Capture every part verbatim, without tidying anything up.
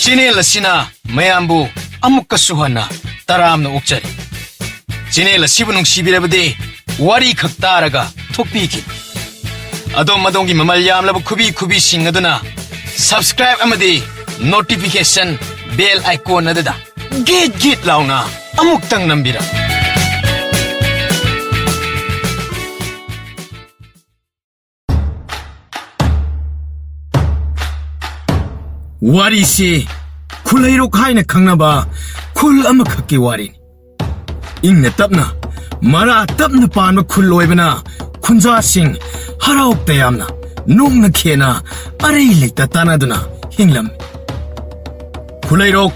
Channel ꯑꯁꯤꯅ ꯃꯌꯥꯝꯕꯨ ꯑꯃꯨꯛꯀꯁꯨ ꯍꯟꯅ ꯇꯔꯥꯝꯅ ꯑꯣꯛꯆꯔꯤ꯫ ꯆꯦꯅꯦꯜ ꯑꯁꯤꯕꯨ ꯅꯨꯡꯁꯤꯕꯤꯔꯕꯗꯤ ꯋꯥꯔꯤ ꯈꯛ ꯇꯥꯔꯒ ꯊꯣꯛꯄꯤꯈꯤꯕ ꯑꯗꯣꯝ ꯑꯗꯣꯝꯒꯤ ꯃꯃꯜ ꯌꯥꯝꯂꯕ ꯈꯨꯕꯤ ꯈꯨꯕꯤꯁꯤꯡ ꯑꯗꯨꯅ subscribe ꯑꯃꯗꯤ notification bell icon ꯑꯗꯨꯗ ꯒꯤꯠ ꯒꯤꯠ ꯂꯥꯎꯅ ꯑꯃꯨꯛꯇꯪ ꯅꯝꯕꯤꯔꯝꯃꯨ꯫ ꯋꯥꯔꯤꯁꯤ ꯈꯨꯂꯩꯔꯣꯛ ꯍꯥꯏꯅ ꯈꯪꯅꯕ ꯈꯨꯜ ꯑꯃꯈꯛꯀꯤ ꯋꯥꯔꯤꯅꯤ꯫ ꯏꯪꯅ ꯇꯞꯅ, ꯃꯔꯥ ꯇꯞꯅ ꯄꯥꯟꯕ ꯈꯨꯜ ꯑꯣꯏꯕꯅ ꯈꯨꯟꯖꯥꯁꯤꯡ ꯍꯔꯥꯎ ꯇꯌꯥꯝꯅ, ꯅꯣꯛꯅ ꯈꯦꯅ, ꯑꯔꯩ ꯂꯩꯇ ꯇꯥꯟꯅꯗꯨꯅ ꯍꯤꯡꯂꯝꯃꯤ꯫ ꯈꯨꯂꯩꯔꯣꯛ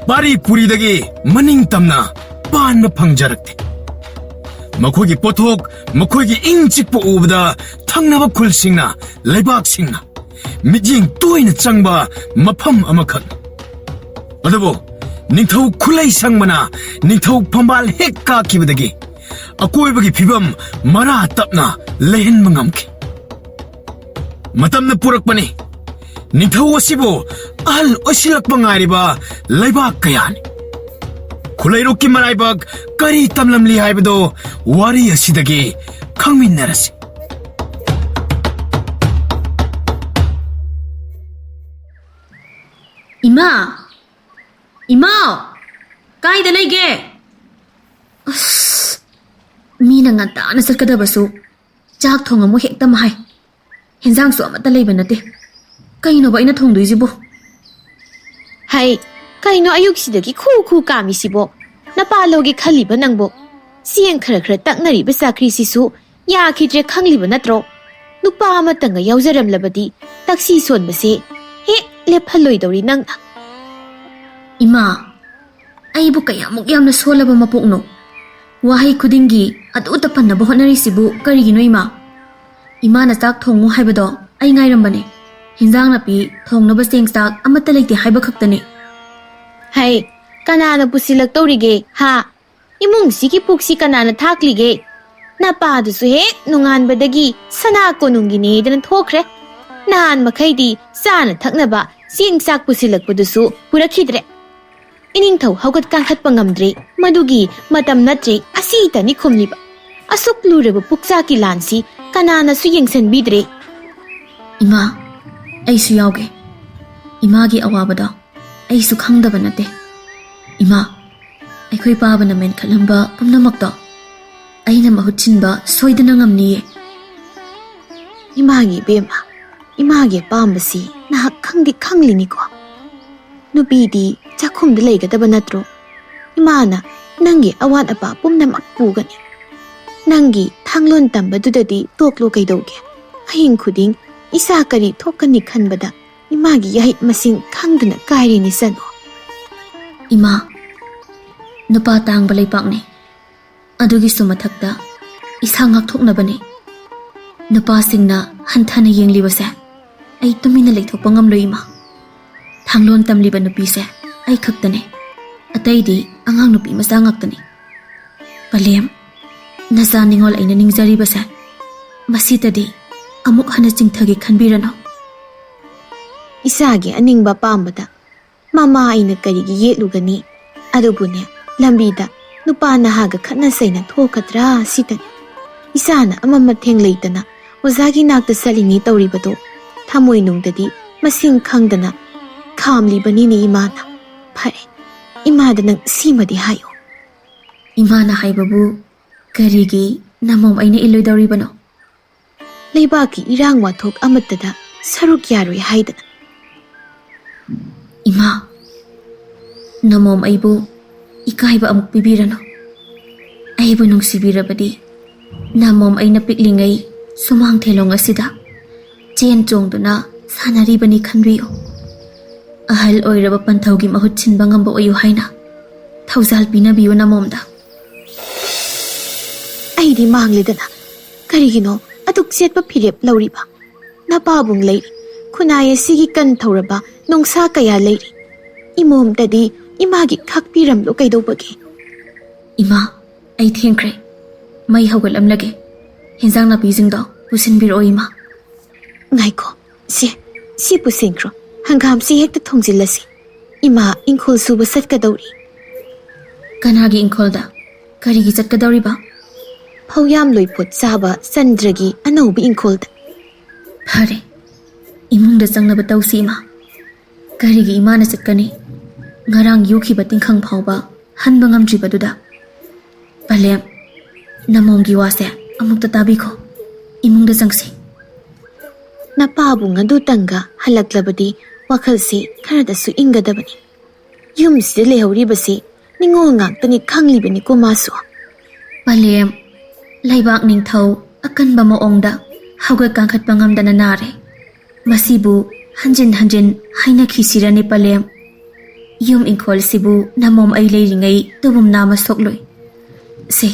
ꯄꯥꯔꯤ ꯄꯨꯔꯤꯗꯒꯤ ꯃꯅꯤꯡ ꯇꯝꯅ ꯄꯥꯟꯕ ꯐꯪꯖꯔꯛꯇꯦ꯫ ꯃꯈꯣꯏꯒꯤ ꯄꯣꯠꯊꯣꯛ, ꯃꯈꯣꯏꯒꯤ ꯏꯪ ꯆꯤꯛꯄ ꯎꯕꯗ ꯊꯪꯅꯕ ꯈꯨꯜꯁꯤꯡꯅ, ꯂꯩꯕꯥꯛꯁꯤꯡꯅ ꯃꯤꯠꯌꯦꯡ ꯇꯣꯏꯅ ꯆꯪꯕ ꯃꯐꯝ ꯑꯃꯈꯛ꯫ ꯑꯗꯨꯕꯨ ꯅꯤꯡꯊꯧ ꯈꯨꯂꯩ ꯁꯪꯕꯅ ꯅꯤꯡꯊꯧ ꯐꯝꯕꯥꯜ ꯍꯦꯛ ꯀꯥꯈꯤꯕꯗꯒꯤ ꯑꯀꯣꯏꯕꯒꯤ ꯐꯤꯕꯝ ꯃꯔꯥ ꯇꯞꯅ ꯂꯩꯍꯟꯕ ꯉꯝꯈꯤ꯫ ꯃꯇꯝꯅ ꯄꯨꯔꯛꯄꯅꯤ꯫ ꯅꯤꯡꯊꯧ ꯑꯁꯤꯕꯨ ꯑꯍꯜ ꯑꯣꯏꯁꯤꯜꯂꯛꯄ ꯉꯥꯏꯔꯤꯕ ꯂꯩꯕꯥꯛ ꯀꯌꯥꯅꯤ꯫ ꯈꯨꯂꯩꯔꯣꯛꯀꯤ ꯃꯔꯥꯏꯕꯛ ꯀꯔꯤ ꯇꯝꯂꯝꯂꯤ ꯍꯥꯏꯕꯗꯨ ꯋꯥꯔꯤ ꯑꯁꯤꯗꯒꯤ ꯈꯪꯃꯤꯟꯅꯔꯁꯤ꯫ ꯏꯃꯥ! ꯏꯃꯥ! ꯀꯥꯏꯗ ꯂꯩꯒꯦ? ꯑꯁ! ꯃꯤꯅ ꯉꯟꯇꯥꯅ ꯆꯠꯀꯗꯕꯁꯨ ꯆꯥꯛ ꯊꯣꯡꯉꯝꯃꯨ ꯍꯦꯛꯇ ꯍꯥꯏ꯫ ꯍꯦꯟꯖꯥꯡꯁꯨ ꯑꯃꯠꯇ ꯂꯩꯕ ꯅꯠꯇꯦ꯫ ꯀꯩꯅꯣꯕ ꯑꯩꯅ ꯊꯣꯡꯗꯣꯏꯁꯤꯕꯣ? ꯍꯩ, ꯀꯩꯅꯣ ꯑꯌꯨꯛꯁꯤꯗꯒꯤ ꯈꯨ ꯈꯨ ꯀꯥꯝꯃꯤꯁꯤꯕꯣ? ꯅꯄꯥ ꯂꯧꯒꯦ ꯈꯜꯂꯤꯕ ꯅꯪꯕꯣ? ꯆꯦꯡ ꯈꯔ ꯈꯔ ꯇꯛꯅꯔꯤꯕ ꯆꯥꯀ꯭ꯔꯤꯁꯤꯁꯨ ꯌꯥꯈꯤꯗ꯭ꯔꯦ ꯈꯪꯂꯤꯕ ꯅꯠꯇ꯭ꯔꯣ? ꯅꯨꯄꯥ ꯑꯃꯇꯪꯒ ꯌꯥꯎꯖꯔꯝꯂꯕꯗꯤ ꯇꯛꯁꯤ ꯁꯣꯟꯕꯁꯦ ꯍꯦꯛ ꯂꯦꯞꯍꯜꯂꯣꯏꯗꯧꯔꯤ ꯅꯪꯅ꯫ ꯏꯃꯥ, ꯑꯩꯕꯨ ꯀꯌꯥꯃꯨꯛ ꯌꯥꯝꯅ ꯁꯣꯜꯂꯕ ꯃꯄꯣꯛꯅꯣ? ꯋꯥꯍꯩ ꯈꯨꯗꯤꯡꯒꯤ ꯑꯗꯨꯇ ꯄꯟꯅꯕ ꯍꯣꯠꯅꯔꯤꯁꯤꯕꯨ ꯀꯔꯤꯒꯤꯅꯣ, ꯏꯃꯥ? ꯏꯃꯥꯅ ꯆꯥꯛ ꯊꯣꯡꯉꯨ ꯍꯥꯏꯕꯗꯣ ꯑꯩ ꯉꯥꯏꯔꯝꯕꯅꯦ꯫ ꯍꯤꯟꯖꯥꯡ ꯅꯥꯄꯤ ꯊꯣꯡꯅꯕ ꯆꯦꯡ ꯆꯥꯛ ꯑꯃꯠꯇ ꯂꯩꯇꯦ ꯍꯥꯏꯕ ꯈꯛꯇꯅꯦ꯫ ꯍꯩ, ꯀꯅꯥꯅ ꯄꯨꯁꯤꯜꯂꯛꯇꯧꯔꯤꯒꯦ, ꯍꯥ? ꯏꯃꯨꯡꯁꯤꯒꯤ ꯄꯨꯛꯁꯤ ꯀꯅꯥꯅ ꯊꯥꯛꯂꯤꯒꯦ? ꯅꯄꯥꯗꯨꯁꯨ ꯍꯦꯛ ꯅꯣꯡꯉꯥꯟꯕꯗꯒꯤ ꯁꯅꯥ ꯀꯣꯅꯨꯡꯒꯤꯅꯦꯗꯅ ꯊꯣꯛꯈ꯭ꯔꯦ꯫ ꯅꯍꯥꯟ ꯃꯈꯩꯗꯤ ꯆꯥꯅ ꯊꯛꯅꯕ ꯆꯦꯡ ꯆꯥꯛ ꯄꯨꯁꯤꯜꯂꯛꯄꯗꯨꯁꯨ ꯄꯨꯔꯛꯈꯤꯗ꯭ꯔꯦ꯫ ꯏꯅꯤꯡꯊꯧ ꯍꯧꯒꯠ ꯀꯥꯡꯈꯠꯄ ꯉꯝꯗ꯭ꯔꯦ꯫ ꯃꯗꯨꯒꯤ ꯃꯇꯝ ꯅꯠꯇ꯭ꯔꯦ ꯑꯁꯤꯇꯅꯤ ꯈꯨꯝꯂꯤꯕ꯫ ꯑꯁꯨꯛ ꯂꯨꯔꯕ ꯄꯨꯛꯆꯥꯛꯀꯤ ꯂꯥꯟꯁꯤ ꯀꯅꯥꯅꯁꯨ ꯌꯦꯡꯁꯤꯟꯕꯤꯗ꯭ꯔꯦ꯫ ꯏꯃꯥ, ꯑꯩꯁꯨ ꯌꯥꯎꯒꯦ꯫ ꯏꯃꯥꯒꯤ ꯑꯋꯥꯕꯗꯣ ꯑꯩꯁꯨ ꯈꯪꯗꯕ ꯅꯠꯇꯦ꯫ ꯏꯃꯥ, ꯑꯩꯈꯣꯏ ꯄꯥꯕꯅ ꯃꯦꯟꯈꯠꯂꯝꯕ ꯄꯨꯝꯅꯃꯛꯇꯣ ꯑꯩꯅ ꯃꯍꯨꯠ ꯁꯤꯟꯕ ꯁꯣꯏꯗꯅ ꯉꯝꯅꯤꯌꯦ꯫ ꯏꯃꯥꯒꯤ ꯏꯕꯦꯝꯃ, ꯏꯃꯥꯒꯤ ꯑꯄꯥꯝꯕꯁꯤ ꯅꯍꯥꯛ ꯈꯪꯗꯤ ꯈꯪꯂꯤꯅꯤꯀꯣ꯫ ꯅꯨꯄꯤꯗꯤ ꯆꯥꯛꯈꯨꯝꯗ ꯂꯩꯒꯗꯕ ꯅꯠꯇ꯭ꯔꯣ? ꯏꯃꯥꯅ ꯅꯪꯒꯤ ꯑꯋꯥꯠ ꯑꯄꯥ ꯄꯨꯝꯅꯃꯛ ꯄꯨꯒꯅꯤ꯫ ꯅꯪꯒꯤ ꯊꯥꯡꯂꯣꯟ ꯇꯝꯕꯗꯨꯗꯗꯤ ꯇꯣꯛꯂꯣ ꯀꯩꯗꯧꯒꯦ? ꯑꯍꯤꯡ ꯈꯨꯗꯤꯡ ꯏꯆꯥ ꯀꯔꯤ ꯊꯣꯛꯀꯅꯤ ꯈꯟꯕꯗ ꯏꯃꯥꯒꯤ ꯌꯥꯍꯤꯞ ꯃꯁꯤꯡ ꯈꯪꯗꯅ ꯀꯥꯏꯔꯤꯅꯤ ꯁꯅꯨ꯫ ꯏꯃꯥ, ꯅꯨꯄꯥ ꯇꯥꯡꯕ ꯂꯩꯄꯥꯛꯅꯤ꯫ ꯑꯗꯨꯒꯤꯁꯨ ꯃꯊꯛꯇ ꯏꯁꯥ ꯉꯥꯛꯊꯣꯛꯅꯕꯅꯤ꯫ ꯅꯨꯄꯥꯁꯤꯡꯅ ꯍꯟꯊꯅ ꯌꯦꯡꯂꯤꯕꯁꯦ ꯑꯩ ꯇꯨꯃꯤꯟꯅ ꯂꯩꯊꯣꯛꯄ ꯉꯝꯂꯣꯏ ꯏꯃꯥ꯫ ꯊꯥꯡꯂꯣꯟ ꯇꯝꯂꯤꯕ ꯅꯨꯄꯤꯁꯦ ꯑꯩ ꯈꯛꯇꯅꯦ꯫ ꯑꯇꯩꯗꯤ ꯑꯉꯥꯡ ꯅꯨꯄꯤ ꯃꯆꯥ ꯉꯥꯛꯇꯅꯤ꯫ ꯄꯂꯦꯝ, ꯅꯆꯥ ꯅꯤꯉꯣꯜ ꯑꯩꯅ ꯅꯤꯡꯖꯔꯤꯕꯁꯦ ꯃꯁꯤꯗꯗꯤ ꯑꯃꯨꯛ ꯍꯟꯅ ꯆꯤꯡꯊꯒꯦ ꯈꯟꯕꯤꯔꯅꯨ꯫ ꯏꯆꯥꯒꯤ ꯑꯅꯤꯡꯕ ꯑꯄꯥꯝꯕꯗ ꯃꯃꯥ ꯑꯩꯅ ꯀꯔꯤꯒꯤ ꯌꯦꯠꯂꯨꯒꯅꯤ? ꯑꯗꯨꯕꯨꯅꯦ, ꯂꯝꯕꯤꯗ ꯅꯨꯄꯥ ꯅꯍꯥꯒ ꯈꯠꯅ ꯆꯩꯅ ꯊꯣꯛꯀꯗ꯭ꯔꯥ ꯁꯤꯗꯅꯤ꯫ ꯏꯆꯥꯅ ꯑꯃ ꯃꯊꯦꯡ ꯂꯩꯇꯅ ꯑꯣꯖꯥꯒꯤ ꯅꯥꯛꯇ ꯆꯠꯂꯤꯅꯤ ꯇꯧꯔꯤꯕꯗꯣ ꯊꯃꯣꯏꯅꯨꯡꯗꯗꯤ ꯃꯁꯤꯡ ꯈꯪꯗꯅ ꯈꯥꯝꯂꯤꯕꯅꯤꯅꯦ ꯏꯃꯥꯅ꯫ ꯐꯔꯦ, ꯏꯃꯥꯗ ꯅꯪ ꯁꯤꯃꯗꯤ ꯍꯥꯏꯌꯨ꯫ ꯏꯃꯥꯅ ꯍꯥꯏꯕꯕꯨ ꯀꯔꯤꯒꯤ ꯅꯃꯣꯝ ꯑꯩꯅ ꯏꯜꯂꯣꯏꯗꯧꯔꯤꯕꯅꯣ? ꯂꯩꯕꯥꯛꯀꯤ ꯏꯔꯥꯡ ꯋꯥꯊꯣꯛ ꯑꯃꯠꯇꯗ ꯁꯔꯨꯛ ꯌꯥꯔꯣꯏ ꯍꯥꯏꯗꯅ꯫ ꯏꯃꯥ, ꯅꯃꯣꯝ ꯑꯩꯕꯨ ꯏꯀꯥꯏꯕ ꯑꯃꯨꯛ ꯄꯤꯕꯤꯔꯅꯨ꯫ ꯑꯩꯕꯨ ꯅꯨꯡꯁꯤꯕꯤꯔꯕꯗꯤ ꯅꯃꯣꯝ ꯑꯩꯅ ꯄꯤꯛꯂꯤꯉꯩ ꯁꯨꯃꯥꯡ ꯊꯦꯂꯣꯡ ꯑꯁꯤꯗ ꯆꯦꯟ ꯆꯣꯡꯗꯨꯅ ꯁꯥꯟꯅꯔꯤꯕꯅꯤ ꯈꯟꯕꯤꯌꯨ꯫ ꯑꯍꯜ ꯑꯣꯏꯔꯕ ꯄꯟꯊꯧꯒꯤ ꯃꯍꯨꯠ ꯁꯤꯟꯕ ꯉꯝꯕ ꯑꯣꯏꯌꯨ ꯍꯥꯏꯅ ꯊꯧꯖꯥꯜ ꯄꯤꯅꯕꯤꯌꯨ ꯅꯃꯣꯝꯗ꯫ ꯑꯩꯗꯤ ꯃꯥꯡꯂꯦꯗꯅ꯫ ꯀꯔꯤꯒꯤꯅꯣ ꯑꯗꯨꯛ ꯆꯦꯠꯄ ꯐꯤꯔꯦꯞ ꯂꯧꯔꯤꯕ? ꯅꯄꯥꯕꯨꯡ ꯂꯩꯔꯤ꯫ ꯈꯨꯟꯅꯥꯏ ꯑꯁꯤꯒꯤ ꯀꯟ ꯊꯧꯔꯕ ꯅꯣꯡꯁꯥ ꯀꯌꯥ ꯂꯩꯔꯤ꯫ ꯏꯃꯣꯝꯇꯗꯤ ꯏꯃꯥꯒꯤ ꯈꯥꯛꯄꯤꯔꯝꯂꯣ ꯀꯩꯗꯧꯕꯒꯦ? ꯏꯃꯥ, ꯑꯩ ꯊꯦꯡꯈ꯭ꯔꯦ꯫ ꯃꯩ ꯍꯧꯒꯠꯂꯝꯂꯒꯦ꯫ ꯍꯦꯟꯖꯥꯡ ꯅꯥꯄꯤꯁꯤꯡꯗꯣ ꯄꯨꯁꯤꯟꯕꯤꯔꯛꯑꯣ ꯏꯃꯥ꯫ ꯉꯥꯏꯈꯣ, ꯁꯤ, ꯁꯤ ꯄꯨꯁꯤꯟꯈ꯭ꯔꯣ꯫ ꯍꯪꯒꯥꯝꯁꯤ ꯍꯦꯛꯇ ꯊꯣꯡꯖꯤꯜꯂꯁꯤ꯫ ꯏꯃꯥ ꯏꯪꯈꯣꯜ ꯁꯨꯕ ꯆꯠꯀꯗꯧꯔꯤ꯫ ꯀꯅꯥꯒꯤ ꯏꯪꯈꯣꯜꯗ? ꯀꯔꯤꯒꯤ ꯆꯠꯀꯗꯧꯔꯤꯕ? ꯐꯧ ꯌꯥꯝ ꯂꯣꯏ ꯄꯣꯠ ꯆꯥꯕ ꯆꯟꯗ꯭ꯔꯒꯤ ꯑꯅꯧꯕ ꯏꯪꯈꯣꯜꯗ꯫ ꯐꯔꯦ, ꯏꯃꯨꯡꯗ ꯆꯪꯅꯕ ꯇꯧꯁꯤ, ꯏꯃꯥ꯫ ꯀꯔꯤꯒꯤ ꯏꯃꯥꯅ ꯆꯠꯀꯅꯤ? ꯉꯔꯥꯡ ꯌꯣꯛꯈꯤꯕ ꯇꯤꯡꯈꯪ ꯐꯥꯎꯕ ꯍꯟꯕ ꯉꯝꯗ꯭ꯔꯤꯕꯗꯨꯗ꯫ ꯄꯂꯦꯝ, ꯅꯃꯣꯝꯒꯤ ꯋꯥꯁꯦ ꯑꯃꯨꯛꯇ ꯇꯥꯕꯤꯈꯣ꯫ ꯏꯃꯨꯡꯗ ꯆꯪꯁꯤ꯫ ꯅꯄꯥꯕꯨꯡ ꯑꯗꯨꯇꯪꯒ ꯍꯜꯂꯛꯂꯕꯗꯤ ꯋꯥꯈꯜꯁꯤ ꯈꯔꯗꯁꯨ ꯏꯪꯒꯗꯕꯅꯤ꯫ ꯌꯨꯝꯁꯤꯗ ꯂꯩꯍꯧꯔꯤꯕꯁꯤ ꯅꯤꯡꯉꯣꯜ ꯉꯥꯛꯇꯅꯤ ꯈꯪꯂꯤꯕꯅꯤꯀꯣ ꯃꯥꯁꯨ꯫ ꯄꯂꯦꯝ, ꯂꯩꯕꯥꯛ ꯅꯤꯡꯊꯧ ꯑꯀꯟꯕ ꯃꯑꯣꯡꯗ ꯍꯧꯒꯠ ꯀꯥꯡꯈꯠꯄ ꯉꯝꯗꯅ ꯅꯥꯔꯦ꯫ ꯃꯁꯤꯕꯨ ꯍꯟꯖꯤꯟ ꯍꯟꯖꯤꯟ ꯍꯥꯏꯅꯈꯤꯁꯤꯔꯅꯦ ꯄꯂꯦꯝ? ꯌꯨꯝ ꯏꯪꯈꯣꯜꯁꯤꯕꯨ ꯅꯃꯣꯝ ꯑꯩ ꯂꯩꯔꯤꯉꯩ ꯇꯨꯕꯨꯝ ꯅꯥꯝꯃ ꯁꯣꯛꯂꯣꯏ꯫ ꯁꯦ,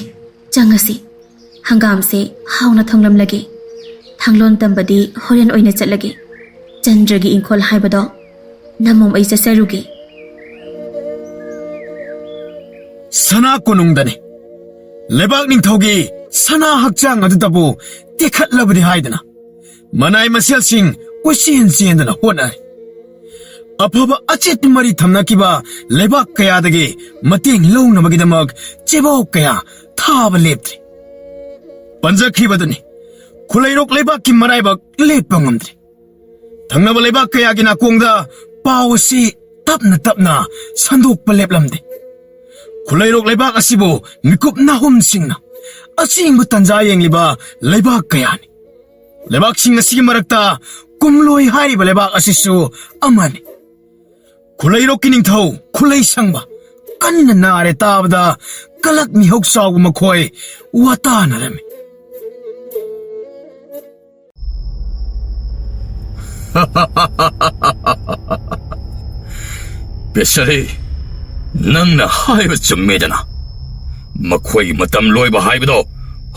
ꯆꯪꯉꯁꯤ꯫ ꯍꯪꯒꯥꯝꯁꯦ ꯍꯥꯎꯅ ꯊꯣꯡꯂꯝꯂꯒꯦ꯫ ꯊꯥꯡꯂꯣꯟ ꯇꯝꯕꯗꯤ ꯍꯣꯔꯦꯟ ꯑꯣꯏꯅ ꯆꯠꯂꯒꯦ꯫ ꯆꯟꯗ꯭ꯔꯒꯤ ꯏꯪꯈꯣꯜ ꯍꯥꯏꯕꯗꯣ ꯅꯃꯣꯝ ꯑꯩ ꯆꯠꯆꯔꯨꯒꯦ꯫ ꯁꯅꯥ ꯀꯣꯅꯨꯡꯗꯅꯤ꯫ ꯂꯩꯕꯥꯛ ꯅꯤꯡꯊꯧꯒꯤ ꯁꯅꯥ ꯍꯛꯆꯥꯡ ꯑꯗꯨꯗꯕꯨ ꯇꯦꯛꯈꯠꯂꯕꯗꯤ ꯍꯥꯏꯗꯅ ꯃꯅꯥꯏ ꯃꯁꯦꯜꯁꯤꯡ ꯀꯣꯏꯆꯦꯟ ꯆꯦꯟꯗꯅ ꯍꯣꯠꯅꯔꯤ꯫ ꯑꯐꯕ ꯑꯆꯦꯠꯄ ꯃꯔꯤ ꯊꯝꯅꯈꯤꯕ ꯂꯩꯕꯥꯛ ꯀꯌꯥꯗꯒꯤ ꯃꯇꯦꯡ ꯂꯧꯅꯕꯒꯤꯗꯃꯛ ꯆꯦꯕꯥꯎ ꯀꯌꯥ ꯊꯥꯕ ꯂꯦꯞꯇ꯭ꯔꯤ꯫ ꯄꯟꯖꯈ꯭ꯔꯤꯕꯗꯨꯅꯤ, ꯈꯨꯂꯩꯔꯣꯛ ꯂꯩꯕꯥꯛꯀꯤ ꯃꯔꯥꯏꯕꯛ ꯂꯦꯞꯄ ꯉꯝꯗ꯭ꯔꯤ꯫ ꯊꯪꯅꯕ ꯂꯩꯕꯥꯛ ꯀꯌꯥꯒꯤ ꯅꯥꯀꯣꯡꯗ ꯄꯥꯎ ꯑꯁꯤ ꯇꯞꯅ ꯇꯞꯅ ꯁꯟꯗꯣꯛꯄ ꯂꯦꯞꯂꯝꯗꯦ꯫ ꯈꯨꯂꯩꯔꯣꯛ ꯂꯩꯕꯥꯛ ꯑꯁꯤꯕꯨ ꯃꯤꯀꯨꯞ ꯅꯥꯍꯨꯝꯁꯤꯡꯅ ꯑꯁꯦꯡꯕ ꯇꯟꯖꯥ ꯌꯦꯡꯂꯤꯕ ꯂꯩꯕꯥꯛ ꯀꯌꯥꯅꯤ꯫ ꯂꯩꯕꯥꯛꯁꯤꯡ ꯑꯁꯤꯒꯤ ꯃꯔꯛꯇ ꯀꯨꯝꯂꯣꯏ ꯍꯥꯏꯔꯤꯕ ꯂꯩꯕꯥꯛ ꯑꯁꯤꯁꯨ ꯑꯃꯅꯤ꯫ ꯈꯨꯂꯩꯔꯣꯛꯀꯤ ꯅꯤꯡꯊꯧ ꯈꯨꯂꯩ ꯁꯪꯕ ꯀꯟꯅ ꯅꯥꯔꯦ ꯇꯥꯕꯗ ꯀꯂꯛ ꯃꯤꯍꯧ ꯆꯥꯎꯕ ꯃꯈꯣꯏ ꯋꯥꯇꯥꯅꯔꯝꯃꯤ꯫ ꯄꯦꯁꯔꯤ, ꯅꯪꯅ ꯍꯥꯏꯕ ꯆꯨꯝꯃꯦꯗꯅ꯫ ꯃꯈꯣꯏꯒꯤ ꯃꯇꯝ ꯂꯣꯏꯕ ꯍꯥꯏꯕꯗꯣ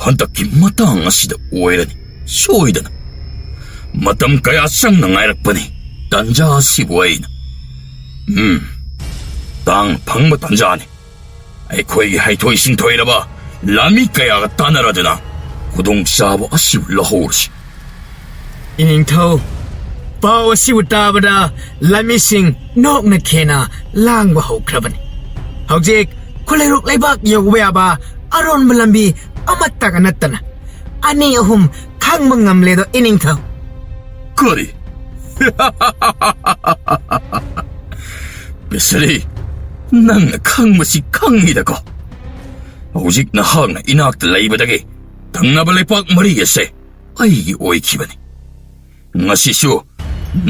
ꯍꯟꯗꯛꯀꯤ ꯃꯇꯥꯡ ꯑꯁꯤꯗ ꯑꯣꯏꯔꯅꯤ, ꯁꯣꯏꯗꯅ꯫ ꯃꯇꯝ ꯀꯌꯥ ꯆꯪꯅ ꯉꯥꯏꯔꯛꯄꯅꯤ ꯇꯟꯖꯥ ꯑꯁꯤꯕꯨ ꯑꯩꯅ꯫ ꯎꯝ, ꯇꯥꯡꯅ ꯐꯪꯕ ꯇꯟꯖꯥꯅꯤ꯫ ꯑꯩꯈꯣꯏꯒꯤ ꯍꯩꯊꯣꯏ ꯁꯤꯡꯊꯣꯏꯔꯕ ꯂꯥꯟꯃꯤ ꯀꯌꯥꯒ ꯇꯥꯟꯅꯔꯗꯨꯅ ꯈꯨꯗꯣꯡꯆꯥꯕ ꯑꯁꯤꯕꯨ ꯂꯧꯍꯧꯔꯁꯤ꯫ ꯏꯅꯤꯡꯊꯧ, ꯄꯥꯎ ꯑꯁꯤꯕꯨ ꯇꯥꯕꯗ ꯂꯝꯃꯤꯁꯤꯡ ꯅꯣꯛꯅ ꯈꯦꯅ ꯂꯥꯡꯕ ꯍꯧꯈ꯭ꯔꯕꯅꯤ꯫ ꯍꯧꯖꯤꯛ ꯈꯨꯂꯩꯔꯣꯛ ꯂꯩꯕꯥꯛ ꯌꯧꯕ ꯌꯥꯕ ꯑꯔꯣꯟꯕ ꯂꯝꯕꯤ ꯑꯃꯠꯇꯒ ꯅꯠꯇꯅ ꯑꯅꯤ ꯑꯍꯨꯝ ꯈꯪꯕ ꯉꯝꯂꯦꯗꯣ, ꯏꯅꯤꯡꯊꯧ꯫ ꯀꯔꯤ? ꯄꯦꯁꯔꯤ, ꯅꯪꯅ ꯈꯪꯕꯁꯤ ꯈꯪꯉꯤꯗꯀꯣ꯫ ꯍꯧꯖꯤꯛ ꯅꯍꯥꯛꯅ ꯏꯅꯥꯛꯇ ꯂꯩꯕꯗꯒꯤ ꯊꯪꯅꯕ ꯂꯩꯄꯥꯛ ꯃꯔꯤ ꯑꯁꯦ ꯑꯩꯒꯤ ꯑꯣꯏꯈꯤꯕꯅꯤ꯫ ꯉꯁꯤꯁꯨ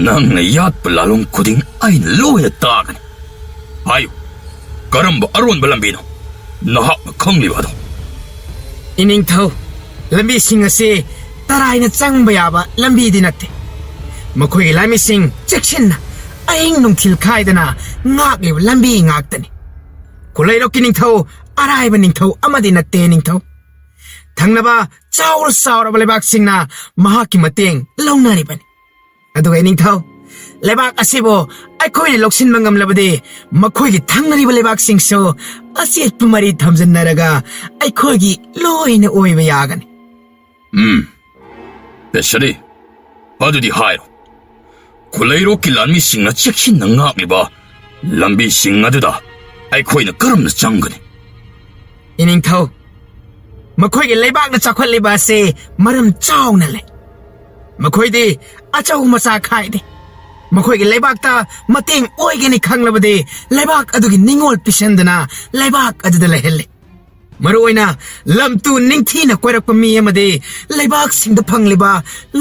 ꯅꯪꯅ ꯌꯥꯠꯄ ꯂꯥꯂꯣꯡ ꯈꯨꯗꯤꯡ ꯑꯩꯅ ꯂꯣꯏꯅ ꯇꯥꯒꯅꯤ꯫ ꯍꯥꯏꯌꯨ, ꯀꯔꯝꯕ ꯑꯔꯣꯟꯕ ꯂꯝꯕꯤꯅꯣ ꯅꯍꯥꯛꯅ ꯈꯪꯂꯤꯕ ꯑꯗꯣ? ꯏꯅꯤꯡꯊꯧ, ꯂꯝꯕꯤꯁꯤꯡ ꯑꯁꯤ ꯇꯔꯥꯏꯅ ꯆꯪꯕ ꯌꯥꯕ ꯂꯝꯕꯤꯗꯤ ꯅꯠꯇꯦ꯫ ꯃꯈꯣꯏꯒꯤ ꯂꯥꯟꯃꯤꯁꯤꯡ ꯆꯦꯛꯁꯤꯟꯅ ꯑꯍꯤꯡ ꯅꯨꯡꯊꯤꯜ ꯈꯥꯏꯗꯅ ꯉꯥꯛꯂꯤꯕ ꯂꯝꯕꯤ ꯉꯥꯛꯇꯅꯤ꯫ ꯈꯨꯂꯩꯔꯣꯛꯀꯤ ꯅꯤꯡꯊꯧ ꯑꯔꯥꯏꯕ ꯅꯤꯡꯊꯧ ꯑꯃꯗꯤ ꯅꯠꯇꯦ, ꯅꯤꯡꯊꯧ꯫ ꯊꯪꯅꯕ ꯆꯥꯎꯔ ꯆꯥꯎꯔꯕ ꯂꯩꯕꯥꯛꯁꯤꯡꯅ ꯃꯍꯥꯛꯀꯤ ꯃꯇꯦꯡ ꯂꯧꯅꯔꯤꯕꯅꯤ꯫ ꯑꯗꯨꯒ ꯏꯅꯤꯡꯊꯧ, ꯂꯩꯕꯥꯛ ꯑꯁꯤꯕꯨ ꯑꯩꯈꯣꯏꯅ ꯂꯧꯁꯤꯟꯕ ꯉꯝꯂꯕꯗꯤ ꯃꯈꯣꯏꯒꯤ ꯊꯪꯅꯔꯤꯕ ꯂꯩꯕꯥꯛꯁꯤꯡꯁꯨ ꯑꯆꯦꯠꯄ ꯃꯔꯤ ꯊꯝꯖꯤꯟꯅꯔꯒ ꯑꯩꯈꯣꯏꯒꯤ ꯂꯣꯏꯅ ꯑꯣꯏꯕ ꯌꯥꯒꯅꯤ꯫ ꯎꯝ, ꯄꯦꯁꯔꯤ, ꯑꯗꯨꯗꯤ ꯍꯥꯏꯔꯣ꯫ ꯈꯨꯂꯩꯔꯣꯛꯀꯤ ꯂꯥꯟꯃꯤꯁꯤꯡꯅ ꯆꯦꯛꯁꯤꯟꯅ ꯉꯥꯛꯂꯤꯕ ꯂꯝꯕꯤꯁꯤꯡ ꯑꯗꯨꯗ ꯑꯩꯈꯣꯏꯅ ꯀꯔꯝꯅ ꯆꯪꯒꯅꯤ? ꯏꯅꯤꯡꯊꯧ, ꯃꯈꯣꯏꯒꯤ ꯂꯩꯕꯥꯛꯅ ꯆꯥꯎꯈꯠꯂꯤꯕ ꯑꯁꯤ ꯃꯔꯝ ꯆꯥꯎꯅ ꯂꯩ꯫ ꯃꯈꯣꯏꯗꯤ ꯑꯆꯧ ꯃꯆꯥ ꯈꯥꯏꯗꯦ꯫ ꯃꯈꯣꯏꯒꯤ ꯂꯩꯕꯥꯛꯇ ꯃꯇꯦꯡ ꯑꯣꯏꯒꯅꯤ ꯈꯪꯂꯕꯗꯤ ꯂꯩꯕꯥꯛ ꯑꯗꯨꯒꯤ ꯅꯤꯡꯉꯣꯜ ꯄꯤꯁꯟꯗꯨꯅ ꯂꯩꯕꯥꯛ ꯑꯗꯨꯗ ꯂꯩꯍꯜꯂꯤ꯫ ꯃꯔꯨꯑꯣꯏꯅ ꯂꯝ ꯇꯨ ꯅꯤꯡꯊꯤꯅ ꯀꯣꯏꯔꯛꯄ ꯃꯤ ꯑꯃꯗꯤ ꯂꯩꯕꯥꯛꯁꯤꯡꯗ ꯐꯪꯂꯤꯕ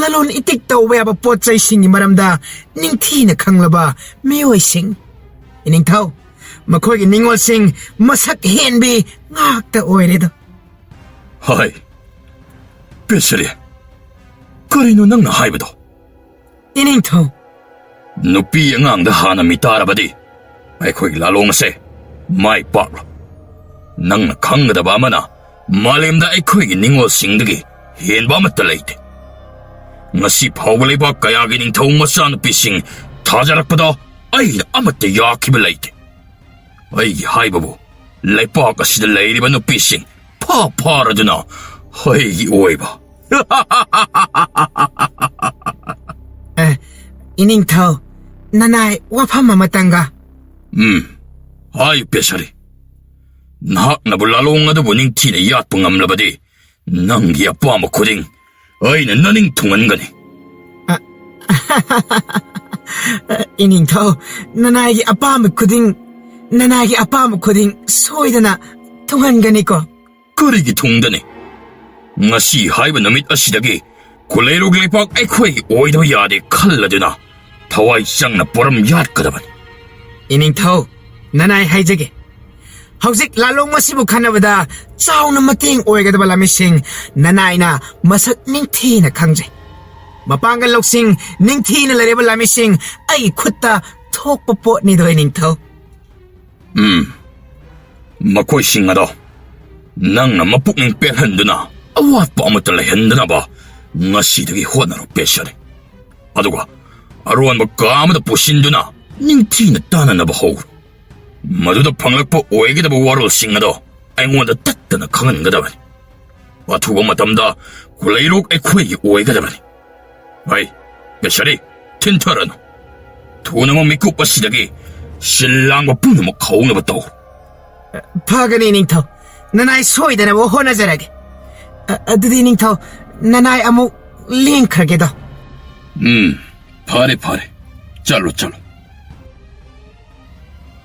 ꯂꯂꯣꯟ ꯏꯇꯤꯛ ꯇꯧꯕ ꯌꯥꯕ ꯄꯣꯠ ꯆꯩꯁꯤꯡꯒꯤ ꯃꯔꯝꯗ ꯅꯤꯡꯊꯤꯅ ꯈꯪꯂꯕ ꯃꯤꯑꯣꯏꯁꯤꯡ꯫ ꯏꯅꯤꯡꯊꯧ, ꯃꯈꯣꯏꯒꯤ ꯅꯤꯡꯉꯣꯜꯁꯤꯡ ꯃꯁꯛ ꯍꯦꯟꯕꯤ ꯉꯥꯛꯇ ꯑꯣꯏꯔꯦꯗꯣ꯫ ꯍꯥꯏ, ꯄꯦꯁꯔꯤ, ꯀꯔꯤꯅꯣ ꯅꯪꯅ ꯍꯥꯏꯕꯗꯣ? ꯏꯅꯤꯡꯊꯧ, ꯅꯨꯄꯤ ꯑꯉꯥꯡꯗ ꯍꯥꯟꯅ ꯃꯤꯇꯥꯔꯕꯗꯤ ꯑꯩꯈꯣꯏꯒꯤ ꯂꯥꯂꯣꯡ ꯑꯁꯦ ꯃꯥꯏ ꯄꯥꯛꯂꯣꯏ꯫ ꯅꯪꯅ ꯈꯪꯒꯗꯕ ꯑꯃꯅ, ꯃꯥꯂꯦꯝꯗ ꯑꯩꯈꯣꯏꯒꯤ ꯅꯤꯡꯉꯣꯜꯁꯤꯡꯗꯒꯤ ꯍꯦꯟꯕ ꯑꯃꯠꯇ ꯂꯩꯇꯦ꯫ ꯉꯁꯤ ꯐꯥꯎꯕ ꯂꯩꯕꯥꯛ ꯀꯌꯥꯒꯤ ꯅꯤꯡꯊꯧ ꯃꯆꯥꯅꯨꯄꯤꯁꯤꯡ ꯊꯥꯖꯔꯛꯄꯗ ꯑꯩꯅ ꯑꯃꯠꯇ ꯌꯥꯈꯤꯕ ꯂꯩꯇꯦ꯫ ꯑꯩꯒꯤ ꯍꯥꯏꯕꯕꯨ, ꯂꯩꯄꯥꯛ ꯑꯁꯤꯗ ꯂꯩꯔꯤꯕ ꯅꯨꯄꯤꯁꯤꯡ ꯐꯥ ꯐꯥꯔꯗꯨꯅ ꯑꯩꯒꯤ ꯑꯣꯏꯕ꯫ ꯑꯦ, ꯏꯅꯤꯡꯊꯧ, ꯅꯅꯥꯏ ꯋꯥꯐꯝ ꯑꯃꯇꯪꯒ꯫ ꯎꯝ, ꯍꯥꯏ ꯄꯦꯁꯥꯔꯤ꯫ ꯅꯍꯥꯛꯅꯕꯨ ꯂꯥꯂꯣꯡ ꯑꯗꯨꯕꯨ ꯅꯤꯡꯊꯤꯅ ꯌꯥꯠꯄ ꯉꯝꯂꯕꯗꯤ, ꯅꯪꯒꯤ ꯑꯄꯥꯝꯕ ꯈꯨꯗꯤꯡ ꯑꯩꯅ ꯅꯅꯤꯡ ꯊꯨꯡꯍꯟꯒꯅꯤ꯫ ꯏꯅꯤꯡꯊꯧ, ꯅꯅꯥꯏꯒꯤ ꯑꯄꯥꯝꯕ ꯈꯨꯗꯤꯡ, ꯅꯅꯥꯏꯒꯤ ꯑꯄꯥꯝꯕ ꯈꯨꯗꯤꯡ ꯁꯣꯏꯗꯅ ꯊꯨꯡꯍꯟꯒꯅꯤꯀꯣ꯫ ꯀꯔꯤꯒꯤ ꯊꯨꯡꯗꯅꯤ? ꯉꯁꯤ ꯍꯥꯏꯕ ꯅꯨꯃꯤꯠ ꯑꯁꯤꯗꯒꯤ ꯈꯨꯂꯩꯔꯣꯛ ꯂꯩꯄꯥꯛ ꯑꯩꯈꯣꯏꯒꯤ ꯑꯣꯏꯗꯕ ꯌꯥꯗꯦ ꯈꯜꯂꯗꯨꯅ ꯊꯋꯥꯏ ꯆꯪꯅ ꯄꯣꯔꯝ ꯌꯥꯠꯀꯗꯕꯅꯤ꯫ ꯏꯅꯤꯡꯊꯧ, ꯅꯅꯥꯏ ꯍꯥꯏꯖꯒꯦ, ꯍꯧꯖꯤꯛ ꯂꯥꯂꯣꯡ ꯑꯁꯤꯕꯨ ꯈꯟꯅꯕꯗ ꯆꯥꯎꯅ ꯃꯇꯦꯡ ꯑꯣꯏꯒꯗꯕ ꯂꯥꯃꯤꯁꯤꯡ ꯅꯅꯥꯏꯅ ꯃꯁꯛ ꯅꯤꯡꯊꯤꯅ ꯈꯪꯖꯩ꯫ ꯃꯄꯥꯡꯒꯜ ꯂꯧꯁꯤꯡ ꯅꯤꯡꯊꯤꯅ ꯂꯩꯔꯕ ꯂꯥꯃꯤꯁꯤꯡ ꯑꯩꯒꯤ ꯈꯨꯠꯇ ꯊꯣꯛꯄ ꯄꯣꯠꯅꯤꯗꯣ, ꯏꯅꯤꯡꯊꯧ꯫ ꯎꯝ, ꯃꯈꯣꯏꯁꯤꯡ ꯑꯗꯣ ꯅꯪꯅ ꯃꯄꯨꯛꯅꯤꯡ ꯄꯦꯜꯍꯟꯗꯨꯅ ꯑꯋꯥꯠꯄ ꯑꯃꯠꯇ ꯂꯩꯍꯟꯗꯅꯕ ꯉꯁꯤꯗꯒꯤ ꯍꯣꯠꯅꯔꯣ, ꯄꯦꯁꯥꯔꯤ꯫ ꯑꯗꯨꯒ ꯑꯔꯣꯟꯕ ꯀꯥ ꯑꯃꯗ ꯄꯨꯁꯤꯟꯗꯨꯅ ꯅꯤꯡꯊꯤꯅ ꯇꯥꯟꯅꯅꯕ ꯍꯧꯔꯣ꯫ ꯃꯗꯨꯗ ꯐꯪꯂꯛꯄ ꯑꯣꯏꯒꯗꯕ ꯋꯥꯔꯣꯜꯁꯤꯡ ꯑꯗꯣ ꯑꯩꯉꯣꯟꯗ ꯇꯠꯇꯅ ꯈꯪꯍꯟꯒꯗꯕꯅꯤ꯫ ꯑꯊꯨꯕ ꯃꯇꯝꯗ ꯈꯨꯂꯩꯔꯣꯛ ꯑꯩꯈꯣꯏꯒꯤ ꯑꯣꯏꯒꯗꯕꯅꯤ꯫ ꯍꯩ, ꯄꯦꯁꯥꯔꯤ, ꯊꯤꯟꯊꯔꯅꯨ꯫ ꯊꯨꯅꯃꯛ ꯃꯤꯀꯨꯞ ꯑꯁꯤꯗꯒꯤ ꯁꯤꯜ ꯂꯥꯡꯕ ꯄꯨꯝꯅꯃꯛ ꯍꯧꯅꯕ ꯇꯧ꯫ ꯐꯒꯅꯤ, ꯅꯤꯡꯊꯧ꯫ ꯅꯅꯥꯏ ꯁꯣꯏꯗꯅꯕ ꯍꯣꯠꯅꯖꯔꯒꯦ꯫ ꯑ-, ꯑꯗꯨꯗꯤ, ꯅꯤꯡꯊꯧ, ꯅꯅꯥꯏ ꯑꯃꯨꯛ ꯂꯦꯡꯈ꯭ꯔꯒꯦꯗꯣ꯫ ꯎꯝ, ꯐꯔꯦ, ꯐꯔꯦ꯫ ꯆꯠꯂꯣ, ꯆꯠꯂꯣ꯫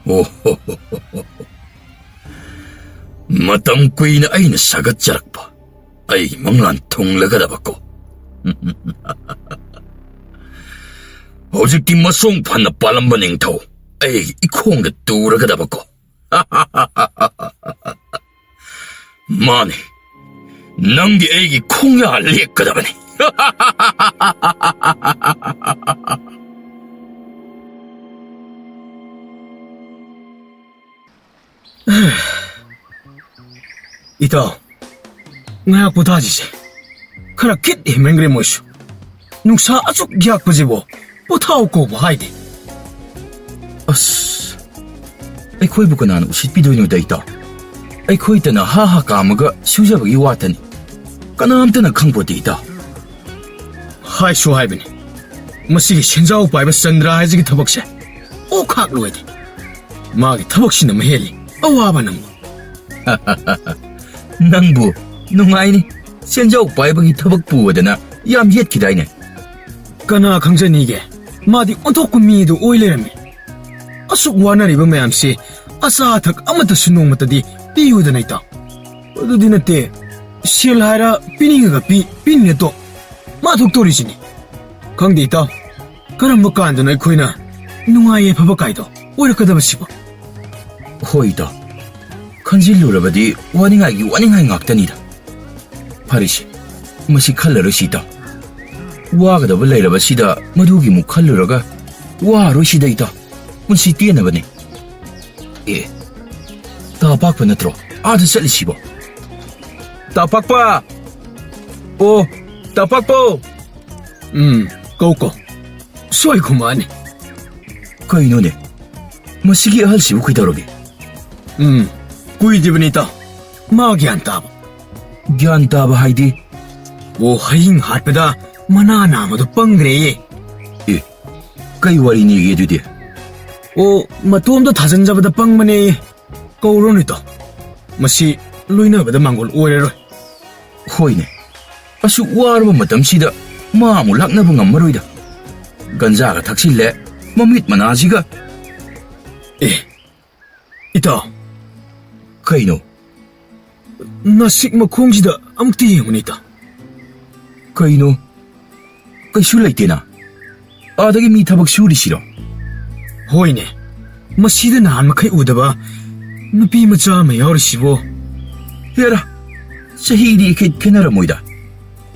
ꯑꯣ ꯍꯣ ꯍꯣ ꯍꯣ ꯍꯣ꯫ ꯃꯇꯝ ꯀꯨꯏꯅ ꯑꯩꯅ ꯁꯥꯒꯠꯆꯔꯛꯄ ꯑꯩꯒꯤ ꯃꯪꯂꯥꯟ ꯊꯨꯡꯂꯒꯗꯕꯀꯣ꯫ ꯍꯧꯖꯤꯛꯇꯤ ꯃꯁꯣꯡ ꯐꯅ ꯄꯥꯜꯂꯝꯕ ꯅꯤꯡꯊꯧ ꯑꯩꯒꯤ ꯏꯈꯣꯡꯗ ꯇꯨꯔꯒꯗꯕꯀꯣ꯫ ꯃꯥꯅꯤ, ꯅꯪꯗꯤ ꯑꯩꯒꯤ ꯈꯣꯡꯌꯥ ꯂꯦꯛꯀꯗꯕꯅꯤ꯫ ꯏꯇꯥꯎ, ꯉꯥꯏꯍꯥꯛ ꯄꯣꯊꯥꯁꯤꯁꯦ꯫ ꯈꯔ ꯈꯤꯠ ꯍꯦꯟꯃꯟꯈ꯭ꯔꯦ ꯃꯣꯏꯁꯨ꯫ ꯅꯨꯡꯁꯥ ꯑꯁꯨꯛ ꯌꯥꯛꯄꯁꯤꯕꯨ ꯄꯣꯊꯥꯎ ꯀꯧꯕ ꯍꯥꯏꯗꯦ꯫ ꯑꯁ, ꯑꯩꯈꯣꯏꯕꯨ ꯀꯅꯥꯅ ꯎꯁꯤꯠꯄꯤꯗꯣꯏꯅꯣꯗ, ꯏꯇꯥꯎ? ꯑꯩꯈꯣꯏꯇꯅ ꯍꯥ ꯍꯥ ꯀꯥꯝꯃꯒ ꯁꯨꯖꯕꯒꯤ ꯋꯥꯇꯅꯤ꯫ ꯀꯅꯥꯝꯇꯅ ꯈꯪꯄꯣꯠꯇꯦ, ꯏꯇꯥꯎ꯫ ꯍꯥꯏꯁꯨ ꯍꯥꯏꯕꯅꯤ, ꯃꯁꯤꯒꯤ ꯁꯦꯟꯖꯥꯎ ꯄꯥꯏꯕ ꯆꯟꯗ꯭ꯔ ꯍꯥꯏꯁꯤꯒꯤ ꯊꯕꯛꯁꯦ ꯑꯣ ꯈꯥꯛ ꯂꯣꯏꯗꯦ꯫ ꯃꯥꯒꯤ ꯊꯕꯛꯁꯤꯅ ꯃꯍꯦꯜꯂꯤ ꯑꯋꯥꯕ ꯅꯪꯕꯨ꯫ ꯅꯪꯕꯨ ꯅꯨꯡꯉꯥꯏꯅꯤ꯫ ꯁꯦꯟꯖꯥꯎ ꯄꯥꯏꯕꯒꯤ ꯊꯕꯛ ꯄꯨꯕꯗꯅ ꯌꯥꯝ ꯌꯦꯠꯈꯤꯗꯥꯏꯅꯦ? ꯀꯅꯥ ꯈꯪꯖꯅꯤꯒꯦ? ꯃꯥꯗꯤ ꯑꯣꯟꯊꯣꯛꯄ ꯃꯤꯗꯨ ꯑꯣꯏ ꯂꯩꯔꯝꯃꯤ꯫ ꯑꯁꯨꯛ ꯋꯥꯅꯔꯤꯕ ꯃꯌꯥꯝꯁꯤ ꯑꯆꯥ ꯑꯊꯛ ꯑꯃꯠꯇꯁꯨ ꯅꯣꯡꯃꯇꯗꯤ ꯄꯤꯌꯨꯗꯅ, ꯏꯇꯥꯎ꯫ ꯑꯗꯨꯗꯤ ꯅꯠꯇꯦ, ꯁꯦꯜ ꯍꯥꯏꯔ ꯄꯤꯅꯤꯡꯉꯒ ꯄꯤ, ꯄꯤꯅꯤꯡꯉꯦ ꯇꯣꯛ꯫ ꯃꯥ ꯊꯣꯛꯇꯣꯔꯤꯁꯤꯅꯤ꯫ ꯈꯪꯗꯦ, ꯏꯇꯥꯎ, ꯀꯔꯝꯕ ꯀꯥꯟꯗꯅꯣ ꯑꯩꯈꯣꯏꯅ ꯅꯨꯡꯉꯥꯏ ꯌꯥꯏꯐꯕ ꯀꯥꯏꯗꯣ ꯑꯣꯏꯔꯛꯀꯗꯕꯁꯤꯕꯣ? ꯍꯣꯏ, ꯏꯇꯥꯎ, ꯈꯟꯖꯤꯜꯂꯨꯔꯕꯗꯤ ꯋꯥꯅꯤꯡꯉꯥꯏꯒꯤ ꯋꯥꯅꯤꯡꯉꯥꯏ ꯉꯥꯛꯇꯅꯤꯗ꯫ ꯐꯔꯦꯁꯦ, ꯃꯁꯤ ꯈꯜꯂꯔꯣꯏꯁꯤ, ꯏꯇꯥꯎ꯫ ꯋꯥꯒꯗꯕ ꯂꯩꯔꯕꯁꯤꯗ ꯃꯗꯨꯒꯤ ꯑꯃꯨꯛ ꯈꯜꯂꯨꯔꯒ ꯋꯥꯔꯣꯏꯁꯤꯗ, ꯏꯇꯥꯎ꯫ ꯄꯨꯟꯁꯤ ꯇꯦꯟꯅꯕꯅꯤ꯫ ꯑꯦ, ꯇꯥ ꯄꯥꯛꯄ ꯅꯠꯇ꯭ꯔꯣ ꯑꯥꯗ ꯆꯠꯂꯤꯁꯤꯕꯣ? ꯇꯥ ꯄꯥꯛꯄ! ꯑꯣ, ꯇꯥ ꯄꯥꯛꯄꯧ! ꯎꯝ, ꯀꯧ, ꯀꯧ꯫ ꯁꯣꯏ ꯈꯨꯃꯛꯑꯅꯤ꯫ ꯀꯩꯅꯣꯅꯦ? ꯃꯁꯤꯒꯤ ꯑꯍꯜꯁꯤꯕꯨ ꯀꯩꯗꯧꯔꯒꯦ? ꯎꯝ, ꯀꯨꯏꯗ꯭ꯔꯤꯕꯅꯤ, ꯏꯇꯥꯎ꯫ ꯃꯥ ꯒ꯭ꯌꯥꯟ ꯇꯥꯕ꯫ ꯒ꯭ꯌꯥꯟ ꯇꯥꯕ ꯍꯥꯏꯗꯤ? ꯑꯣ, ꯍꯌꯤꯡ ꯍꯥꯠꯄꯗ ꯃꯅꯥ ꯅꯥꯝꯃꯗꯣ ꯄꯪꯈ꯭ꯔꯦꯌꯦ꯫ ꯑꯦ, ꯀꯩ ꯋꯥꯔꯤꯅꯦꯒꯦ ꯑꯗꯨꯗꯤ? ꯑꯣ, ꯃꯇꯣꯝꯇ ꯊꯥꯖꯤꯟꯖꯕꯗ ꯄꯪꯕꯅꯦꯌꯦ꯫ ꯀꯧꯔꯨꯅꯨ, ꯏꯇꯥꯎ꯫ ꯃꯁꯤ ꯂꯣꯏꯅꯕꯗ ꯃꯥꯡꯒꯣꯜ ꯑꯣꯏꯔꯔꯣꯏ꯫ ꯍꯣꯏꯅꯦ, ꯑꯁꯨꯛ ꯋꯥꯔꯕ ꯃꯇꯝꯁꯤꯗ ꯃꯥ ꯑꯃꯨꯛ ꯂꯥꯛꯅꯕ ꯉꯝꯃꯔꯣꯏꯗ꯫ ꯒꯟꯖꯥꯒ ꯊꯛꯆꯤꯜꯂꯦ, ꯃꯃꯤꯠ ꯃꯅꯥꯁꯤꯒ꯫ ꯑꯦ, ꯏꯇꯥꯎ꯫ ꯀꯩꯅꯣ? ꯅꯥꯁꯤꯛ ꯃꯈꯣꯡꯁꯤꯗ ꯑꯃꯨꯛꯇ ꯌꯦꯡꯉꯨꯅꯦ, ꯏꯇꯥꯎ꯫ ꯀꯩꯅꯣ? ꯀꯩꯁꯨ ꯂꯩꯇꯦꯅ꯫ ꯑꯥꯗꯒꯤ ꯃꯤ ꯊꯕꯛ ꯁꯨꯔꯤꯁꯤꯔꯣ? ꯍꯣꯏꯅꯦ, ꯃꯁꯤꯗ ꯅꯍꯥꯟ ꯃꯈꯩ ꯎꯗꯕ ꯅꯨꯄꯤ ꯃꯆꯥ ꯑꯃ ꯌꯥꯎꯔꯤꯁꯤꯕꯣ꯫ ꯍꯦꯔꯥ, ꯆꯍꯤꯗꯤ ꯏꯈꯦꯠ ꯈꯦꯠꯅꯔꯝꯃꯣꯏꯗ꯫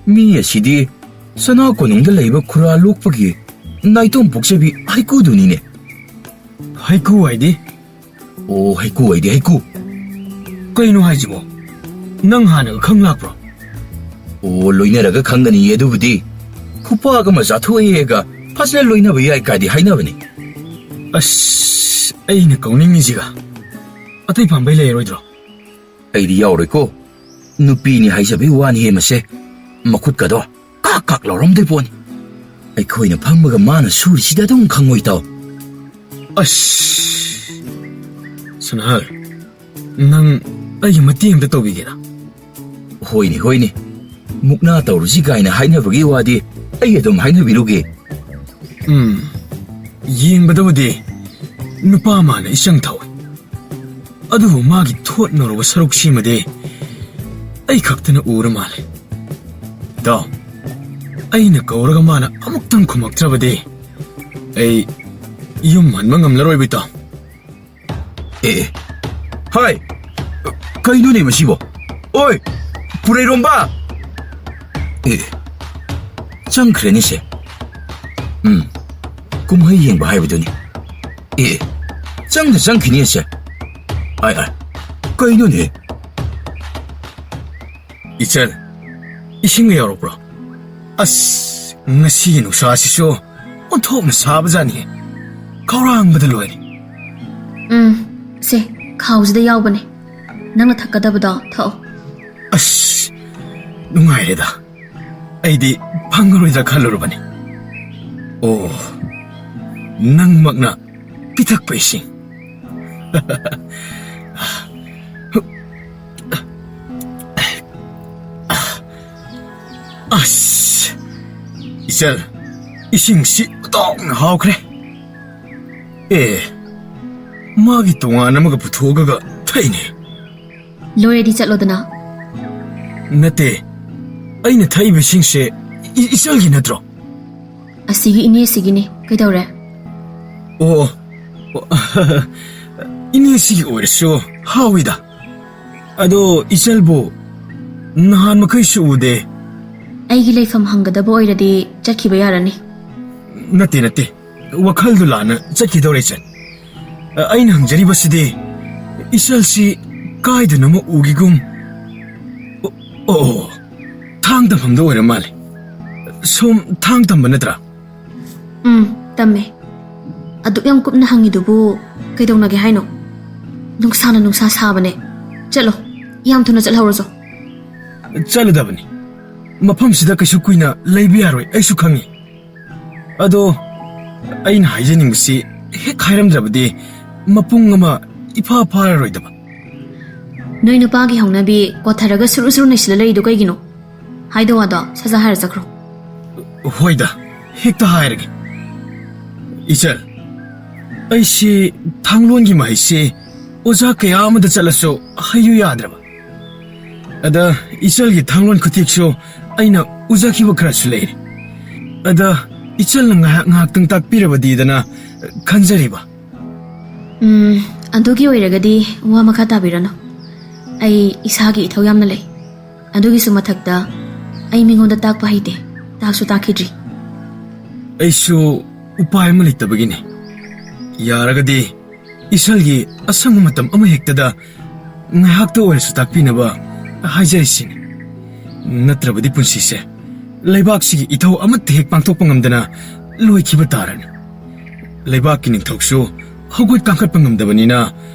ꯃꯤ ꯑꯁꯤꯗꯤ ꯁꯅꯥ ꯀꯣꯅꯨꯡꯗ ꯂꯩꯕ ꯈꯨꯔꯥ ꯂꯣꯛꯄꯒꯤ ꯅꯥꯏꯇꯣꯝ ꯄꯣꯛꯆꯕꯤ ꯍꯩꯀꯨꯗꯨꯅꯤꯅꯦ꯫ ꯍꯩꯀꯨ ꯍꯥꯏꯗꯤ? ꯑꯣ, ꯍꯩꯀꯨ ꯍꯥꯏꯗꯤ ꯍꯩꯀꯨ꯫ ꯀꯩꯅꯣ ꯍꯥꯏꯁꯤꯕꯣ? ꯅꯪ ꯍꯥꯟꯅꯒ ꯈꯪ ꯂꯥꯛꯄ꯭ꯔꯣ? ꯑꯣ, ꯂꯣꯏꯅꯔꯒ ꯈꯪꯒꯅꯤꯌꯦ ꯑꯗꯨꯕꯨꯗꯤ꯫ ꯈꯨꯄꯥꯛ ꯑꯃ ꯆꯥꯊꯣꯛꯑꯦꯒ ꯐꯖꯅ ꯂꯣꯏꯅꯕ ꯌꯥꯏ ꯀꯥꯏꯗꯤ ꯍꯥꯏꯅꯕꯅꯤ꯫ ꯑꯁ, ꯑꯩꯅ ꯀꯧꯅꯤꯡꯉꯤꯁꯤꯒ ꯑꯇꯩ ꯄꯥꯝꯕꯩ ꯂꯩꯔꯣꯏꯗ꯭ꯔꯣ? ꯑꯩꯗꯤ ꯌꯥꯎꯔꯣꯏꯀꯣ꯫ ꯅꯨꯄꯤꯅꯤ ꯍꯥꯏꯖꯕꯩ ꯋꯥꯅꯤꯍꯦ ꯃꯁꯦ꯫ ꯃꯈꯨꯠꯀꯗꯣ ꯀꯥꯛ ꯀꯥꯛ ꯂꯥꯎꯔꯝꯗꯣꯏ ꯄꯣꯠꯅꯤ꯫ ꯑꯩꯈꯣꯏꯅ ꯐꯝꯃꯒ ꯃꯥꯅ ꯁꯨꯔꯤꯁꯤꯗ ꯑꯗꯨꯝ ꯈꯪꯉꯣꯏ, ꯇꯥꯎ꯫ ꯑꯁ, ꯁꯅꯥꯍꯜ, ꯅꯪ ꯑꯩꯒꯤ ꯃꯇꯦꯡ ꯑꯝꯇ ꯇꯧꯕꯤꯒꯦꯔꯥ? ꯍꯣꯏꯅꯦ, ꯍꯣꯏꯅꯦ꯫ ꯃꯨꯛꯅꯥ ꯇꯧꯔꯨꯁꯤ ꯀꯥꯏꯅ ꯍꯥꯏꯅꯕꯒꯤ ꯋꯥꯗꯤ ꯑꯩ ꯑꯗꯨꯝ ꯍꯥꯏꯅꯕꯤꯔꯨꯒꯦ꯫ ꯎꯝ, ꯌꯦꯡꯕꯗꯕꯨꯗꯤ ꯅꯨꯄꯥ ꯃꯥꯅ ꯏꯆꯪ ꯊꯧꯏ, ꯑꯗꯨꯕꯨ ꯃꯥꯒꯤ ꯊꯣꯠꯅꯔꯨꯕ ꯁꯔꯨꯛꯁꯤꯃꯗꯤ ꯑꯩ ꯈꯛꯇꯅ ꯎꯔ ꯃꯥꯜꯂꯦ꯫ ꯏꯇꯥꯎ, ꯑꯩꯅ ꯀꯧꯔꯒ ꯃꯥꯅ ꯑꯃꯨꯛꯇꯪ ꯈꯨꯝꯃꯛꯇ꯭ꯔꯕꯗꯤ ꯑꯩ ꯌꯨꯝ ꯍꯟꯕ ꯉꯝꯂꯔꯣꯏꯕ, ꯏꯇꯥꯎ꯫ ꯑꯦ, ꯑꯦ꯫ ꯍꯥꯏ! ꯀꯩꯅꯣꯅꯦ ꯃꯁꯤꯕꯣ? ꯑꯣꯏ! ꯄꯨꯔꯩꯔꯣꯝꯕ! ꯑꯦ, ꯆꯪꯈ꯭ꯔꯦꯅꯦ ꯁꯦ꯫ ꯎꯝ, ꯀꯨꯝꯍꯩ ꯌꯦꯡꯕ ꯍꯥꯏꯕꯗꯨꯅꯤ꯫ ꯑꯦ, ꯆꯪꯗ ꯆꯪꯈꯤꯅꯤ ꯑꯁꯦ꯫ ꯑꯥꯏ, ꯑꯥꯏ, ꯀꯩꯅꯣꯅꯦ? ꯏꯆꯜ, ꯏꯁꯤꯡꯒ ꯌꯥꯎꯔꯛꯄ꯭ꯔꯣ? ꯑꯁ, ꯉꯁꯤꯒꯤ ꯅꯨꯡꯁꯥꯁꯤꯁꯨ ꯑꯣꯟꯊꯣꯛꯅ ꯁꯥꯕꯖꯥꯠꯅꯤ꯫ ꯈꯧꯔꯥꯡꯕꯗ ꯂꯣꯏꯔꯦ꯫ ꯎꯝ, ꯁꯦ, ꯈꯥꯎꯁꯤꯗ ꯌꯥꯎꯕꯅꯦ꯫ ꯅꯪꯅ ꯊꯛꯀꯗꯕꯗꯣ ꯊꯛꯑꯣ꯫ ꯑꯁ, ꯅꯨꯡꯉꯥꯏꯔꯦꯗ꯫ ꯑꯩꯗꯤ ꯐꯪꯉꯔꯣꯏꯗ꯭ꯔꯥ ꯈꯜꯂꯨꯔꯕꯅꯤ꯫ ꯑꯣ, ꯅꯪꯃꯛꯅ ꯄꯤꯊꯛꯄ ꯏꯁꯤꯡ꯫ ꯑꯁ, ꯏꯆꯜ, ꯏꯁꯤꯡꯁꯤ ꯑꯣꯟꯊꯣꯛꯅ ꯍꯥꯎꯈ꯭ꯔꯦ꯫ ꯑꯦ, ꯃꯥꯒꯤ ꯇꯣꯉꯥꯟ ꯑꯃꯒ ꯄꯨꯊꯣꯛꯑꯒ ꯊꯛꯏꯅꯦ꯫ ꯂꯣꯏꯔꯗꯤ ꯆꯠꯂꯣꯗꯅ꯫ ꯅꯠꯇꯦ, ꯑꯩꯅ ꯊꯛꯏꯕ ꯏꯁꯤꯡꯁꯦ ꯏ-, ꯏꯆꯜꯒꯤ ꯅꯠꯇ꯭ꯔꯣ? ꯑꯁꯤꯒꯤ ꯏꯅꯦꯁꯤꯒꯤꯅꯤ꯫ ꯀꯩꯗꯧꯔꯦ? ꯑꯣ, ꯑꯣ, ꯏꯅꯦꯁꯤꯒꯤ ꯑꯣꯏꯔꯁꯨ ꯍꯥꯎꯏꯗ꯫ ꯑꯗꯣ ꯏꯆꯜꯕꯨ ꯅꯍꯥꯟ ꯃꯈꯩꯁꯨ ꯎꯗꯦ꯫ ꯑꯩꯒꯤ ꯂꯩꯐꯝ ꯍꯪꯒꯗꯕ ꯑꯣꯏꯔꯗꯤ ꯆꯠꯈꯤꯕ ꯌꯥꯔꯅꯤ꯫ ꯅꯠꯇꯦ, ꯅꯠꯇꯦ꯫ ꯋꯥꯈꯜꯗꯨ ꯂꯥꯟꯅ ꯆꯠꯈꯤꯗꯧꯔꯦ, ꯏꯆꯟ꯫ ꯑ, ꯑꯩꯅ ꯍꯪꯖꯔꯤꯕꯁꯤꯗꯤ, ꯏꯆꯜꯁꯤ ꯀꯥꯏꯗꯅꯣꯃ ꯎꯈꯤꯒꯨꯝ꯫ ꯑꯣ, ꯑꯣ, ꯊꯥꯡ ꯇꯝꯐꯝꯗ ꯑꯣꯏꯔ ꯃꯥꯜꯂꯦ꯫ ꯁꯣꯝ ꯊꯥꯡ ꯇꯝꯕ ꯅꯠꯇ꯭ꯔꯥ? ꯎꯝ, ꯇꯝꯃꯦ꯫ ꯑꯗꯨꯛ ꯌꯥꯝ ꯀꯨꯞꯅ ꯍꯪꯉꯤꯗꯨꯕꯨ ꯀꯩꯗꯧꯅꯒꯦ ꯍꯥꯏꯅꯣ? ꯅꯨꯡꯁꯥꯅ ꯅꯨꯡꯁꯥ ꯁꯥꯕꯅꯦ꯫ ꯆꯠꯂꯣ, ꯌꯥꯝ ꯊꯨꯅ ꯆꯠꯍꯧꯔꯁꯣ꯫ ꯆꯠꯂꯗꯕꯅꯤ꯫ ꯃꯐꯝꯁꯤꯗ ꯀꯩꯁꯨ ꯀꯨꯏꯅ ꯂꯩꯕ ꯌꯥꯔꯣꯏ, ꯑꯩꯁꯨ ꯈꯪꯉꯤ꯫ ꯑꯗꯣ ꯑꯩꯅ ꯍꯥꯏꯖꯅꯤꯡꯕꯁꯤ ꯍꯦꯛ ꯍꯥꯏꯔꯝꯗ꯭ꯔꯕꯗꯤ ꯃꯄꯨꯡ ꯑꯃ ꯏꯐꯥ ꯐꯥꯔꯔꯣꯏꯗꯕ꯫ ꯅꯣꯏ ꯅꯨꯄꯥꯒꯤ ꯍꯧꯅꯕꯤ ꯀꯣꯊꯔꯒ ꯁꯨꯔꯨ ꯁꯨꯔꯨ ꯅꯩꯁꯤꯜꯂ ꯂꯩꯔꯤꯗꯣ ꯀꯩꯒꯤꯅꯣ? ꯍꯥꯏꯗꯣ ꯋꯥꯗꯣ ꯁꯠ ꯁꯠ ꯍꯥꯏꯔ ꯆꯠꯈ꯭ꯔꯣ꯫ ꯍꯣꯏꯗ, ꯍꯦꯛꯇ ꯍꯥꯏꯔꯒꯦ꯫ ꯏꯆꯜ, ꯑꯩꯁꯤ ꯊꯥꯡꯂꯣꯟꯒꯤ ꯃꯍꯩꯁꯤ ꯑꯣꯖꯥ ꯀꯌꯥ ꯑꯃꯗ ꯆꯠꯂꯁꯨ ꯍꯩꯌꯨ ꯌꯥꯗ꯭ꯔꯕ꯫ ꯑꯗ ꯏꯆꯜꯒꯤ ꯊꯥꯡꯂꯣꯟ ꯈꯨꯊꯦꯛꯁꯨ ꯑꯩꯅ ꯎꯖꯈꯤꯕ ꯈꯔꯁꯨ ꯂꯩꯔꯦ꯫ ꯑꯗ ꯏꯆꯜꯅ ꯉꯥꯏꯍꯥꯛ ꯉꯥꯏꯍꯥꯛꯇꯪ ꯇꯥꯛꯄꯤꯔꯕꯗꯤꯗꯅ ꯈꯟꯖꯔꯤꯕ꯫ ꯎꯝ, ꯑꯗꯨꯒꯤ ꯑꯣꯏꯔꯒꯗꯤ ꯋꯥ ꯃꯈꯥ ꯇꯥꯕꯤꯔꯅꯨ꯫ ꯑꯩ ꯏꯁꯥꯒꯤ ꯏꯊꯧ ꯌꯥꯝꯅ ꯂꯩ꯫ ꯑꯗꯨꯒꯤꯁꯨ ꯃꯊꯛꯇ ꯑꯩ ꯃꯤꯉꯣꯟꯗ ꯇꯥꯛꯄ ꯍꯩꯇꯦ, ꯇꯥꯛꯁꯨ ꯇꯥꯛꯈꯤꯗ꯭ꯔꯤ꯫ ꯑꯩꯁꯨ ꯎꯄꯥꯏ ꯑꯃ ꯂꯩꯇꯕꯒꯤꯅꯦ꯫ ꯌꯥꯔꯒꯗꯤ ꯏꯁꯜꯒꯤ ꯑꯁꯪꯕ ꯃꯇꯝ ꯑꯃ ꯍꯦꯛꯇꯗ ꯉꯥꯏꯍꯥꯛꯇ ꯑꯣꯏꯔꯁꯨ ꯇꯥꯛꯄꯤꯅꯕ ꯍꯥꯏꯖꯔꯤꯁꯤꯅꯤ꯫ ꯅꯠꯇ꯭ꯔꯕꯗꯤ ꯄꯨꯟꯁꯤꯁꯦ ꯂꯩꯕꯥꯛꯁꯤꯒꯤ ꯏꯊꯧ ꯑꯃꯠꯇ ꯍꯦꯛ ꯄꯥꯡꯊꯣꯛꯄ ꯉꯝꯗꯅ ꯂꯣꯏꯈꯤꯕ ꯇꯥꯔꯅꯤ꯫ ꯂꯩꯕꯥꯛꯀꯤ ꯅꯤꯡꯊꯧꯁꯨ ꯍꯧꯒꯠ ꯀꯥꯡꯈꯠꯄ ꯉꯝꯗꯕꯅꯤꯅ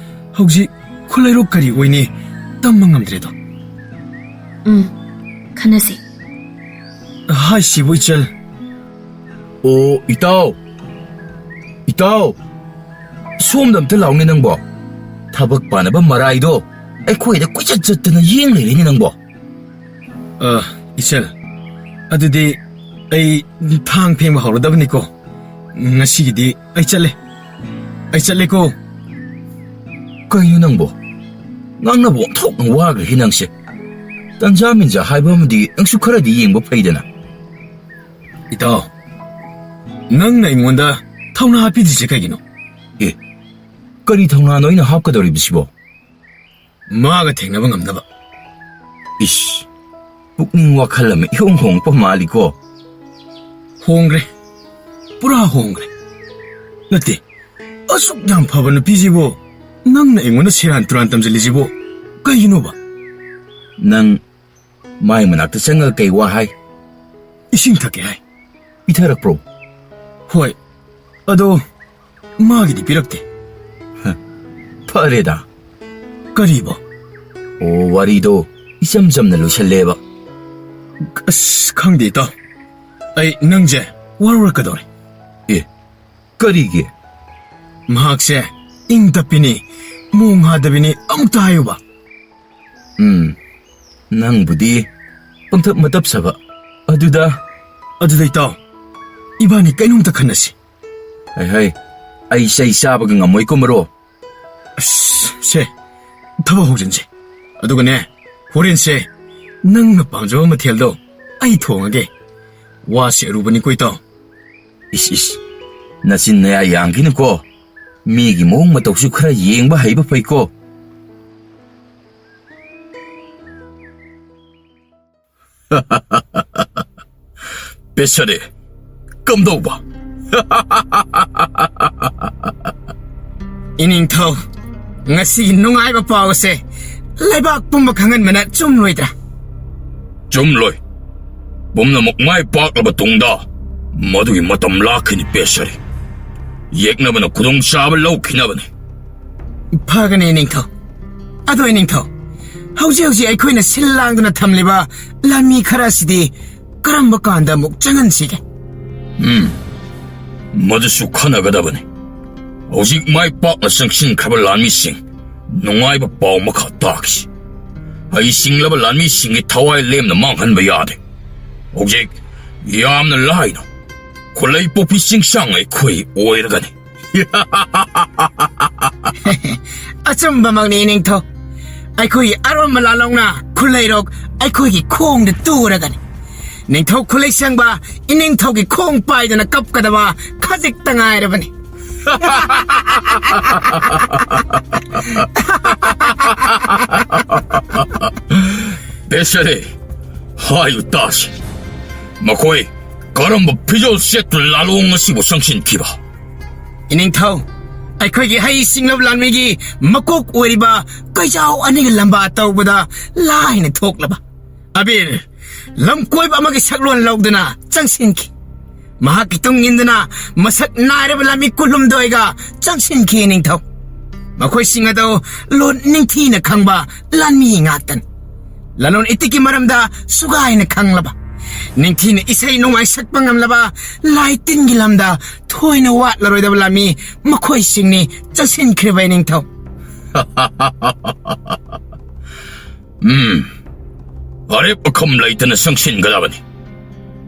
ꯍꯧꯖꯤꯛ ꯈꯨꯠꯂꯩꯔꯣꯛ ꯀꯔꯤ ꯑꯣꯏꯅꯤ ꯇꯝꯕ ꯉꯝꯗ꯭ꯔꯦꯗꯣ꯫ ꯎꯝ, ꯈꯟꯅꯁꯤ꯫ ꯍꯥꯏꯁꯤꯕꯨ ꯏꯆꯜ꯫ ꯑꯣ, ꯏꯇꯥꯎ! ꯏꯇꯥꯎ! ꯁꯣꯝꯗ ꯑꯝꯇ ꯂꯥꯎꯅꯦ ꯅꯪꯕꯣ꯫ ꯊꯕꯛ ꯄꯥꯅꯕ ꯃꯔꯥꯏꯗꯣ ꯑꯩꯈꯣꯏꯗ ꯀꯣꯏꯆꯠ ꯆꯠꯇꯅ ꯌꯦꯡ ꯂꯩꯔꯦꯅꯦ ꯅꯪꯕꯣ꯫ ꯑ, ꯏꯆꯜ, ꯑꯗꯨꯗꯤ ꯑꯩ ꯊꯥꯡ ꯐꯦꯡꯕ ꯍꯧꯔꯗꯕꯅꯤꯀꯣ꯫ ꯉꯁꯤꯒꯤꯗꯤ ꯑꯩ ꯆꯠꯂꯦ꯫ ꯑꯩ ꯆꯠꯂꯦꯀꯣ꯫ ꯀꯩꯅꯣ ꯅꯪꯕꯣ? ꯉꯥꯡꯅꯕ ꯑꯣꯟꯊꯣꯛꯅ ꯋꯥꯈ꯭ꯔꯦꯍꯦ ꯅꯪꯁꯦ꯫ ꯇꯟꯖꯥ ꯃꯤꯟꯖꯥ ꯍꯥꯏꯕ ꯑꯃꯗꯤ ꯅꯪꯁꯨ ꯈꯔꯗꯤ ꯌꯦꯡꯕ ꯐꯩꯗꯅ꯫ ꯏꯇꯥꯎ, ꯅꯪꯅ ꯑꯩꯉꯣꯟꯗ ꯊꯧꯅꯥ ꯍꯥꯞꯄꯤꯗ꯭ꯔꯤꯁꯦ ꯀꯩꯒꯤꯅꯣ? ꯑꯦ, ꯀꯔꯤ ꯊꯧꯅꯥꯅꯣ ꯑꯩꯅ ꯍꯥꯞꯀꯗꯧꯔꯤꯕꯁꯤꯕꯣ? ꯃꯥꯒ ꯊꯦꯡꯅꯕ ꯉꯝꯅꯕ꯫ ꯏꯁ, ꯄꯨꯛꯅꯤꯡ ꯋꯥꯈꯜ ꯑꯃ ꯏꯍꯣꯡ ꯍꯣꯡꯉꯛꯄ ꯃꯥꯜꯂꯤꯀꯣ꯫ ꯍꯣꯡꯈ꯭ꯔꯦ, ꯄꯨꯔꯥ ꯍꯣꯡꯈ꯭ꯔꯦ꯫ ꯅꯠꯇꯦ, ꯑꯁꯨꯛ ꯌꯥꯝ ꯐꯕ ꯅꯨꯄꯤꯁꯤꯕꯨ ꯅꯪꯅ ꯑꯩꯉꯣꯟꯗ ꯁꯦꯔꯥꯟ ꯇꯨꯔꯥꯟ ꯇꯝꯁꯤꯜꯂꯤꯁꯤꯕꯨ ꯀꯩꯒꯤꯅꯣꯕ? ꯅꯪ ꯃꯥꯏ ꯃꯅꯥꯛꯇ ꯆꯪꯉꯒ ꯀꯩ ꯋꯥ ꯍꯥꯏ? ꯏꯁꯤꯡ ꯊꯛꯀꯦ ꯍꯥꯏ꯫ ꯄꯤꯊꯔꯛꯄ꯭ꯔꯣ? ꯍꯣꯏ, ꯑꯗꯣ ꯃꯥꯒꯤꯗꯤ ꯄꯤꯔꯛꯇꯦ꯫ ꯍ, ꯐꯔꯦꯗ꯫ ꯀꯔꯤꯕꯣ? ꯑꯣ, ꯋꯥꯔꯤꯗꯣ ꯏꯆꯝ ꯆꯝꯅ ꯂꯣꯏꯁꯜꯂꯦꯕ꯫ ꯑꯁ, ꯈꯪꯗꯦ ꯏꯇꯥꯎ, ꯑꯩ ꯅꯪꯁꯦ ꯋꯥꯔꯧꯔꯛꯀꯗꯧꯔꯦ꯫ ꯑꯦ, ꯀꯔꯤꯒꯤ? ꯃꯍꯥꯛꯁꯦ ꯏꯪ ꯇꯞꯄꯤꯅꯤ, ꯃꯣꯡ ꯍꯥꯗꯕꯤꯅꯤ, ꯑꯃꯨꯛꯇ ꯍꯥꯏꯌꯨꯕ꯫ ꯎꯝ, ꯅꯪꯕꯨꯗꯤ ꯄꯪꯇꯞ ꯃꯇꯞ ꯁꯥꯕ꯫ ꯑꯗꯨꯗ, ꯑꯗꯨꯗ ꯏꯇꯥꯎ, ꯏꯕꯥꯅꯤ ꯀꯩꯅꯣꯝꯇ ꯈꯟꯅꯁꯤ꯫ ꯍꯩ ꯍꯩ, ꯑꯩ ꯆꯩ ꯆꯥꯕꯒ ꯉꯝꯃꯣꯏꯀꯣ ꯃꯔꯨꯞ꯫ ꯑꯁ, ꯁꯦ, ꯊꯕꯛ ꯍꯧꯖꯤꯟꯁꯦ꯫ ꯑꯗꯨꯒꯅꯦ, ꯍꯣꯔꯦꯟꯁꯦ ꯅꯪꯅ ꯄꯥꯝꯖꯕ ꯃꯊꯦꯜꯗꯣ ꯑꯩ ꯊꯣꯡꯉꯒꯦ꯫ ꯋꯥꯁꯦ ꯑꯔꯨꯕꯅꯤꯀꯣ ꯏꯇꯥꯎ꯫ ꯏꯁ ꯏꯁ, ꯅꯆꯤꯟ ꯅꯌꯥ ꯌꯥꯡꯈꯤꯅꯨꯀꯣ꯫ ꯃꯤꯒꯤ ꯃꯑꯣꯡ ꯃꯇꯧꯁꯨ ꯈꯔ ꯌꯦꯡꯕ ꯍꯩꯕ ꯐꯩꯀꯣ꯫ ꯄꯦꯁꯔꯦ, ꯀꯝꯗꯧꯕ? ꯏꯅꯤꯡꯊꯧ, ꯉꯁꯤꯒꯤ ꯅꯨꯡꯉꯥꯏꯕ ꯄꯥꯎ ꯑꯁꯦ ꯂꯩꯕꯥꯛ ꯄꯨꯝꯕ ꯈꯪꯍꯟꯕꯅ ꯆꯨꯝꯂꯣꯏꯗ꯭ꯔꯥ? ꯆꯨꯝꯂꯣꯏ꯫ ꯄꯨꯝꯅꯃꯛ ꯃꯥꯏ ꯄꯥꯛꯂꯕ ꯇꯨꯡꯗ ꯃꯗꯨꯒꯤ ꯃꯇꯝ ꯂꯥꯛꯈꯤꯅꯤ, ꯄꯦꯁꯔꯦ꯫ ꯌꯦꯛꯅꯕꯅ ꯈꯨꯗꯣꯡꯆꯥꯕ ꯂꯧꯈꯤꯅꯕꯅꯤ꯫ ꯐꯒꯅꯤ, ꯏꯅꯤꯡꯊꯧ꯫ ꯑꯗꯣ, ꯏꯅꯤꯡꯊꯧ, ꯍꯧꯖꯤꯛ ꯍꯧꯖꯤꯛ ꯑꯩꯈꯣꯏꯅ ꯁꯤꯜ ꯂꯥꯡꯗꯨꯅ ꯊꯝꯂꯤꯕ ꯂꯥꯟꯃꯤ ꯈꯔ ꯑꯁꯤꯗꯤ ꯀꯔꯝꯕ ꯀꯥꯟꯗ ꯑꯃꯨꯛ ꯆꯪꯍꯟꯁꯤꯒꯦ? ꯎꯝ, ꯃꯗꯨꯁꯨ ꯈꯟꯅꯒꯗꯕꯅꯤ꯫ ꯍꯧꯖꯤꯛ ꯃꯥꯏ ꯄꯥꯛꯅ ꯆꯪꯁꯤꯟꯈ꯭ꯔꯕ ꯂꯥꯟꯃꯤꯁꯤꯡ, ꯅꯨꯡꯉꯥꯏꯕ ꯄꯥꯎ ꯑꯃꯈꯛ ꯇꯥꯈꯤ꯫ ꯍꯩꯁꯤꯡꯂꯕ ꯂꯥꯟꯃꯤꯁꯤꯡꯒꯤ ꯊꯋꯥꯏ ꯂꯦꯝꯅ ꯃꯥꯡꯍꯟꯕ ꯌꯥꯗꯦ꯫ ꯍꯧꯖꯤꯛ ꯌꯥꯝꯅ ꯂꯥꯏꯅ ꯈꯨꯂꯩ ꯄꯣꯛꯄꯤ ꯆꯤꯡꯁꯥꯡ ꯑꯩꯈꯣꯏ ꯑꯣꯏꯔꯒꯅꯤ꯫ ꯑꯆꯨꯝꯕꯃꯛꯅꯤ, ꯏꯅꯤꯡꯊꯧ꯫ ꯑꯩꯈꯣꯏꯒꯤ ꯑꯔꯣꯟꯕ ꯂꯥꯜꯍꯧꯅ ꯈꯨꯂꯩꯔꯣꯛ ꯑꯩꯈꯣꯏꯒꯤ ꯈꯣꯡꯗ ꯇꯨꯔꯒꯅꯤ꯫ ꯅꯤꯡꯊꯧ ꯈꯨꯂꯩ ꯁꯦꯡꯕ ꯏꯅꯤꯡꯊꯧꯒꯤ ꯈꯣꯡ ꯄꯥꯏꯗꯨꯅ ꯀꯞꯀꯗꯕ ꯈꯖꯤꯛꯇ ꯉꯥꯏꯔꯕꯅꯤ꯫ ꯄꯦꯁꯔꯦ, ꯍꯥꯏꯌꯨ ꯇꯥꯁꯤ꯫ ꯃꯈꯣꯏ ꯀꯔꯝꯕ ꯐꯤꯖꯣꯜ ꯁꯦꯠꯇꯨꯅ ꯂꯥꯂꯣꯡ ꯑꯁꯤꯕꯨ ꯆꯪꯁꯤꯟꯈꯤꯕ? ꯏꯅꯤꯡꯊꯧ, ꯑꯩꯈꯣꯏꯒꯤ ꯍꯩ ꯁꯤꯡꯂꯕ ꯂꯥꯟꯃꯤꯒꯤ ꯃꯀꯣꯛ ꯑꯣꯏꯔꯤꯕ ꯀꯩꯖꯥꯎ ꯑꯅꯤꯒ ꯂꯝꯕꯥ ꯇꯧꯕꯗ ꯂꯥꯏꯅ ꯊꯣꯛꯂꯕ ꯑꯕꯤꯔ, ꯂꯝꯀꯣꯏꯕ ꯑꯃꯒꯤ ꯁꯛꯂꯣꯟ ꯂꯧꯗꯨꯅ ꯆꯪꯁꯤꯟꯈꯤ꯫ ꯃꯍꯥꯛꯀꯤ ꯇꯨꯡ ꯏꯟꯗꯨꯅ ꯃꯁꯛ ꯅꯥꯏꯔꯕ ꯂꯥꯟꯃꯤ ꯀꯨꯟꯍꯨꯝꯗꯣꯏꯒ ꯆꯪꯁꯤꯟꯈꯤ, ꯅꯤꯡꯊꯧ꯫ ꯃꯈꯣꯏꯁꯤꯡ ꯑꯗꯨ ꯂꯣꯟ ꯅꯤꯡꯊꯤꯅ ꯈꯪꯕ ꯂꯥꯟꯃꯤ ꯉꯥꯛꯇꯅꯤ꯫ ꯂꯂꯣꯟ ꯏꯇꯤꯛꯀꯤ ꯃꯔꯝꯗ ꯁꯨꯒꯥꯏꯅ ꯈꯪꯂꯕ, ꯅꯤꯡꯊꯤꯅ ꯏꯁꯩ ꯅꯣꯡꯃꯥꯏ ꯁꯛꯄ ꯉꯝꯂꯕ ꯂꯥꯏ ꯇꯤꯟꯒꯤ ꯂꯝꯗ ꯊꯣꯏꯅ ꯋꯥꯠꯂꯔꯣꯏꯗꯕ ꯂꯥꯟꯃꯤ ꯃꯈꯣꯏꯁꯤꯡꯅꯤ, ꯆꯪꯁꯤꯟꯈ꯭ꯔꯤꯕ ꯏꯅꯤꯡꯊꯧ꯫ ꯎꯝ, ꯑꯔꯦꯞ ꯑꯈꯝ ꯂꯩꯇꯅ ꯆꯪꯁꯤꯟꯒꯗꯕꯅꯤ꯫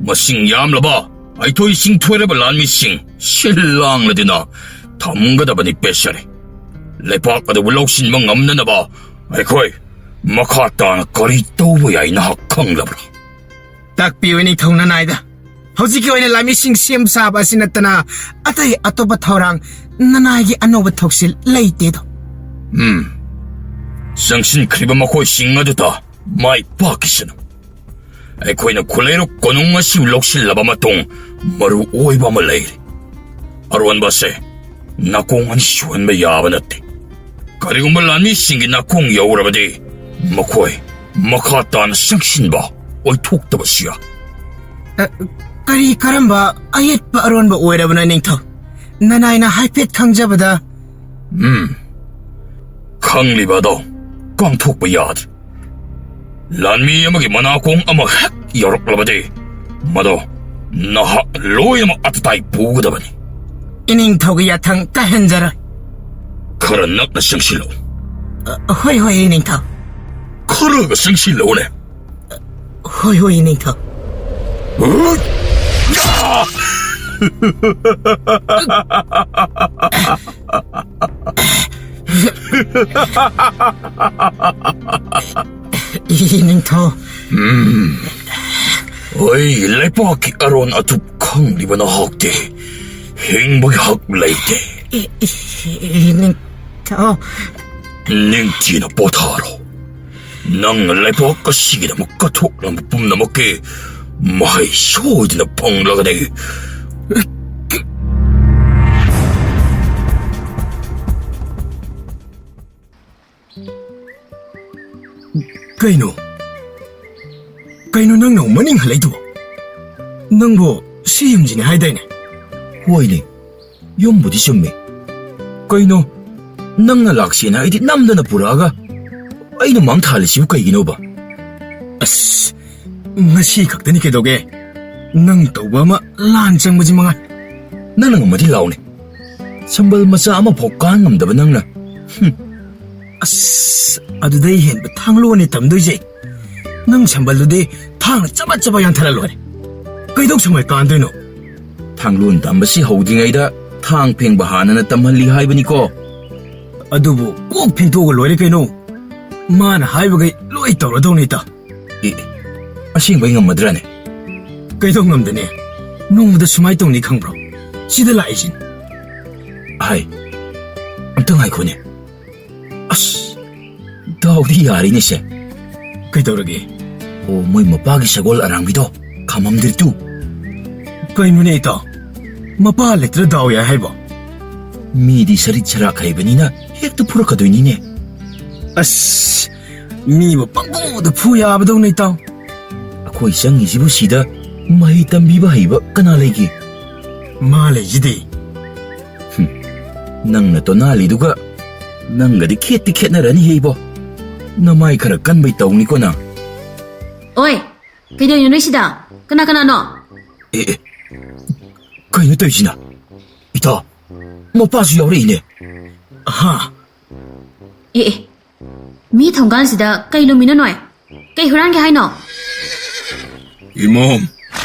ꯃꯁꯤꯡ ꯌꯥꯝꯂꯕ ꯍꯩꯊꯣꯏ ꯁꯤꯡꯊꯣꯏꯔꯕ ꯂꯥꯟꯃꯤꯁꯤꯡ ꯁꯤꯜ ꯂꯥꯡꯂꯗꯨꯅ ꯊꯝꯒꯗꯕꯅꯤ ꯄꯦꯁꯔꯤ꯫ ꯂꯩꯄꯥꯛ ꯑꯗꯨꯕꯨ ꯂꯧꯁꯤꯟꯕ ꯉꯝꯅꯅꯕ ꯑꯩꯈꯣꯏ ꯃꯈꯥ ꯇꯥꯅ ꯀꯔꯤ ꯇꯧꯕ ꯌꯥꯏ ꯅꯍꯥꯛ ꯈꯪꯂꯕ꯭ꯔꯥ? ꯇꯥꯛꯄꯤꯌꯨ ꯏꯅꯤꯡꯊꯧ ꯅꯅꯥꯏꯗ꯫ ꯍꯧꯖꯤꯛꯀꯤ ꯑꯣꯏꯅ ꯂꯥꯟꯃꯤꯁꯤꯡ ꯁꯦꯝ ꯁꯥꯕ ꯑꯁꯤ ꯅꯠꯇꯅ ꯑꯇꯩ ꯑꯇꯣꯞꯄ ꯊꯧꯔꯥꯡ ꯅꯅꯥꯏꯒꯤ ꯑꯅꯧꯕ ꯊꯧꯁꯤꯜ ꯂꯩꯇꯦꯗꯣ꯫ ꯎꯝ꯫ ꯆꯪꯁꯤꯟꯈ꯭ꯔꯤꯕ ꯃꯈꯣꯏꯁꯤꯡ ꯑꯗꯨꯗ ꯃꯥꯏ ꯄꯥꯛꯈꯤꯁꯅꯨ꯫ ꯑꯩꯈꯣꯏꯅ ꯈꯨꯂꯩꯔꯨꯛ ꯀꯣꯅꯨꯡ ꯑꯁꯤꯕꯨ ꯂꯧꯁꯤꯜꯂꯕ ꯃꯇꯨꯡ ꯃꯔꯨ ꯑꯣꯏꯕ ꯑꯃ ꯂꯩꯔꯤ꯫ ꯑꯔꯣꯟꯕ ꯑꯁꯦ ꯅꯥꯀꯣꯡ ꯑꯅꯤ ꯁꯨꯍꯟꯕ ꯌꯥꯕ ꯅꯠꯇꯦ꯫ ꯀꯔꯤꯒꯨꯝꯕ ꯂꯥꯟꯃꯤꯁꯤꯡꯒꯤ ꯅꯥꯀꯣꯡ ꯌꯧꯔꯕꯗꯤ ꯃꯈꯣꯏ ꯃꯈꯥ ꯇꯥꯅ ꯆꯪꯁꯤꯟꯕ ꯑꯣꯏꯊꯣꯛꯇꯕꯁꯨ ꯌꯥꯏ꯫ ꯑ, ꯀꯔꯤ ꯀꯔꯝꯕ ꯑꯌꯦꯠꯄ ꯑꯔꯣꯟꯕ ꯑꯣꯏꯔꯕꯅꯣ ꯅꯤꯡꯊꯧ? ꯅꯅꯥꯏꯅ ꯍꯥꯏꯐꯦꯠ ꯈꯪꯖꯕꯗ꯫ ꯎꯝ, ꯈꯪꯂꯤꯕ ꯑꯗꯣ ꯀꯥꯡꯊꯣꯛꯄ ꯌꯥꯗ꯭ꯔꯦ꯫ ꯂꯥꯟꯃꯤ ꯑꯃꯒꯤ ꯃꯅꯥꯀꯣꯡ ꯑꯃ ꯍꯦꯛ ꯌꯧꯔꯛꯂꯕꯗꯤ ꯃꯗꯣ ꯅꯍꯥꯛ ꯂꯣꯏꯅꯃꯛ ꯑꯇꯇꯥꯏ ꯄꯨꯒꯗꯕꯅꯤ꯫ ꯏꯅꯤꯡꯊꯧꯒꯤ ꯌꯥꯊꯪ ꯀꯥꯏꯍꯟꯖꯔꯣꯏ꯫ ꯈꯔ ꯅꯛꯅ ꯆꯪꯁꯤꯜꯂꯛꯎ꯫ ꯑ, ꯍꯣꯏ, ꯍꯣꯏ, ꯏꯅꯤꯡꯊꯧ꯫ ꯈꯔꯒ ꯆꯪꯁꯤꯜꯂꯛꯎꯅꯦ꯫ ꯍꯣꯏ, ꯍꯣꯏ, ꯏꯅꯤꯡꯊꯧ꯫ ꯏꯅꯤꯡꯊꯧ꯫ ꯎꯝ꯫ ꯍꯣꯏ, ꯂꯩꯄꯥꯛꯀꯤ ꯑꯔꯣꯟ ꯑꯊꯨꯞ ꯈꯪꯂꯤꯕ ꯅꯍꯥꯛꯇꯤ ꯍꯤꯡꯕꯒꯤ ꯍꯛ ꯂꯩꯇꯦ꯫ E-, E-, ꯏꯅꯤꯡꯊꯧ꯫ ꯅꯤꯡꯊꯤꯅ ꯄꯣꯊꯥꯔꯣ꯫ ꯅꯪꯅ ꯂꯩꯄꯥꯛ ꯑꯁꯤꯒꯤꯗꯃꯛ ꯀꯠꯊꯣꯛꯂꯝꯕ ꯄꯨꯝꯅꯃꯛꯀꯤ ꯃꯍꯩ ꯁꯣꯏꯗꯅ ꯐꯪꯂꯒꯅꯤ꯫ ꯀꯩꯅꯣ? ꯀꯩꯅꯣ ꯅꯪꯅ ꯑꯃꯨꯛ ꯃꯅꯤꯡ ꯍꯜꯂꯛꯏꯗꯨꯕꯣ? ꯅꯪꯕꯨ ꯁꯤ ꯌꯨꯝꯁꯤꯅꯦ ꯍꯥꯏꯗꯥꯏꯅꯦ? ꯍꯣꯏꯅꯦ, ꯌꯨꯝꯕꯨꯗꯤ ꯆꯨꯝꯃꯦ꯫ ꯀꯩꯅꯣ, ꯅꯪꯅ ꯂꯥꯛꯁꯦꯅ ꯑꯩꯗꯤ ꯅꯝꯗꯅ ꯄꯨꯔꯛꯑꯒ ꯑꯩꯅ ꯃꯥꯡ ꯊꯥꯍꯜꯂꯤꯁꯤꯕꯨ ꯀꯩꯒꯤꯅꯣꯕ? ꯑꯁ, ꯉꯁꯤ ꯈꯛꯇꯅꯤ ꯀꯩꯗꯧꯒꯦ? ꯅꯪ ꯇꯧꯕ ꯑꯃ ꯂꯥꯟ ꯆꯪꯕꯁꯤ ꯃꯉꯥꯏ꯫ ꯅꯪꯅ ꯉꯝꯃꯗꯤ ꯂꯥꯎꯅꯦ꯫ ꯁꯝꯕꯜ ꯃꯆꯥ ꯑꯃꯐꯥꯎ ꯀꯥꯟ ꯉꯝꯗꯕ ꯅꯪꯅ꯫ ꯍꯨꯝ꯫ ꯑꯁ, ꯑꯗꯨꯗꯩ ꯍꯦꯟꯕ ꯊꯥꯡꯂꯣꯟꯅꯦ ꯇꯝꯗꯣꯏꯁꯦ꯫ ꯅꯪ ꯁꯝꯕꯜꯗꯨꯗꯤ ꯊꯥꯡꯅ ꯆꯕꯠ ꯆꯕꯠ ꯌꯥꯟꯊꯠꯂ ꯂꯣꯏꯔꯦ꯫ ꯀꯩꯗꯧ ꯁꯝꯕꯜ ꯀꯥꯟꯗꯣꯏꯅꯣ? ꯊꯥꯡꯂꯣꯟ ꯇꯝꯕꯁꯤ ꯍꯧꯗ꯭ꯔꯤꯉꯩꯗ ꯊꯥꯡ ꯐꯦꯡꯕ ꯍꯥꯟꯅꯅ ꯇꯝꯍꯜꯂꯤ ꯍꯥꯏꯕꯅꯤꯀꯣ꯫ ꯑꯗꯨꯕꯨ ꯀꯣꯛ ꯐꯦꯡꯊꯣꯛꯑꯒ ꯂꯣꯏꯔꯦ ꯀꯩꯅꯣ꯫ ꯃꯥꯅ ꯍꯥꯏꯕꯈꯩ ꯂꯣꯏ ꯇꯧꯔꯗꯧꯅꯤ ꯏꯇꯥꯎ꯫ ꯑꯦ, ꯑꯁꯦꯡꯕꯩ ꯉꯝꯃꯗ꯭ꯔꯅꯦ? ꯀꯩꯗꯧ ꯉꯝꯗꯅꯤ? ꯅꯣꯡꯃꯗ ꯁꯨꯃꯥꯏ ꯇꯧꯅꯤ ꯈꯪꯕ꯭ꯔꯣ? ꯁꯤꯗ ꯂꯥꯛꯏꯁꯤꯅꯤ꯫ ꯍꯥꯏ, ꯑꯝꯇ ꯉꯥꯏꯈꯣꯅꯦ꯫ ꯑꯁ, ꯗꯥꯎꯗꯤ ꯌꯥꯔꯦꯅꯦ ꯁꯦ꯫ ꯀꯩꯗꯧꯔꯒꯦ? ꯑꯣ, ꯃꯣꯏ ꯃꯄꯥꯒꯤ ꯁꯒꯣꯜ ꯑꯔꯥꯡꯕꯤꯗꯣ ꯈꯥꯝꯃꯝꯗ꯭ꯔꯤ ꯇꯨ꯫ ꯀꯩꯅꯣꯅꯦ ꯏꯇꯥꯎ? ꯃꯄꯥ ꯂꯩꯇ꯭ꯔ ꯗꯥꯎ ꯌꯥꯏ ꯍꯥꯏꯕꯣ? ꯃꯤꯗꯤ ꯁꯔꯤꯠ ꯁꯔꯥꯛ ꯍꯩꯕꯅꯤꯅ ꯍꯦꯛꯇ ꯐꯨꯔꯛꯀꯗꯣꯏꯅꯤꯅꯦ꯫ ꯑꯁ, ꯃꯤꯕꯨ ꯄꯪꯐꯨꯗ ꯐꯨ ꯌꯥꯕꯗꯧꯅ ꯏꯇꯥꯎ꯫ ꯑꯩꯈꯣꯏ ꯆꯪꯉꯤꯁꯤꯕꯨ ꯁꯤꯗ ꯃꯍꯩ ꯇꯝꯕꯤꯕ ꯍꯩꯕ ꯀꯅꯥ ꯂꯩꯒꯦ? ꯃꯥ ꯂꯩꯁꯤꯗꯤ꯫ ꯍꯨꯝ, ꯅꯪꯅ ꯇꯣꯅꯥꯂꯤꯗꯨꯒ ꯅꯪꯒꯗꯤ ꯈꯦꯠꯇꯤ ꯈꯦꯠꯅꯔꯅꯤ ꯍꯦ ꯏꯕꯣ꯫ ꯅꯃꯥꯏ ꯈꯔ ꯀꯟꯕꯩ ꯇꯧꯅꯤꯀꯣ ꯅꯪ꯫ ꯑꯣꯏ, ꯀꯩꯗꯧꯔꯤꯅꯣ ꯅꯣꯏ ꯁꯤꯗ? ꯀꯅꯥ ꯀꯅꯥꯅꯣ? ꯑꯦ, ꯑꯦ, ꯀꯩꯅꯣ ꯇꯧꯔꯤꯁꯤꯅ? ꯏꯇꯥ, ꯃꯄꯥꯁꯨ ꯌꯥꯎꯔꯛꯏꯅꯦ꯫ ꯍꯥ? ꯑꯦ, ꯑꯦ, ꯃꯤ ꯊꯣꯡꯒꯥꯟꯁꯤꯗ ꯀꯩ ꯂꯨꯝꯃꯤꯅꯣ ꯅꯣꯏ? ꯀꯩ ꯍꯨꯔꯥꯟꯒꯦ ꯍꯥꯏꯅꯣ? ꯏꯃꯣꯝ,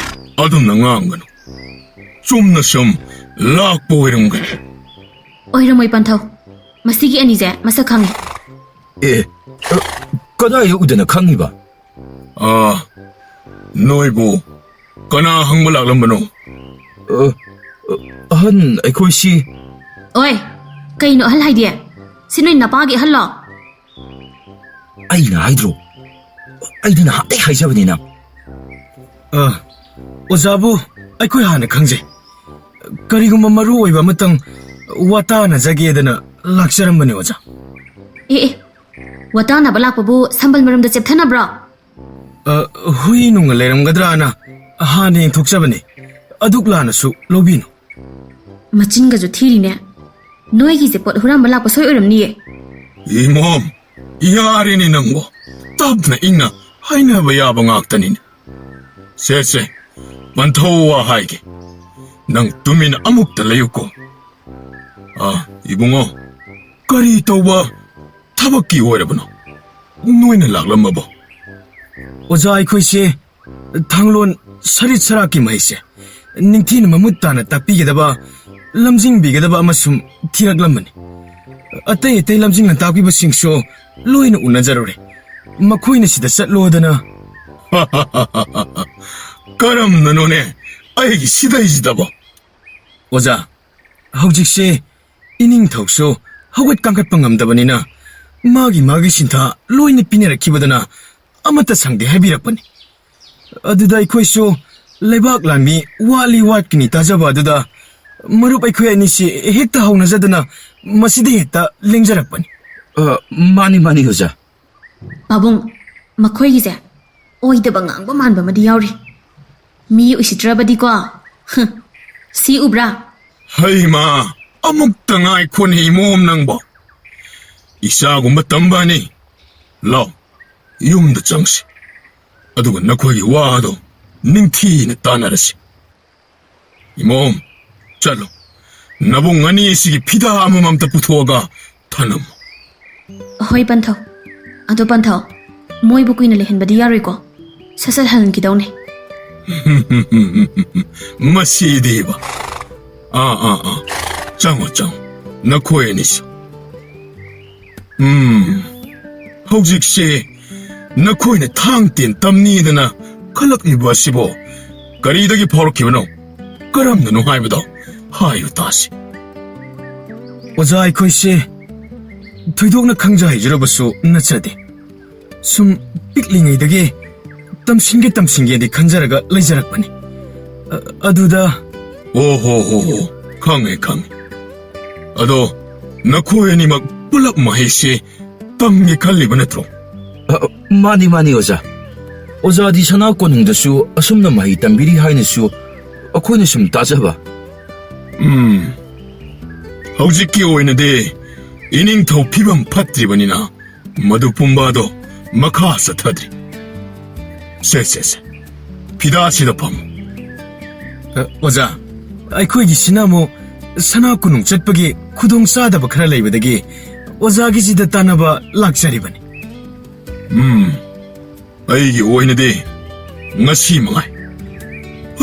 ꯑꯗꯨꯝꯅ ꯉꯥꯡꯒꯅꯨ꯫ ꯆꯨꯝꯅ ꯁꯨꯝ ꯂꯥꯛꯄ ꯑꯣꯏꯔꯝꯒꯅꯤ꯫ ꯑꯣꯏꯔꯝꯃꯣꯏ ꯄꯟꯊꯧ꯫ ꯃꯁꯤꯒꯤ ꯑꯅꯤꯁꯦ ꯃꯁꯛ ꯈꯪꯉꯤ꯫ ꯑꯦ, ꯑ, ꯀꯗꯥꯏꯗ ꯎꯗꯅ ꯈꯪꯉꯤꯕ? ꯑꯥ, ꯅꯣꯏꯕꯨ ꯀꯅꯥ ꯍꯪꯕ ꯂꯥꯛꯂꯝꯕꯅꯣ? ꯑ, ꯑ, ꯑꯍꯟ, ꯑꯩꯈꯣꯏꯁꯤ ꯑꯣꯏ, ꯀꯩꯅꯣ ꯑꯍꯜ ꯍꯥꯏꯗꯤ? ꯁꯤ ꯅꯣꯏ ꯅꯄꯥꯒꯤ ꯑꯍꯜꯂꯣ? ꯑꯩꯅ ꯍꯥꯏꯗ꯭ꯔꯣ? ꯑꯩꯗꯤ ꯅꯍꯥꯟꯗꯩ ꯍꯥꯏꯖꯕꯅꯤ ꯅꯪ꯫ ꯑ, ꯑꯣꯖꯥꯕꯨ ꯑꯩꯈꯣꯏ ꯍꯥꯟꯅ ꯈꯪꯖꯩ꯫ ꯀꯔꯤꯒꯨꯝꯕ ꯃꯔꯨ ꯑꯣꯏꯕ ꯑꯃꯇꯪ ꯋꯥꯇꯥꯅꯖꯒꯦꯗꯅ ꯂꯥꯛꯆꯔꯝꯕꯅꯤ, ꯑꯣꯖꯥ꯫ ꯑꯦ, ꯑꯦ, ꯋꯥꯇꯥꯅꯕ ꯂꯥꯛꯄꯕꯨ ꯁꯝꯕꯜ ꯃꯔꯝꯗ ꯆꯦꯞꯊꯅꯕ꯭ꯔꯣ? ꯑ, ꯍꯨꯏ ꯅꯨꯡꯒ ꯂꯩꯔꯝꯒꯗ꯭ꯔꯥꯅ ꯍꯥꯟꯅ ꯌꯦꯡꯊꯣꯛꯆꯕꯅꯤ꯫ ꯑꯗꯨꯛ ꯂꯥꯟꯅꯁꯨ ꯂꯧꯕꯤꯅꯨ꯫ ꯃꯆꯤꯟꯒꯁꯨ ꯊꯤꯔꯤꯅꯦ꯫ ꯅꯣꯏꯒꯤꯁꯦ ꯄꯣꯠ ꯍꯨꯔꯥꯟꯕ ꯂꯥꯛꯄ ꯁꯣꯏ ꯑꯣꯏꯔꯝꯅꯤꯌꯦ꯫ ꯏꯃꯣꯝ, ꯌꯥꯔꯦꯅꯦ ꯅꯪꯕꯣ꯫ ꯇꯞꯅ ꯏꯪꯅ ꯍꯥꯏꯅꯕ ꯌꯥꯕ ꯉꯥꯛꯇꯅꯤꯅꯦ꯫ ꯁꯦ, ꯁꯦ, ꯄꯟꯊꯧ ꯋꯥ ꯍꯥꯏꯒꯦ꯫ ꯅꯪ ꯇꯨꯃꯤꯟꯅ ꯑꯃꯨꯛꯇ ꯂꯩꯌꯨꯀꯣ꯫ ꯑꯥ, ꯏꯕꯨꯡꯉꯣ, ꯀꯔꯤ ꯇꯧꯕ ꯊꯕꯛꯀꯤ ꯑꯣꯏꯔꯕꯅꯣ? ꯅꯣꯏꯅ ꯂꯥꯛꯂꯝꯃꯕꯣ? ꯑꯣꯖꯥ, ꯑꯩꯈꯣꯏꯁꯦ ꯊꯥꯡꯂꯣꯟ ꯁꯔꯤꯠ ꯁꯔꯥꯛꯀꯤ ꯃꯍꯩꯁꯦ ꯅꯤꯡꯊꯤꯅ ꯃꯃꯨꯠ ꯇꯥꯅ ꯇꯥꯛꯄꯤꯒꯗꯕ, ꯂꯝꯖꯤꯡꯕꯤꯒꯗꯕ ꯑꯃꯁꯨꯡ ꯊꯤꯔꯛꯂꯝꯕꯅꯤ꯫ ꯑꯇꯩ ꯑꯇꯩ ꯂꯝꯖꯤꯡꯅ ꯇꯥꯛꯄꯤꯕꯁꯤꯡꯁꯨ ꯂꯣꯏꯅ ꯎꯅꯖꯔꯨꯔꯦ꯫ ꯃꯈꯣꯏꯅ ꯁꯤꯗ ꯆꯠꯂꯣꯗꯅ꯫ ꯀꯔꯝꯅꯅꯣꯅꯦ ꯑꯩꯒꯤ ꯁꯤꯗꯩꯁꯤꯗꯕꯣ? ꯑꯣꯖꯥ, ꯍꯧꯖꯤꯛꯁꯦ ꯏꯅꯤꯡꯊꯧꯁꯨ ꯍꯧꯒꯠ ꯀꯥꯡꯈꯠꯄ ꯉꯝꯗꯕꯅꯤꯅ ꯃꯥꯒꯤ ꯃꯥꯒꯤ ꯁꯤꯟꯊꯥ ꯂꯣꯏꯅ ꯄꯤꯅꯔꯛꯈꯤꯕꯗꯨꯅ ꯑꯃꯠꯇ ꯁꯪꯗꯦ ꯍꯥꯏꯕꯤꯔꯛꯄꯅꯤ꯫ ꯑꯗꯨꯗ ꯑꯩꯈꯣꯏꯁꯨ ꯂꯩꯕꯥꯛ ꯂꯥꯟꯃꯤ ꯋꯥꯠꯂꯤ ꯋꯥꯠꯀꯅꯤ ꯇꯥꯖꯕ ꯑꯗꯨꯗ ꯃꯔꯨꯞ ꯑꯩꯈꯣꯏ ꯑꯅꯤꯁꯤ ꯍꯦꯛꯇ ꯍꯧꯅꯖꯗꯨꯅ ꯃꯁꯤꯗ ꯍꯦꯛꯇ ꯂꯦꯡꯖꯔꯛꯄꯅꯤ꯫ ꯑ, ꯃꯥꯅꯤ, ꯃꯥꯅꯤ, ꯑꯣꯖꯥ꯫ ꯄꯥꯕꯨꯡ, ꯃꯈꯣꯏꯒꯤꯁꯦ ꯑꯣꯏꯗꯕ ꯉꯥꯡꯕ ꯃꯥꯟꯕ ꯑꯃꯗꯤ ꯌꯥꯎꯔꯤ꯫ ꯃꯤ ꯎꯁꯤꯠꯇ꯭ꯔꯕꯗꯤꯀꯣ꯫ ꯍꯨꯝ, ꯁꯤ ꯎꯕ꯭ꯔꯥ? ꯍꯩꯃꯥ, ꯑꯃꯨꯛꯇ ꯉꯥꯏꯈꯣꯅꯦ ꯏꯃꯣꯝ ꯅꯪꯕꯣ꯫ ꯏꯆꯥꯒꯨꯝꯕ ꯇꯝꯕꯅꯤ꯫ ꯂꯥꯎ, ꯌꯨꯝꯗ ꯆꯪꯁꯤ꯫ ꯑꯗꯨꯒ ꯅꯈꯣꯏꯒꯤ ꯋꯥꯗꯣ ꯅꯤꯡꯊꯤꯅ ꯇꯥꯟꯅꯔꯁꯤ꯫ ꯏꯃꯣꯝ, ꯆꯠꯂꯣ꯫ ꯅꯕꯨꯡ ꯑꯅꯤ ꯑꯁꯤꯒꯤ ꯐꯤꯗꯥ ꯑꯃꯃꯝꯇ ꯄꯨꯊꯣꯛꯑꯒ ꯊꯅꯝꯃꯨ꯫ ꯍꯣꯏ, ꯄꯟꯊꯧ꯫ ꯑꯗꯣ ꯄꯟꯊꯧ, ꯃꯣꯏꯕꯨ ꯀꯨꯏꯅ ꯂꯩꯍꯟꯕꯗꯤ ꯌꯥꯔꯣꯏꯀꯣ꯫ ꯁꯠ ꯁꯠ ꯍꯟꯈꯤꯗꯧꯅꯦ꯫ ꯃꯁꯤꯗꯤꯕ꯫ ꯑꯥ, ꯑꯥ, ꯑꯥ꯫ ꯆꯪꯉꯣ, ꯆꯪꯉꯣ꯫ ꯅꯈꯣꯏ ꯑꯅꯤꯁꯨ꯫ ꯎꯝ, ꯍꯧꯖꯤꯛꯁꯦ ꯅꯈꯣꯏꯅ ꯊꯥꯡ ꯇꯦꯟ ꯇꯝꯅꯤꯗꯅ ꯈꯜꯂꯛꯂꯤꯕ ꯑꯁꯤꯕꯣ ꯀꯔꯤꯗꯒꯤ ꯐꯥꯎꯔꯛꯈꯤꯕꯅꯣ? ꯀꯔꯝꯅꯅꯣ ꯍꯥꯏꯕꯗꯣ ꯍꯥꯏꯌꯨ ꯇꯥꯁꯤ꯫ ꯑꯣꯖꯥ, ꯑꯩꯈꯣꯏꯁꯦ ꯊꯣꯏꯗꯣꯛꯅ ꯈꯪꯖ ꯍꯩꯖꯔꯕꯁꯨ ꯅꯠꯆꯗꯦ꯫ ꯁꯨꯝ ꯄꯤꯛꯂꯤꯉꯩꯗꯒꯤ ꯇꯝꯁꯤꯟꯒꯦ ꯇꯝꯁꯤꯟꯒꯦꯗꯤ ꯈꯟꯖꯔꯒ ꯂꯩꯖꯔꯛꯄꯅꯤ꯫ ꯑ-, ꯑꯗꯨꯗ ꯑꯣ ꯍꯣ ꯍꯣ ꯍꯣ, ꯈꯪꯉꯦ, ꯈꯪꯉꯦ꯫ ꯑꯗꯣ ꯅꯈꯣꯏ ꯑꯅꯤꯃꯛ ꯄꯨꯂꯞ ꯃꯍꯩꯁꯦ ꯇꯝꯒꯦ ꯈꯜꯂꯤꯕ ꯅꯠꯇ꯭ꯔꯣ? ꯑ, ꯃꯥꯅꯤ, ꯃꯥꯅꯤ, ꯑꯣꯖꯥ꯫ ꯑꯣꯖꯥꯗꯤ ꯁꯅꯥ ꯀꯣꯅꯨꯡꯗꯁꯨ ꯑꯁꯨꯝꯅ ꯃꯍꯩ ꯇꯝꯕꯤꯔꯤ ꯍꯥꯏꯅꯁꯨ ꯑꯩꯈꯣꯏꯅ ꯁꯨꯝ ꯇꯥꯖꯕ꯫ ꯎꯝ, ꯍꯧꯖꯤꯛꯀꯤ ꯑꯣꯏꯅꯗꯤ ꯏꯅꯤꯡꯊꯧ ꯐꯤꯕꯝ ꯐꯠꯇ꯭ꯔꯤꯕꯅꯤꯅ ꯃꯗꯨ ꯄꯨꯝꯕ ꯑꯗꯣ ꯃꯈꯥ ꯆꯠꯊꯗ꯭ꯔꯤ꯫ ꯁꯦ, ꯁꯦ, ꯁꯦ꯫ ꯐꯤꯗꯥꯁꯤꯗ ꯐꯝ꯫ ꯑ, ꯑꯣꯖꯥ, ꯑꯩꯈꯣꯏꯒꯤꯁꯤꯅ ꯑꯃꯨꯛ ꯁꯅꯥ ꯀꯣꯅꯨꯡ ꯆꯠꯄꯒꯤ ꯈꯨꯗꯣꯡꯆꯥꯗꯕ ꯈꯔ ꯂꯩꯕꯗꯒꯤ ꯑꯣꯖꯥꯒꯤꯁꯤꯗ ꯇꯥꯟꯅꯕ ꯂꯥꯛꯆꯔꯤꯕꯅꯤ꯫ ꯎꯝ, ꯑꯩꯒꯤ ꯑꯣꯏꯅꯗꯤ ꯉꯁꯤ ꯃꯉꯥꯏ꯫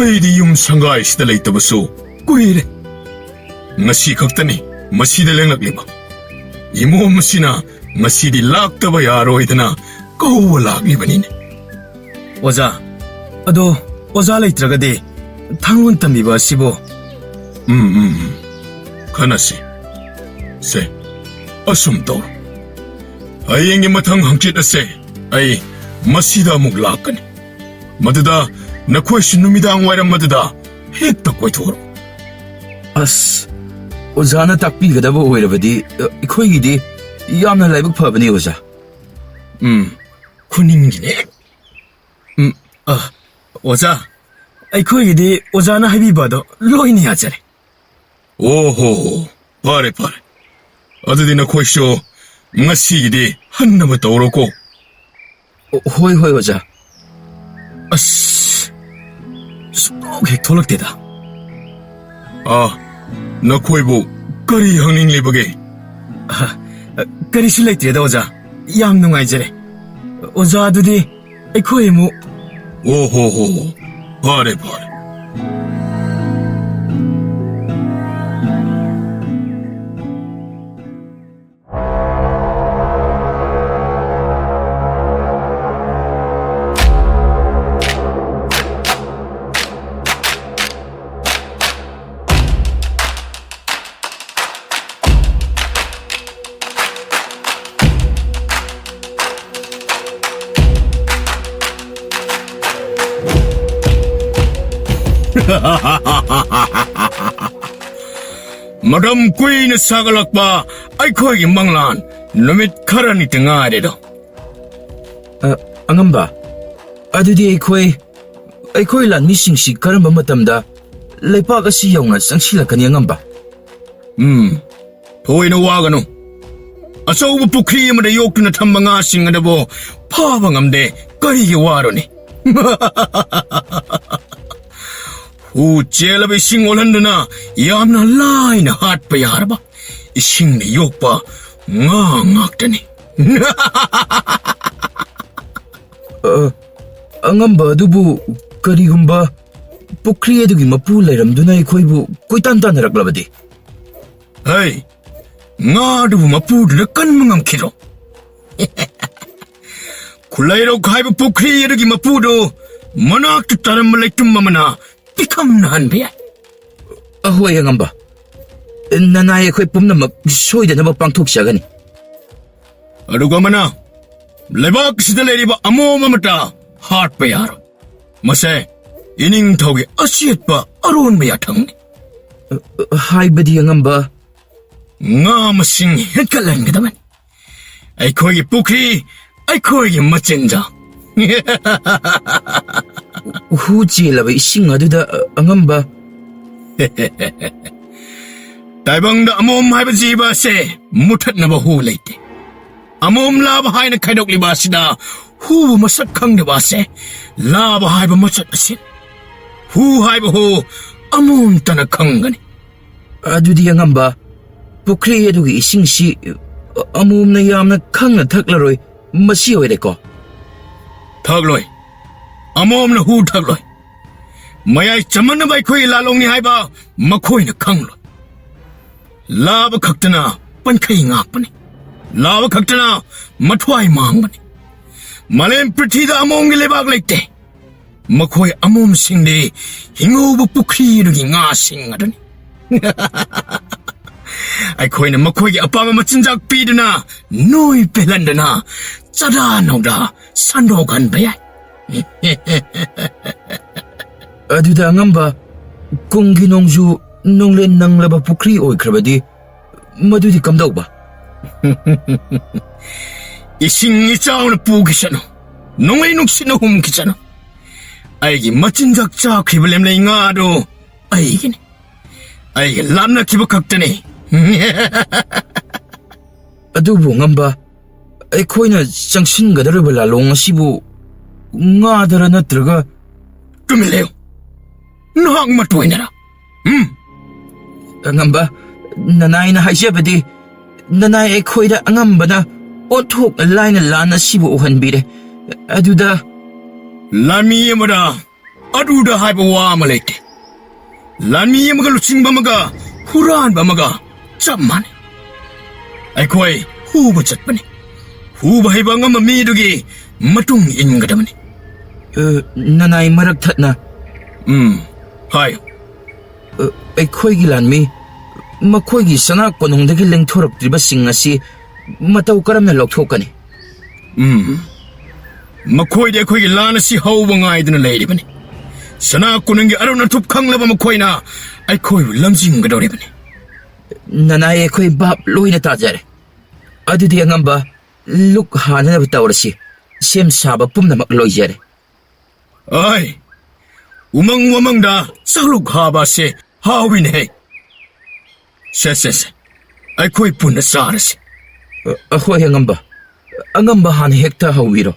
ꯑꯩꯗꯤ ꯌꯨꯝ ꯁꯪꯒꯥꯏꯁꯤꯗ ꯂꯩꯇꯕꯁꯨ ꯀꯨꯏꯔꯦ꯫ ꯉꯁꯤ ꯈꯛꯇꯅꯤ ꯃꯁꯤꯗ ꯂꯦꯡꯂꯛꯂꯤꯕ꯫ ꯏꯃꯣꯝ ꯑꯁꯤꯅ ꯉꯁꯤꯗꯤ ꯂꯥꯛꯇꯕ ꯌꯥꯔꯣꯏꯗꯅ ꯀꯧꯕ ꯂꯥꯛꯂꯤꯕꯅꯤꯅꯦ꯫ ꯑꯣꯖꯥ, ꯑꯗꯣ ꯑꯣꯖꯥ ꯂꯩꯇ꯭ꯔꯒꯗꯤ ꯊꯥꯡꯂꯣꯟ ꯇꯝꯕꯤꯕ ꯑꯁꯤꯕꯨ? ꯎꯝ, ꯎꯝ, ꯎꯝ꯫ ꯈꯟꯅꯁꯤ꯫ ꯁꯦ, ꯑꯁꯨꯝ ꯇꯧꯔꯣ꯫ ꯍꯌꯦꯡꯒꯤ ꯃꯊꯪ ꯍꯪꯆꯤꯠ ꯑꯁꯦ ꯑꯩ ꯃꯁꯤꯗ ꯑꯃꯨꯛ ꯂꯥꯛꯀꯅꯤ꯫ ꯃꯗꯨꯗ ꯅꯈꯣꯏꯁꯨ ꯅꯨꯃꯤꯗꯥꯡ ꯋꯥꯏꯔꯝ ꯑꯗꯨꯗ ꯍꯦꯛꯇ ꯀꯣꯏꯊꯣꯔꯛꯎ꯫ ꯑꯁ, ꯑꯣꯖꯥꯅ ꯇꯥꯛꯄꯤꯒꯗꯕ ꯑꯣꯏꯔꯕꯗꯤ, ꯑ, ꯑꯩꯈꯣꯏꯒꯤꯗꯤ ꯌꯥꯝꯅ ꯂꯥꯏꯕꯛ ꯐꯕꯅꯤ, ꯑꯣꯖꯥ꯫ ꯎꯝ, ꯈꯨꯅꯤꯡꯒꯤꯅꯦ꯫ ꯎꯝ, ꯑ, ꯑꯣꯖꯥ, ꯑꯩꯈꯣꯏꯒꯤꯗꯤ ꯑꯣꯖꯥꯅ ꯍꯥꯏꯕꯤꯕ ꯑꯗꯣ ꯂꯣꯏꯅ ꯌꯥꯖꯔꯦ꯫ ꯑꯣ ꯍꯣ ꯍꯣ, ꯐꯔꯦ, ꯐꯔꯦ꯫ ꯑꯗꯨꯗꯤ ꯅꯈꯣꯏꯁꯨ ꯉꯁꯤꯒꯤꯗꯤ ꯍꯟꯅꯕ ꯇꯧꯔꯣꯀꯣ꯫ ꯑꯣ, ꯍꯣꯏ, ꯍꯣꯏ, ꯑꯣꯖꯥ꯫ ꯑꯁ, ꯁꯨꯡꯊꯣꯛ ꯍꯦꯛ ꯊꯣꯛꯂꯛꯇꯦꯗ꯫ ꯑꯥ, ꯅꯈꯣꯏꯕꯨ ꯀꯔꯤ ꯍꯪꯅꯤꯡꯂꯤꯕꯒꯦ? ꯑ, ꯀꯔꯤꯁꯨ ꯂꯩꯇ꯭ꯔꯦꯗ, ꯑꯣꯖꯥ꯫ ꯌꯥꯝ ꯅꯨꯡꯉꯥꯏꯖꯔꯦ꯫ ꯑꯣꯖꯥ, ꯑꯗꯨꯗꯤ ꯑꯩꯈꯣꯏ ꯑꯃꯨꯛ꯫ ꯑꯣ ꯍꯣ ꯍꯣ ꯍꯣ꯫ ꯐꯔꯦ, ꯐꯔꯦ꯫ ꯃꯇꯝ ꯀꯨꯏꯅ ꯁꯥꯒꯠꯂꯛꯄ ꯑꯩꯈꯣꯏꯒꯤ ꯃꯪꯂꯥꯟ ꯅꯨꯃꯤꯠ ꯈꯔꯅꯤꯇ ꯉꯥꯏꯔꯦꯗꯣ꯫ ꯑ, ꯑꯉꯝꯕ, ꯑꯗꯨꯗꯤ ꯑꯩꯈꯣꯏ, ꯑꯩꯈꯣꯏ ꯂꯥꯟꯃꯤꯁꯤꯡꯁꯤ ꯀꯔꯝꯕ ꯃꯇꯝꯗ ꯂꯩꯄꯥꯛ ꯑꯁꯤ ꯌꯧꯅ ꯆꯪꯁꯤꯜꯂꯛꯀꯅꯤ, ꯑꯉꯝꯕ? ꯎꯝ, ꯊꯣꯏꯅ ꯋꯥꯒꯅꯨ꯫ ꯑꯆꯧꯕ ꯄꯨꯈ꯭ꯔꯤ ꯑꯃꯗ ꯌꯣꯛꯇꯨꯅ ꯊꯝꯕ ꯉꯥꯁꯤꯡ ꯑꯗꯨꯕꯨ ꯐꯥꯕ ꯉꯝꯗꯦ, ꯀꯔꯤꯒꯤ ꯋꯥꯔꯨꯅꯤ? ꯍꯨ ꯆꯦꯜꯂꯕ ꯏꯁꯤꯡ ꯑꯣꯜꯍꯟꯗꯨꯅ ꯌꯥꯝꯅ ꯂꯥꯏꯅ ꯍꯥꯠꯄ ꯌꯥꯔꯕ ꯏꯁꯤꯡꯅ ꯌꯣꯛꯄ ꯉꯥ ꯉꯥꯛꯇꯅꯤ꯫ ꯑ, ꯑꯉꯝꯕ ꯑꯗꯨꯕꯨ ꯀꯔꯤꯒꯨꯝꯕ ꯄꯨꯈ꯭ꯔꯤ ꯑꯗꯨꯒꯤ ꯃꯄꯨ ꯂꯩꯔꯝꯗꯨꯅ ꯑꯩꯈꯣꯏꯕꯨ ꯀꯣꯏꯇꯥꯟ ꯇꯥꯟꯅꯔꯛꯂꯕꯗꯤ? ꯍꯩ, ꯉꯥ ꯑꯗꯨꯕꯨ ꯃꯄꯨꯗꯨꯅ ꯀꯟꯕ ꯉꯝꯈꯤꯗ꯭ꯔꯣ? ꯈꯨꯂꯩꯔꯧ ꯍꯥꯏꯕ ꯄꯨꯈ꯭ꯔꯤ ꯑꯗꯨꯒꯤ ꯃꯄꯨꯗꯨ ꯃꯅꯥꯛꯇ ꯇꯥꯔꯝꯕ ꯂꯩꯇꯨꯝ ꯑꯃꯅ ꯄꯤꯈꯝꯅꯍꯟꯕ ꯌꯥꯏ꯫ ꯑꯍꯣꯏ, ꯑꯉꯝꯕ꯫ ꯅꯅꯥꯏ ꯑꯩꯈꯣꯏ ꯄꯨꯝꯅꯃꯛ ꯁꯣꯏꯗꯅꯕ ꯄꯥꯡꯊꯣꯛꯆꯒꯅꯤ꯫ ꯑꯗꯨꯒ ꯑꯃꯅ, ꯂꯩꯕꯥꯛꯁꯤꯗ ꯂꯩꯔꯤꯕ ꯑꯃꯣꯝ ꯑꯃꯠꯇ ꯍꯥꯠꯄ ꯌꯥꯔꯣꯏ꯫ ꯃꯁꯦ ꯏꯅꯤꯡꯊꯧꯒꯤ ꯑꯆꯦꯠꯄ ꯑꯔꯣꯟꯕ ꯌꯥꯊꯪꯅꯤ꯫ ꯍꯥꯏꯕꯗꯤ, ꯑꯉꯝꯕ? ꯉꯥ ꯃꯁꯤꯡ ꯍꯦꯟꯒꯠꯍꯟꯒꯗꯕꯅꯤ꯫ ꯑꯩꯈꯣꯏꯒꯤ ꯄꯨꯈ꯭ꯔꯤ, ꯑꯩꯈꯣꯏꯒꯤ ꯃꯆꯤꯟꯖꯥꯛ꯫ ꯍꯨ ꯆꯦꯜꯂꯕ ꯏꯁꯤꯡ ꯑꯗꯨꯗ, ꯑꯉꯝꯕ꯫ ꯇꯥꯏꯕꯪꯗ ꯑꯃꯣꯝ ꯍꯥꯏꯕ ꯖꯤꯕ ꯑꯁꯦ ꯃꯨꯊꯠꯅꯕ ꯍꯨ ꯂꯩꯇꯦ꯫ ꯑꯃꯣꯝ ꯂꯥꯕ ꯍꯥꯏꯅ ꯈꯥꯏꯗꯣꯛꯂꯤꯕ ꯑꯁꯤꯗ ꯍꯨ ꯃꯁꯛ ꯈꯪꯗꯕ ꯑꯁꯦ ꯂꯥꯕ ꯍꯥꯏꯕ ꯃꯆꯠ ꯑꯁꯤ꯫ ꯍꯨ ꯍꯥꯏꯕ ꯍꯨ ꯑꯃꯣꯝꯇꯅ ꯈꯪꯒꯅꯤ꯫ ꯑꯗꯨꯗꯤ, ꯑꯉꯝꯕ, ꯄꯨꯈ꯭ꯔꯤ ꯑꯗꯨꯒꯤ ꯏꯁꯤꯡꯁꯤ ꯑꯃꯣꯝꯅ ꯌꯥꯝꯅ ꯈꯪꯅ ꯊꯛꯂꯔꯣꯏ, ꯃꯁꯤ ꯑꯣꯏꯔꯦꯀꯣ? ꯊꯛꯂꯣꯏ꯫ ꯑꯃꯣꯝꯅ ꯍꯨ ꯊꯛꯂꯣꯏ꯫ ꯃꯌꯥꯏ ꯆꯝꯃꯟꯅꯕ ꯑꯩꯈꯣꯏꯒꯤ ꯂꯥꯂꯣꯡꯅꯤ ꯍꯥꯏꯕ ꯃꯈꯣꯏꯅ ꯈꯪꯂꯣꯏ꯫ ꯂꯥꯕ ꯈꯛꯇꯅ ꯄꯟꯈꯩ ꯉꯥꯛꯄꯅꯤ꯫ ꯂꯥꯕ ꯈꯛꯇꯅ ꯃꯊ꯭ꯋꯥꯏ ꯃꯥꯡꯕꯅꯤ꯫ ꯃꯥꯂꯦꯝ ꯄ꯭ꯔꯤꯊꯤꯗ ꯑꯃꯣꯝꯒꯤ ꯂꯩꯕꯥꯛ ꯂꯩꯇꯦ꯫ ꯃꯈꯣꯏ ꯑꯃꯣꯝꯁꯤꯡꯗꯤ ꯍꯤꯡꯍꯧꯕ ꯄꯨꯈ꯭ꯔꯤꯗꯨꯒꯤ ꯉꯥꯁꯤꯡ ꯑꯗꯨꯅꯤ꯫ ꯑꯩꯈꯣꯏꯅ ꯃꯈꯣꯏꯒꯤ ꯑꯄꯥꯝꯕ ꯃꯆꯤꯟꯖꯥꯛ ꯄꯤꯗꯨꯅ ꯅꯣꯏ ꯄꯦꯜꯍꯟꯗꯨꯅ ꯆꯥꯗꯥ ꯅꯧꯗꯥ ꯁꯟꯗꯣꯛꯍꯟꯕ ꯌꯥꯏ꯫ ꯑꯗꯨꯗ, ꯑꯉꯝꯕ, ꯀꯨꯝꯒꯤ ꯅꯣꯡꯖꯨ ꯅꯣꯡꯂꯦꯟ ꯅꯪꯂꯕ ꯄꯨꯈ꯭ꯔꯤ ꯑꯣꯏꯈ꯭ꯔꯕꯗꯤ ꯃꯗꯨꯗꯤ ꯀꯝꯗꯧꯕ? ꯏꯁꯤꯡ ꯏꯆꯥꯎꯅ ꯄꯨꯈꯤꯁꯅꯨ, ꯅꯣꯡꯂꯩ ꯅꯨꯡꯁꯤꯠꯅ ꯍꯨꯝꯈꯤꯁꯅꯨ, ꯑꯩꯒꯤ ꯃꯆꯤꯟꯖꯥꯛ ꯆꯥꯈ꯭ꯔꯤꯕ ꯂꯦꯝꯂꯩ ꯉꯥꯗꯣ ꯑꯩꯒꯤꯅꯤ꯫ ꯑꯩꯒ ꯂꯥꯞꯅꯈꯤꯕ ꯈꯛꯇꯅꯤ꯫ ꯑꯗꯨꯕꯨ, ꯑꯉꯝꯕ, ꯑꯩꯈꯣꯏꯅ ꯆꯪꯁꯤꯟꯒꯗꯧꯔꯤꯕ ꯂꯥꯂꯣꯡ ꯑꯁꯤꯕꯨ ꯉꯥꯗꯔ ꯅꯠꯇ꯭ꯔꯒ? ꯇꯨꯃꯤꯟ ꯂꯩꯌꯨ꯫ ꯅꯍꯥꯛ ꯃꯇꯣꯏꯅꯔ? ꯎꯝ? ꯑꯉꯝꯕ, ꯅꯅꯥꯏꯅ ꯍꯥꯏꯖꯕꯗꯤ, ꯅꯅꯥꯏ ꯑꯩꯈꯣꯏꯗ ꯑꯉꯝꯕꯅ ꯑꯣꯟꯊꯣꯛꯅ ꯂꯥꯏꯅ ꯂꯥꯟ ꯑꯁꯤꯕꯨ ꯎꯍꯟꯕꯤꯔꯦ꯫ ꯑꯗꯨꯗ ꯂꯥꯟꯃꯤ ꯑꯃꯗ ꯑꯗꯨꯗ ꯍꯥꯏꯕ ꯋꯥ ꯑꯃ ꯂꯩꯇꯦ꯫ ꯂꯥꯟꯃꯤ ꯑꯃꯒ ꯂꯨꯆꯤꯡꯕ ꯑꯃꯒ ꯍꯨꯔꯥꯟꯕ ꯑꯃꯒ ꯆꯞ ꯃꯥꯟꯅꯩ꯫ ꯑꯩꯈꯣꯏ ꯍꯨꯕ ꯆꯠꯄꯅꯤ꯫ ꯍꯨꯕ ꯍꯩꯕ ꯑꯉꯝꯕ ꯃꯤꯗꯨꯒꯤ ꯃꯇꯨꯡ ꯏꯟꯒꯗꯕꯅꯤ꯫ ꯑ, ꯅꯅꯥꯏ ꯃꯔꯛ ꯊꯠꯅ꯫ ꯎꯝ, ꯍꯥꯏꯌꯨ꯫ ꯑ, ꯑꯩꯈꯣꯏꯒꯤ ꯂꯥꯟꯃꯤ, ꯃꯈꯣꯏꯒꯤ ꯁꯅꯥ ꯀꯣꯅꯨꯡꯗꯒꯤ ꯂꯦꯡꯊꯣꯔꯛꯇ꯭ꯔꯤꯕꯁꯤꯡ ꯑꯁꯤ ꯃꯇꯧ ꯀꯔꯝꯅ ꯂꯧꯊꯣꯛꯀꯅꯤ? ꯎꯝ꯫ ꯃꯈꯣꯏꯗꯤ ꯑꯩꯈꯣꯏꯒꯤ ꯂꯥꯟ ꯑꯁꯤ ꯍꯧꯕ ꯉꯥꯏꯗꯨꯅ ꯂꯩꯔꯤꯕꯅꯤ꯫ ꯁꯅꯥ ꯀꯣꯅꯨꯡꯒꯤ ꯑꯔꯣꯟ ꯑꯊꯨꯞ ꯈꯪꯂꯕ ꯃꯈꯣꯏꯅ ꯑꯩꯈꯣꯏꯕꯨ ꯂꯝꯖꯤꯡꯒꯗꯧꯔꯤꯕꯅꯤ꯫ ꯅꯅꯥꯏ ꯑꯩꯈꯣꯏ ꯚꯥꯞ ꯂꯣꯏꯅ ꯇꯥꯖꯔꯦ꯫ ꯑꯗꯨꯗꯤ ꯑꯉꯝꯕ, ꯂꯨꯛ ꯍꯥꯅꯅꯕ ꯇꯧꯔꯁꯤ꯫ ꯁꯦꯝ ꯁꯥꯕ ꯄꯨꯝꯅꯃꯛ ꯂꯣꯏꯖꯔꯦ꯫ ꯑꯩ, ꯎꯃꯪ ꯋꯥꯃꯪꯗ ꯆꯥꯛꯂꯨꯛ ꯍꯥꯕ ꯑꯁꯦ ꯍꯥꯎꯏꯅꯦꯍꯦ꯫ ꯁꯦ, ꯁꯦ, ꯁꯦ, ꯑꯩꯈꯣꯏ ꯄꯨꯟꯅ ꯆꯥꯔꯁꯤ꯫ ꯑ, ꯑꯍꯣꯏ, ꯑꯉꯝꯕ꯫ ꯑꯉꯝꯕ ꯍꯥꯟꯅ ꯍꯦꯛꯇ ꯍꯧꯕꯤꯔꯣ꯫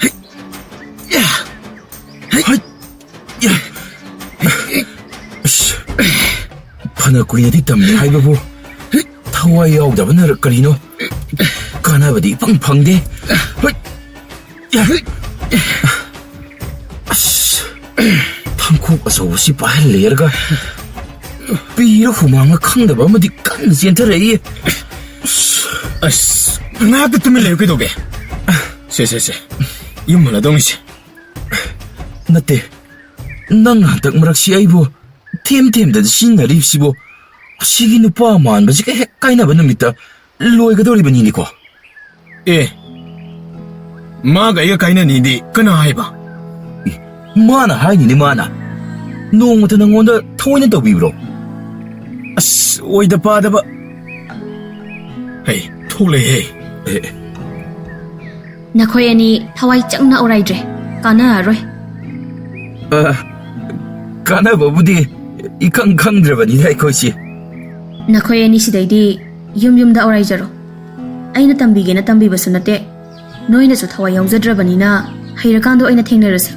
ꯍꯩ! ꯌꯥ! ꯍꯩ! ꯍꯩ! ꯌꯥ! ꯑꯁ, ꯐꯅ ꯀꯨꯏꯅꯗꯤ ꯇꯝꯃꯤ ꯍꯥꯏꯕꯕꯨ ꯊꯋꯥꯏ ꯌꯥꯎꯗꯕꯅꯔ ꯀꯔꯤꯅꯣ? ꯀꯥꯟꯅꯕꯗꯤ ꯏꯐꯪ ꯐꯪꯗꯦ꯫ ꯍꯩ! ꯌꯥ! ꯑꯁ, ꯊꯥꯡꯈꯣꯛ ꯑꯆꯧꯕꯁꯤ ꯄꯥꯏꯍꯜꯂꯦꯔꯒ ꯄꯤꯔ ꯍꯨꯃꯥꯡꯅ ꯈꯪꯗꯕ ꯑꯃꯗꯤ ꯀꯟꯅ ꯆꯦꯟꯊꯔꯛꯏ꯫ ꯑꯁ, ꯉꯥꯏꯍꯥꯛꯇ ꯇꯨꯃꯤꯟ ꯂꯩꯌꯨ, ꯀꯩꯗꯧꯒꯦ? ꯁꯦ, ꯁꯦ, ꯁꯦ, ꯌꯨꯝ ꯍꯜꯂꯗꯧꯅꯤꯁꯦ꯫ ꯅꯠꯇꯦ, ꯅꯪ ꯍꯟꯗꯛ ꯃꯔꯛꯁꯤ ꯑꯩꯕꯨ ꯊꯦꯝ ꯊꯦꯝꯗꯅ ꯁꯤꯖꯤꯟꯅꯔꯤꯕꯁꯤꯕꯨ, ꯑꯁꯤꯒꯤ ꯅꯨꯄꯥ ꯃꯥꯟꯕꯁꯤꯒ ꯍꯦꯛ ꯀꯥꯏꯅꯕ ꯅꯨꯃꯤꯠꯇ ꯂꯣꯏꯒꯗꯧꯔꯤꯕꯅꯤꯅꯦꯀꯣ꯫ ꯑꯦ, ꯃꯥꯒ ꯑꯩꯒ ꯀꯥꯏꯅꯅꯤꯗꯤ ꯀꯅꯥ ꯍꯥꯏꯕ? ꯑꯦ, ꯃꯥꯅ ꯍꯥꯏꯅꯤꯅꯦ, ꯃꯥꯅ꯫ ꯅꯣꯡꯃꯇ ꯅꯪꯉꯣꯟꯗ ꯊꯑꯣꯏꯅ ꯇꯧꯕꯤꯕ꯭ꯔꯣ? ꯑꯁ, ꯑꯣꯏꯗ ꯄꯥꯗꯕ꯫ ꯍꯩ, ꯊꯣꯛꯂꯛꯑꯦꯍꯦ꯫ ꯑꯦ꯫ ꯅꯈꯣꯏ ꯑꯅꯤ ꯊꯋꯥꯏ ꯆꯪꯅ ꯑꯣꯔꯥꯏꯗ꯭ꯔꯦ꯫ ꯀꯥꯟꯅꯔꯔꯣꯏ꯫ ꯑ, ꯀꯥꯟꯅꯕꯕꯨꯗꯤ ꯏꯈꯪ ꯈꯪꯗ꯭ꯔꯕꯅꯤꯗ ꯑꯩꯈꯣꯏꯁꯤ꯫ ꯅꯈꯣꯏ ꯑꯅꯤ ꯁꯤꯗꯩꯗꯤ ꯌꯨꯝ ꯌꯨꯝꯗ ꯑꯣꯔꯥꯏꯖꯔꯣ꯫ ꯑꯩꯅ ꯇꯝꯕꯤꯒꯦꯅ ꯇꯝꯕꯤꯕꯁꯨ ꯅꯠꯇꯦ, ꯅꯣꯏꯅꯁꯨ ꯊꯋꯥꯏ ꯌꯥꯎꯖꯗ꯭ꯔꯕꯅꯤꯅ ꯍꯩꯔꯀꯥꯟꯗ ꯑꯣꯏꯅ ꯊꯦꯡꯅꯔꯁꯤ꯫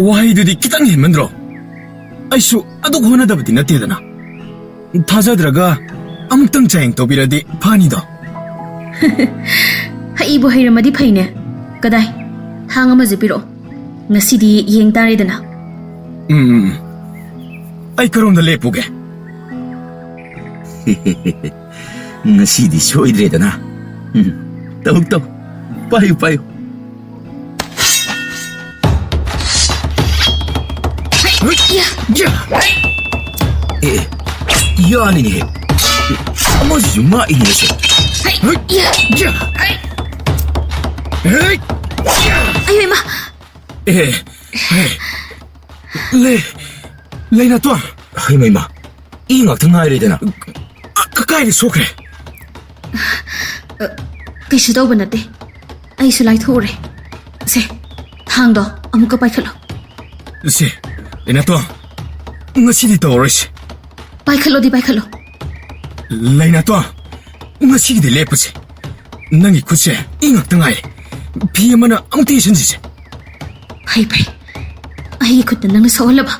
ꯋꯥꯍꯩꯗꯨꯗꯤ ꯈꯤꯇꯪ ꯍꯦꯟꯃꯟꯗ꯭ꯔꯣ? ꯑꯩꯁꯨ ꯑꯗꯨꯛ ꯍꯣꯠꯅꯗꯕꯗꯤ ꯅꯠꯇꯦꯗꯅ꯫ ꯊꯥꯖꯗ꯭ꯔꯒ ꯑꯃꯨꯛꯇꯪ ꯆꯥꯌꯦꯡ ꯇꯧꯕꯤꯔꯗꯤ ꯐꯅꯤꯗꯣ꯫ ꯍꯩꯕꯨ ꯍꯩꯔꯝꯃꯗꯤ ꯐꯩꯅꯦ꯫ ꯀꯗꯥꯏ? ꯊꯥꯡ ꯑꯃꯁꯦ ꯄꯤꯔꯛꯑꯣ꯫ ꯉꯁꯤꯗꯤ ꯌꯦꯡ ꯇꯥꯔꯦꯗꯅ꯫ ꯎꯝ, ꯎꯝ, ꯎꯝ꯫ ꯑꯩ ꯀꯔꯣꯝꯗ ꯂꯦꯞꯄꯨꯒꯦ? ꯉꯁꯤꯗꯤ ꯁꯣꯏꯗ꯭ꯔꯦꯗꯅ꯫ ꯎꯝ, ꯇꯧ, ꯇꯧ꯫ ꯄꯥꯏꯌꯨ, ꯄꯥꯏꯌꯨ꯫ ꯌꯥ! ꯌꯥ! ꯑꯦ, ꯌꯥꯅꯤꯅꯦ꯫ ꯑꯃꯁꯤꯁꯨ ꯉꯥꯛꯏꯅꯦ ꯁꯦ꯫ ꯌꯥ! ꯑꯌꯣ ꯏꯃꯥ! ꯑꯦ, ꯑꯦ꯫ ꯂꯩ, ꯂꯩꯅꯥꯇꯣꯟ꯫ ꯍꯩꯃꯩꯃ, ꯏ ꯉꯥꯛꯇ ꯉꯥꯏꯔꯦꯗꯅ꯫ ꯑ, ꯀ-, ꯀꯥꯏꯗ ꯁꯣꯛꯈ꯭ꯔꯦ? ꯑ, ꯀꯩꯁꯨ ꯇꯧꯕ ꯅꯠꯇꯦ꯫ ꯑꯩꯁꯨ ꯂꯥꯏꯊꯣꯛꯎꯔꯦ꯫ ꯁꯦ, ꯊꯥꯡꯗꯣ ꯑꯃꯨꯛꯀ ꯄꯥꯏꯈꯠꯂꯣ꯫ ꯁꯦ, ꯂꯩꯅꯥꯇꯣꯟ, ꯉꯁꯤꯗꯤ ꯇꯧꯔꯔꯣꯏꯁꯦ꯫ ꯄꯥꯏꯈꯠꯂꯣꯗꯤ ꯄꯥꯏꯈꯠꯂꯣ꯫ ꯂꯩꯅꯥꯇꯣꯟ, ꯉꯁꯤꯒꯤꯗꯤ ꯂꯦꯞꯄꯁꯦ꯫ ꯅꯪꯒꯤ ꯈꯨꯠꯁꯦ ꯏ ꯉꯥꯛꯇ ꯉꯥꯏꯔꯦ꯫ ꯐꯤ ꯑꯃꯅ ꯑꯃꯨꯛꯇ ꯌꯦꯠꯁꯤꯟꯁꯤꯁꯦ꯫ ꯐꯩ, ꯐꯩ꯫ ꯑꯩꯒꯤ ꯈꯨꯠꯇ ꯅꯪꯅ ꯁꯣꯛꯍꯜꯂꯕ꯫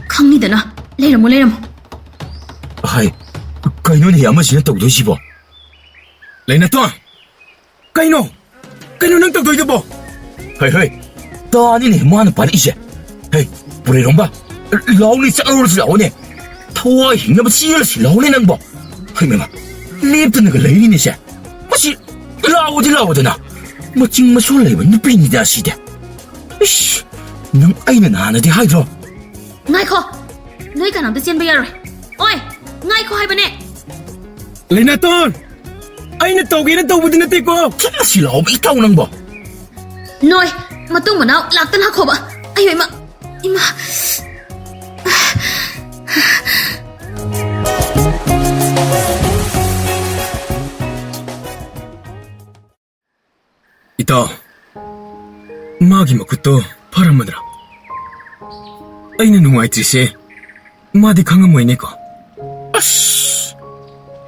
ꯈꯪꯅꯤꯗꯅ꯫ ꯂꯩꯔꯝꯃꯣ, ꯂꯩꯔꯝꯃꯣ꯫ ꯍꯥꯏ, ꯀꯩꯅꯣꯅꯦ ꯑꯃꯁꯤꯅ ꯇꯧꯗꯣꯏꯁꯤꯕꯣ? ꯂꯩꯅꯥꯇꯣꯟ! ꯀꯩꯅꯣ? ꯀꯩꯅꯣ ꯅꯪ ꯇꯧꯗꯣꯏꯗꯨꯕꯣ? ꯍꯩ, ꯍꯩ, ꯇꯥꯅꯤꯅꯦ ꯃꯥꯅ ꯄꯥꯜꯂꯛꯏꯁꯦ꯫ ꯍꯩ, ꯄꯨꯔꯩꯔꯣꯝꯕ, ꯂꯥꯎꯅꯦ, ꯆꯠꯂꯨꯔꯁꯤ ꯂꯥꯎꯅꯦ꯫ ꯊꯋꯥꯏ ꯍꯤꯡꯅꯕ ꯆꯦꯜꯂꯁꯤ ꯂꯥꯎꯅꯦ ꯅꯪꯕꯣ꯫ ꯍꯩ, ꯃꯩꯃ, ꯂꯦꯞꯇꯅꯒ ꯂꯩꯔꯤꯅꯦꯁꯦ꯫ ꯃꯁꯤ ꯂꯥꯎꯑꯣꯗꯤ ꯂꯥꯎꯑꯣꯗꯅ꯫ ꯃꯆꯤꯡ ꯃꯁꯨ ꯂꯩꯕ ꯅꯨꯄꯤꯅꯤꯗ ꯁꯤꯗꯤ꯫ ꯏꯁ, ꯅꯪ ꯑꯩꯅ ꯅꯍꯥꯟꯅꯗꯤ ꯍꯥꯏꯗ꯭ꯔꯣ? ꯉꯥꯏꯈꯣ! ꯅꯣꯏ ꯀꯅꯥꯝꯇ ꯆꯦꯟꯕ ꯌꯥꯔꯣꯏ꯫ ꯑꯣꯏ! ꯉꯥꯏꯈꯣ ꯍꯥꯏꯕꯅꯦ! ꯂꯩꯅꯥꯇꯣꯟ! ꯑꯩꯅ ꯇꯧꯒꯦꯅ ꯇꯧꯕꯗꯤ ꯅꯠꯇꯦꯀꯣ! ꯈꯤꯠꯅ ꯁꯤ ꯂꯥꯎꯕ ꯏꯇꯥꯎ ꯅꯪꯕꯣ! ꯅꯣꯏ! ꯃꯇꯨꯡ ꯃꯅꯥꯎ ꯂꯥꯛꯇꯅ ꯍꯥꯈꯣꯕ! ꯑꯌꯣ ꯏꯃꯥ! ꯏꯃꯥ! ꯏꯇꯥꯎ, ꯃꯥꯒꯤ ꯃꯈꯨꯠꯇꯣ ꯐꯔꯝꯃꯗ꯭ꯔꯥ? ꯑꯩꯅ ꯅꯨꯡꯉꯥꯏꯇ꯭ꯔꯤꯁꯦ ꯃꯥꯗꯤ ꯈꯪꯉꯝꯃꯣꯏꯅꯦꯀꯣ? ꯑꯁ!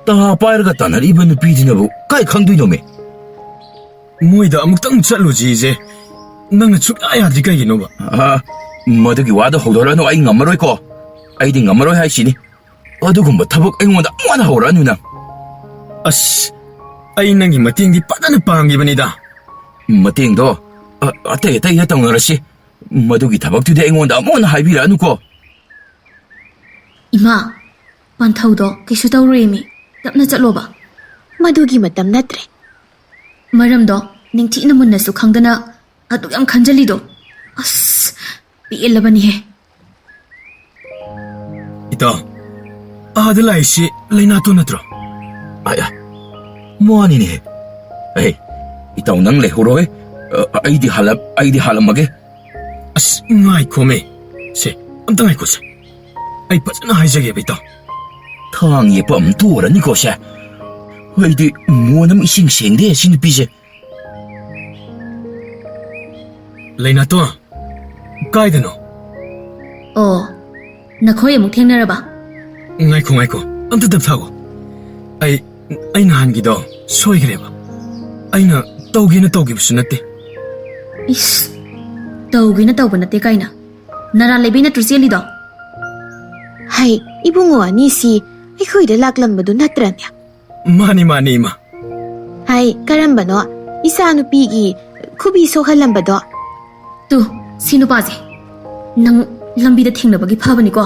ꯇꯥ ꯄꯥꯏꯔꯒ ꯇꯥꯟꯅꯔꯤꯕ ꯅꯨꯄꯤꯗꯨꯅꯕꯨ ꯀꯥꯏ ꯈꯪꯗꯣꯏꯅꯣꯃꯦ? ꯃꯣꯏꯗ ꯑꯃꯨꯛꯇꯪ ꯆꯠꯂꯨꯁꯤꯁꯦ ꯅꯪꯅ ꯁꯨꯛꯌꯥ ꯌꯥꯗ꯭ꯔꯤ ꯀꯩꯒꯤꯅꯣꯕ? ꯑ, ꯃꯗꯨꯒꯤ ꯋꯥꯗꯣ ꯍꯧꯗꯣꯔꯛꯑꯅꯨ, ꯑꯩ ꯉꯝꯃꯔꯣꯏꯀꯣ꯫ ꯑꯩꯗꯤ ꯉꯝꯃꯔꯣꯏ ꯍꯥꯏꯁꯤꯅꯤ꯫ ꯑꯗꯨꯒꯨꯝꯕ ꯊꯕꯛ ꯑꯩꯉꯣꯟꯗ ꯑꯃꯨꯛ ꯍꯟꯅ ꯍꯧꯔꯛꯑꯅꯨ ꯅꯪ꯫ ꯑꯁ, ꯑꯩ ꯅꯪꯒꯤ ꯃꯇꯦꯡꯗꯤ ꯐꯖꯅ ꯄꯥꯡꯈꯤꯕꯅꯤꯗ꯫ ꯃꯇꯦꯡꯗꯣ, ꯑ, ꯑꯇꯩ ꯑꯇꯩꯗ ꯇꯧꯅꯔꯁꯤ꯫ ꯃꯗꯨꯒꯤ ꯊꯕꯛꯇꯨꯗꯤ ꯑꯩꯉꯣꯟꯗ ꯑꯃꯨꯛ ꯍꯟꯅ ꯍꯥꯏꯕꯤꯔꯛꯑꯅꯨꯀꯣ꯫ ꯏꯃꯥ, ꯄꯟꯊꯧꯗꯣ ꯀꯩꯁꯨ ꯇꯧꯔꯣꯏꯃꯤ꯫ ꯇꯞꯅ ꯆꯠꯂꯣꯕ꯫ ꯃꯗꯨꯒꯤ ꯃꯇꯝ ꯅꯠꯇ꯭ꯔꯦ꯫ ꯃꯔꯝꯗꯣ ꯅꯤꯡꯊꯤꯅ ꯃꯨꯟꯅꯁꯨ ꯈꯪꯗꯅ ꯑꯗꯨꯛ ꯌꯥꯝ ꯈꯟꯖꯜꯂꯤꯗꯣ꯫ ꯑꯁ, ꯄꯦꯜꯂꯕꯅꯤꯍꯦ꯫ ꯏꯇꯥꯎ, ꯑꯥꯗ ꯂꯥꯛꯏꯁꯤ ꯂꯩꯅꯥꯇꯣꯟ ꯅꯠꯇ꯭ꯔꯣ? ꯑꯌꯥ, ꯃꯥꯅꯤꯅꯦ꯫ ꯑꯦ, ꯏꯇꯥꯎ ꯅꯪ ꯂꯩꯍꯧꯔꯣꯍꯦ꯫ ꯑ, ꯑꯩꯗꯤ ꯍꯜꯂꯞ-, ꯑꯩꯗꯤ ꯍꯜꯂꯝꯃꯒꯦ꯫ ꯑꯁ, ꯉꯥꯏꯈꯣꯃꯦ꯫ ꯁꯦ, ꯑꯝꯇ ꯉꯥꯏꯈꯣꯁꯦ꯫ ꯑꯩ ꯐꯖꯅ ꯍꯥꯏꯖꯒꯦꯕ, ꯏꯇꯥꯎ꯫ ꯊꯥꯡ ꯌꯦꯞꯄ ꯑꯝꯇ ꯑꯣꯏꯔꯅꯤꯀꯣ ꯁꯦ꯫ ꯑꯩꯗꯤ ꯃꯣꯟ ꯑꯃ ꯏꯁꯤꯡ ꯁꯦꯡꯗꯦ ꯁꯤ ꯅꯨꯄꯤꯁꯦ꯫ ꯂꯩꯅꯥꯇꯣꯟ, ꯀꯥꯏꯗꯅꯣ? ꯑꯣ, ꯅꯈꯣꯏ ꯑꯃꯨꯛ ꯊꯦꯡꯅꯔꯕ? ꯉꯥꯏꯈꯣ, ꯉꯥꯏꯈꯣ, ꯑꯝꯇ ꯇꯞꯊꯥꯒꯣ꯫ ꯑꯩ, ꯑꯩ ꯅꯍꯥꯟꯒꯤꯗꯣ ꯁꯣꯏꯈ꯭ꯔꯦꯕ꯫ ꯑꯩꯅ ꯇꯧꯒꯦꯅ ꯇꯧꯈꯤꯕꯁꯨ ꯅꯠꯇꯦ꯫ ꯏꯁ, ꯇꯧꯒꯦꯅ ꯇꯧꯕ ꯅꯠꯇꯦ ꯀꯥꯏꯅ꯫ ꯅꯔꯥꯜ ꯂꯩꯕꯩ ꯅꯠꯇ꯭ꯔꯣ ꯆꯦꯜꯂꯤꯗꯣ? ꯍꯩ, ꯏꯕꯨꯡꯉꯣ ꯑꯅꯤꯁꯤ ꯑꯩꯈꯣꯏꯗ ꯂꯥꯛꯂꯝꯕꯗꯨ ꯅꯠꯇ꯭ꯔꯅꯦ? ꯃꯥꯅꯤ, ꯃꯥꯅꯤ, ꯏꯃꯥ꯫ ꯍꯥꯏ, ꯀꯔꯝꯕꯅꯣ? ꯏꯆꯥꯅꯨꯄꯤꯒꯤ ꯈꯨꯕꯤ ꯁꯣꯛꯍꯜꯂꯝꯕꯗꯣ? ꯇꯨ, ꯁꯤ ꯅꯨꯄꯥꯁꯦ ꯅꯪ ꯂꯝꯕꯤꯗ ꯊꯦꯡꯅꯕꯒꯤ ꯐꯕꯅꯤꯀꯣ꯫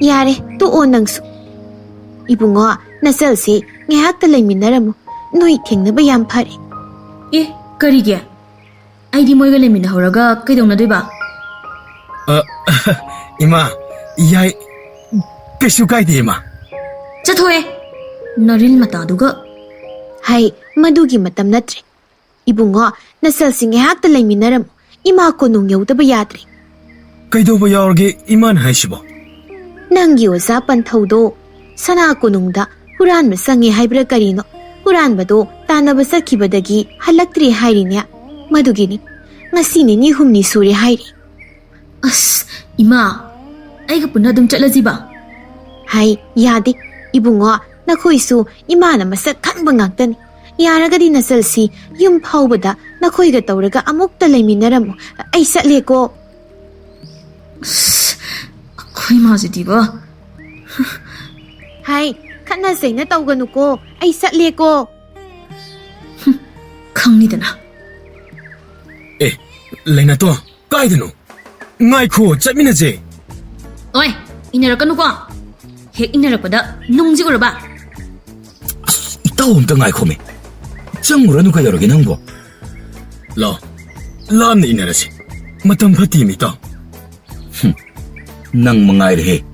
ꯌꯥꯔꯦ, ꯇꯣꯛꯑꯣ ꯅꯪꯁꯨ꯫ ꯏꯕꯨꯡꯉꯣ, ꯅꯆꯜꯁꯤ ꯉꯥꯏꯍꯥꯛꯇ ꯂꯩꯃꯤꯟꯅꯔꯝꯃꯨ꯫ ꯅꯣꯏ ꯊꯦꯡꯅꯕ ꯌꯥꯝ ꯐꯔꯦ꯫ ꯑꯦ, ꯀꯔꯤꯒꯤ? ꯑꯩꯗꯤ ꯃꯣꯏꯒ ꯂꯩꯃꯤꯟꯅꯍꯧꯔꯒ ꯀꯩꯗꯧꯅꯗꯣꯏꯕ? ꯑ, ꯏꯃꯥ, ꯌꯥꯏ, ꯀꯩꯁꯨ ꯀꯥꯏꯗꯦ, ꯏꯃꯥ꯫ ꯆꯠꯊꯣꯛꯑꯦ, ꯅꯔꯤꯜ ꯃꯇꯥꯗꯨꯒ꯫ ꯍꯥꯏ, ꯃꯗꯨꯒꯤ ꯃꯇꯝ ꯅꯠꯇ꯭ꯔꯦ꯫ ꯏꯕꯨꯡꯉꯣ, ꯅꯆꯜꯁꯤ ꯉꯥꯏꯍꯥꯛꯇ ꯂꯩꯃꯤꯟꯅꯔꯝꯃꯨ꯫ ꯏꯃꯥ ꯀꯣꯅꯨꯡ ꯌꯧꯗꯕ ꯌꯥꯗ꯭ꯔꯦ꯫ ꯀꯩꯗꯧꯕ ꯌꯥꯎꯔꯒꯦ ꯏꯃꯥꯅ ꯍꯥꯏꯁꯤꯕꯣ? ꯅꯪꯒꯤ ꯑꯣꯖꯥ ꯄꯟꯊꯧꯗꯣ ꯁꯅꯥ ꯀꯣꯅꯨꯡꯗ ꯍꯨꯔꯥꯟꯕ ꯆꯪꯉꯦ ꯍꯥꯏꯕ꯭ꯔꯥ ꯀꯔꯤꯅꯣ? ꯍꯨꯔꯥꯟꯕꯗꯣ ꯇꯥꯟꯅꯕ ꯆꯠꯈꯤꯕꯗꯒꯤ ꯍꯜꯂꯛꯇ꯭ꯔꯦ ꯍꯥꯏꯔꯤꯅꯦ꯫ ꯃꯗꯨꯒꯤꯅꯤ꯫ ꯉꯁꯤ ꯅꯤꯅꯤ ꯍꯨꯝꯅꯤ ꯁꯨꯔꯦ ꯍꯥꯏꯔꯤ꯫ ꯑꯁ, ꯏꯃꯥ, ꯑꯩꯒ ꯄꯨꯟꯅ ꯑꯗꯨꯝ ꯆꯠꯂꯁꯤꯕ? ꯍꯥꯏ, ꯌꯥꯗꯦ꯫ ꯏꯕꯨꯡꯉꯣ, ꯅꯈꯣꯏꯁꯨ ꯏꯃꯥꯅ ꯃꯁꯛ ꯈꯪꯕ ꯉꯥꯛꯇꯅꯤ꯫ ꯌꯥꯔꯒꯗꯤ ꯅꯆꯜꯁꯤ ꯌꯨꯝ ꯐꯥꯎꯕꯗ ꯅꯈꯣꯏꯒ ꯇꯧꯔꯒ ꯑꯃꯨꯛꯇ ꯂꯩꯃꯤꯟꯅꯔꯝꯃꯨ꯫ ꯑꯩ ꯆꯠꯂꯦꯀꯣ꯫ ꯑꯁ, ꯑꯩꯈꯣꯏ ꯃꯥꯁꯤꯗꯤꯕ꯫ ꯍꯥꯏ, ꯈꯠꯅ ꯆꯩꯅ ꯇꯧꯒꯅꯨꯀꯣ꯫ ꯑꯩ ꯆꯠꯂꯦꯀꯣ꯫ ꯈꯪꯅꯤꯗꯅ꯫ ꯑꯦ, ꯂꯩꯅꯥꯇꯣ, ꯀꯥꯏꯗꯅꯣ? ꯉꯥꯏꯈꯣ, ꯆꯠꯃꯤꯟꯅꯁꯦ꯫ ꯑꯣꯏ, ꯏꯟꯅꯔꯛꯀꯅꯨꯀꯣ꯫ ꯍꯦꯛ ꯏꯟꯅꯔꯛꯄꯗ ꯅꯨꯡꯁꯤ ꯎꯔꯕ? ꯏꯇꯥꯎ, ꯑꯝꯇ ꯉꯥꯏꯈꯣꯃꯦ꯫ ꯆꯪꯉꯨꯔꯅꯨ, ꯀꯩꯗꯧꯔꯒꯦ ꯅꯪꯕꯣ? ꯂꯥꯛꯑꯣ, ꯂꯥꯞꯅ ꯏꯟꯅꯔꯁꯤ꯫ ꯃꯇꯝ ꯐꯠꯇꯦ, ꯏꯇꯥꯎ꯫ ꯍꯨꯝ, ꯅꯪ ꯃꯉꯥꯏꯔꯦꯍꯦ꯫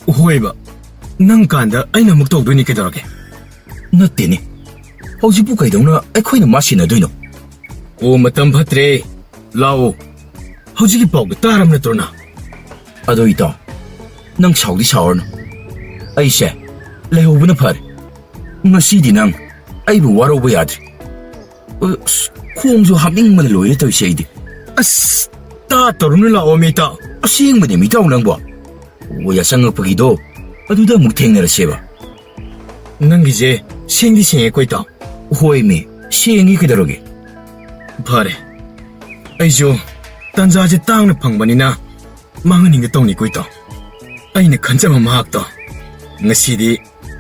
ꯍꯣꯏꯕ, ꯅꯪ ꯀꯥꯟꯗ ꯑꯩꯅ ꯑꯃꯨꯛ ꯇꯧꯗꯣꯏꯅꯤ, ꯀꯩꯗꯧꯔꯒꯦ? ꯅꯠꯇꯦꯅꯦ, ꯍꯧꯖꯤꯛꯄꯨ ꯀꯩꯗꯧꯅ ꯑꯩꯈꯣꯏꯅ ꯃꯥ ꯁꯤꯟꯅꯗꯣꯏꯅꯣ? ꯑꯣ, ꯃꯇꯝ ꯐꯠꯇ꯭ꯔꯦ꯫ ꯂꯥꯛꯑꯣ, ꯍꯧꯖꯤꯛꯀꯤ ꯄꯥꯎꯗꯣ ꯇꯥꯔꯝ ꯅꯠꯇ꯭ꯔꯣ ꯅꯪ? ꯑꯗꯣ ꯏꯇꯥꯎ, ꯅꯪ ꯁꯥꯎꯗꯤ ꯁꯥꯎꯔꯅꯨ꯫ ꯑꯩꯁꯦ ꯂꯩꯍꯧꯕꯅ ꯐꯔꯦ꯫ ꯉꯁꯤꯗꯤ ꯅꯪ ꯑꯩꯕꯨ ꯋꯥꯔꯧꯕ ꯌꯥꯗ꯭ꯔꯦ꯫ ꯑꯁ, ꯈꯣꯡꯁꯨ ꯍꯥꯞꯅꯤꯡꯕꯅ ꯂꯣꯏꯔꯦ ꯇꯧꯔꯤꯁꯦ ꯑꯩꯗꯤ꯫ ꯑꯁ, ꯇꯥ ꯇꯧꯔꯨꯅꯨ, ꯂꯥꯛꯑꯣ ꯃꯤ ꯏꯇꯥꯎ꯫ ꯑꯁꯦꯡꯕꯅꯦ ꯃꯤ ꯏꯇꯥꯎ ꯅꯪꯕꯣ꯫ ꯑꯣ, ꯌꯥꯆꯪꯉꯛꯄꯒꯤꯗꯣ, ꯑꯗꯨꯗ ꯑꯃꯨꯛ ꯊꯦꯡꯅꯔꯁꯦꯕ꯫ ꯅꯪꯒꯤꯁꯦ ꯁꯦꯡꯗꯤ ꯁꯦꯡꯉꯦꯀꯣ ꯏꯇꯥꯎ꯫ ꯍꯣꯏꯃꯤ, ꯁꯦꯡꯉꯤ, ꯀꯩꯗꯧꯔꯒꯦ? ꯐꯔꯦ, ꯑꯩꯁꯨ ꯇꯟꯖꯥꯁꯦ ꯇꯥꯡꯅ ꯐꯪꯕꯅꯤꯅ ꯃꯥꯡꯍꯟꯅꯤꯡꯗ ꯇꯧꯅꯤꯀꯣ ꯏꯇꯥꯎ꯫ ꯑꯩꯅ ꯈꯟꯖꯕ ꯃꯍꯥꯛꯇꯣ ꯉꯁꯤꯗꯤ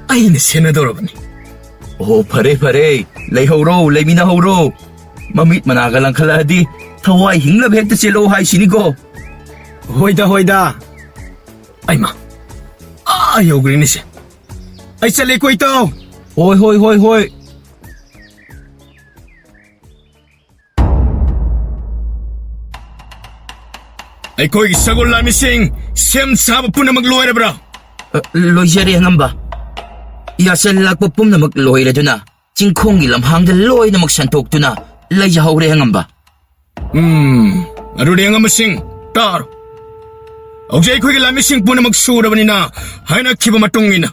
ꯑꯩꯅ ꯁꯦꯟꯅꯗꯧꯔꯕꯅꯤ꯫ ꯑꯣ, ꯐꯔꯦ ꯐꯔꯦ, ꯂꯩꯍꯧꯔꯣ, ꯂꯩꯃꯤꯟꯅꯍꯧꯔꯣ꯫ ꯃꯃꯤꯠ ꯃꯅꯥꯒ ꯂꯪꯈꯠꯂꯛꯑꯗꯤ ꯊꯋꯥꯏ ꯍꯤꯡꯅꯕ ꯍꯦꯛꯇ ꯆꯦꯜꯂꯛꯑꯣ ꯍꯥꯏꯁꯤꯅꯤꯀꯣ꯫ ꯍꯣꯏꯗ, ꯍꯣꯏꯗ꯫ ꯑꯩꯃ, ꯑꯥ ꯌꯧꯈ꯭ꯔꯦꯅꯦꯁꯦ꯫ ꯑꯩ ꯆꯠꯂꯦꯀꯣ ꯏꯇꯥꯎ꯫ ꯍꯣꯏ, ꯍꯣꯏ, ꯍꯣꯏ, ꯍꯣꯏ꯫ ꯑꯩꯈꯣꯏꯒꯤ ꯁꯒꯣꯜ ꯂꯥꯟꯃꯤꯁꯤꯡ ꯁꯦꯝ ꯁꯥꯕ ꯄꯨꯝꯅꯃꯛ ꯂꯣꯏꯔꯕ꯭ꯔꯥ? ꯑ, ꯂꯣꯏꯖꯔꯦ, ꯑꯉꯝꯕ꯫ ꯌꯥꯁꯜꯂꯛꯄ ꯄꯨꯝꯅꯃꯛ ꯂꯣꯏꯔꯗꯨꯅ ꯆꯤꯡꯈꯣꯡꯒꯤ ꯂꯝꯍꯥꯡꯗ ꯂꯣꯏꯅꯃꯛ ꯁꯟꯇꯣꯛꯇꯨꯅ ꯂꯩꯖꯍꯧꯔꯦ, ꯑꯉꯝꯕ꯫ ꯎꯝ, ꯑꯗꯨꯗꯤ ꯑꯉꯝꯕꯁꯤꯡ, ꯇꯥꯔꯣ꯫ ꯍꯧꯖꯤꯛ ꯑꯩꯈꯣꯏꯒꯤ ꯂꯥꯟꯃꯤꯁꯤꯡ ꯄꯨꯝꯅꯃꯛ ꯁꯨꯔꯕꯅꯤꯅ, ꯍꯥꯏꯅꯈꯤꯕ ꯃꯇꯨꯡ ꯏꯟꯅ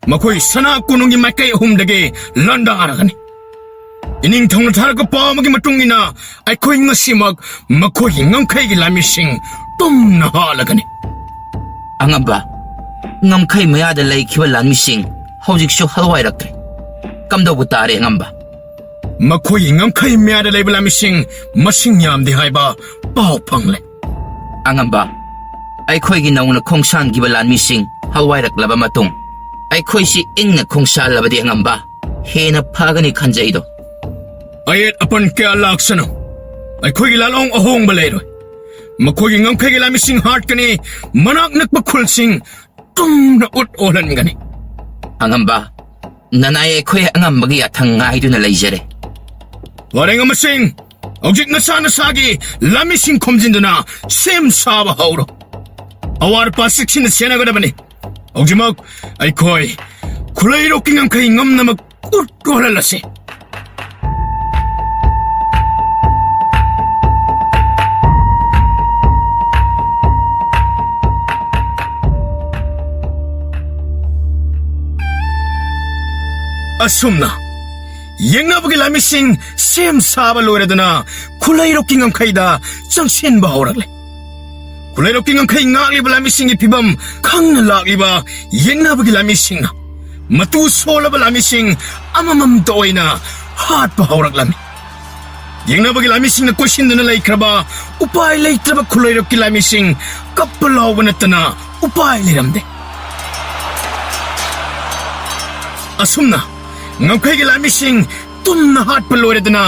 ꯃꯈꯣꯏ ꯁꯅꯥ ꯀꯣꯅꯨꯡꯒꯤ ꯃꯥꯏꯀꯩ ꯑꯍꯨꯝꯗꯒꯤ ꯂꯥꯟꯗꯥꯔꯒꯅꯤ꯫ ꯏꯅꯤꯡꯊꯧꯅ ꯊꯥꯔꯛꯄ ꯄꯥꯎ ꯑꯃꯒꯤ ꯃꯇꯨꯡ ꯏꯟꯅ, ꯑꯩꯈꯣꯏ ꯉꯁꯤꯃꯛ ꯃꯈꯣꯏꯒꯤ ꯉꯝꯈꯩꯒꯤ ꯂꯥꯟꯃꯤꯁꯤꯡ ꯄꯨꯝꯅ ꯍꯥꯠꯂꯒꯅꯤ꯫ ꯑꯉꯝꯕ, ꯉꯝꯈꯩ ꯃꯌꯥꯗ ꯂꯩꯈꯤꯕ ꯂꯥꯟꯃꯤꯁꯤꯡ ꯍꯧꯖꯤꯛꯁꯨ ꯍꯜꯋꯥꯏꯔꯛꯇ꯭ꯔꯦ꯫ ꯀꯝꯗꯧꯕ ꯇꯥꯔꯦ ꯑꯉꯝꯕ? ꯃꯈꯣꯏꯒꯤ ꯉꯝꯈꯩ ꯃꯌꯥꯗ ꯂꯩꯕ ꯂꯥꯟꯃꯤꯁꯤꯡ ꯃꯁꯤꯡ ꯌꯥꯝꯗꯦ ꯍꯥꯏꯕ ꯄꯥꯎ ꯐꯪꯂꯦ꯫ ꯑꯉꯝꯕ, ꯑꯩꯈꯣꯏꯒꯤ ꯅꯧꯅ ꯈꯣꯡꯁꯥꯟꯈꯤꯕ ꯂꯥꯟꯃꯤꯁꯤꯡ ꯍꯜꯋꯥꯏꯔꯛꯂꯕ ꯃꯇꯨꯡ, ꯑꯩꯈꯣꯏꯁꯤ ꯏꯪꯅ ꯈꯣꯡꯁꯥꯜꯂꯕꯗꯤ ꯑꯉꯝꯕ, ꯍꯦꯟꯅ ꯐꯒꯅꯤ ꯈꯟꯖꯩꯗꯣ꯫ ꯑꯌꯦꯠ ꯑꯄꯟ ꯀꯌꯥ ꯂꯥꯛꯁꯅꯨ, ꯑꯩꯈꯣꯏꯒꯤ ꯂꯥꯜꯍꯧ ꯑꯍꯣꯡꯕ ꯂꯩꯔꯣꯏ꯫ ꯃꯈꯣꯏꯒꯤ ꯉꯝꯈꯩꯒꯤ ꯂꯥꯟꯃꯤꯁꯤꯡ ꯍꯥꯠꯀꯅꯤ, ꯃꯅꯥꯛ ꯅꯛꯄ ꯈꯨꯜꯁꯤꯡ ꯇꯨꯝꯅ ꯎꯠ ꯑꯣꯜꯍꯟꯒꯅꯤ꯫ ꯑꯉꯝꯕ, ꯅꯅꯥꯏ ꯑꯩꯈꯣꯏ ꯑꯉꯝꯕꯒꯤ ꯌꯥꯊꯪ ꯉꯥꯏꯗꯨꯅ ꯂꯩꯖꯔꯦ꯫ ꯋꯥꯔꯦꯡ ꯑꯃꯁꯤꯡ, ꯍꯧꯖꯤꯛ ꯅꯁꯥ ꯅꯁꯥꯒꯤ ꯂꯥꯟꯃꯤꯁꯤꯡ ꯈꯣꯝꯖꯤꯟꯗꯨꯅ ꯁꯦꯝ ꯁꯥꯕ ꯍꯧꯔꯣ꯫ ꯑꯋꯥꯠ ꯑꯄꯥ ꯆꯦꯛꯁꯤꯟꯅ ꯁꯦꯟꯅꯒꯗꯕꯅꯤ꯫ ꯍꯧꯖꯤꯛꯃꯛ ꯑꯩꯈꯣꯏ ꯈꯨꯂꯩꯔꯣꯛꯀꯤ ꯉꯝꯈꯩ ꯉꯝꯅꯃꯛ ꯎꯠ ꯑꯣꯜꯍꯜꯂꯁꯤ꯫ ꯑꯁꯨꯝꯅ ꯌꯦꯛꯅꯕꯒꯤ ꯂꯥꯟꯃꯤꯁꯤꯡ ꯁꯦꯝ ꯁꯥꯕ ꯂꯣꯏꯔꯗꯨꯅ ꯈꯨꯂꯩꯔꯣꯛꯀꯤ ꯉꯝꯈꯩꯗ ꯆꯪꯁꯤꯟꯕ ꯍꯧꯔꯛꯂꯦ꯫ ꯈꯨꯂꯩꯔꯣꯛꯀꯤ ꯉꯝꯈꯩ ꯉꯥꯛꯂꯤꯕ ꯂꯥꯟꯃꯤꯁꯤꯡꯒꯤ ꯐꯤꯕꯝ ꯈꯪꯅ ꯂꯥꯛꯂꯤꯕ ꯌꯦꯛꯅꯕꯒꯤ ꯂꯥꯟꯃꯤꯁꯤꯡꯅ ꯃꯇꯨ ꯁꯣꯜꯂꯕ ꯂꯥꯟꯃꯤꯁꯤꯡ ꯑꯃꯃꯝꯇ ꯑꯣꯏꯅ ꯍꯥꯠꯄ ꯍꯧꯔꯛꯂꯝꯃꯤ꯫ ꯌꯦꯛꯅꯕꯒꯤ ꯂꯥꯟꯃꯤꯁꯤꯡꯅ ꯀꯣꯏꯁꯤꯟꯗꯨꯅ ꯂꯩꯈ꯭ꯔꯕ ꯎꯄꯥꯏ ꯂꯩꯇ꯭ꯔꯕ ꯈꯨꯂꯩꯔꯣꯛꯀꯤ ꯂꯥꯟꯃꯤꯁꯤꯡ ꯀꯞꯄ ꯂꯥꯎꯕ ꯅꯠꯇꯅ ꯎꯄꯥꯏ ꯂꯩꯔꯝꯗꯦ꯫ ꯑꯁꯨꯝꯅ ꯉꯝꯈꯩꯒꯤ ꯂꯥꯟꯃꯤꯁꯤꯡ ꯇꯨꯝꯅ ꯍꯥꯠꯄ ꯂꯣꯏꯔꯗꯨꯅ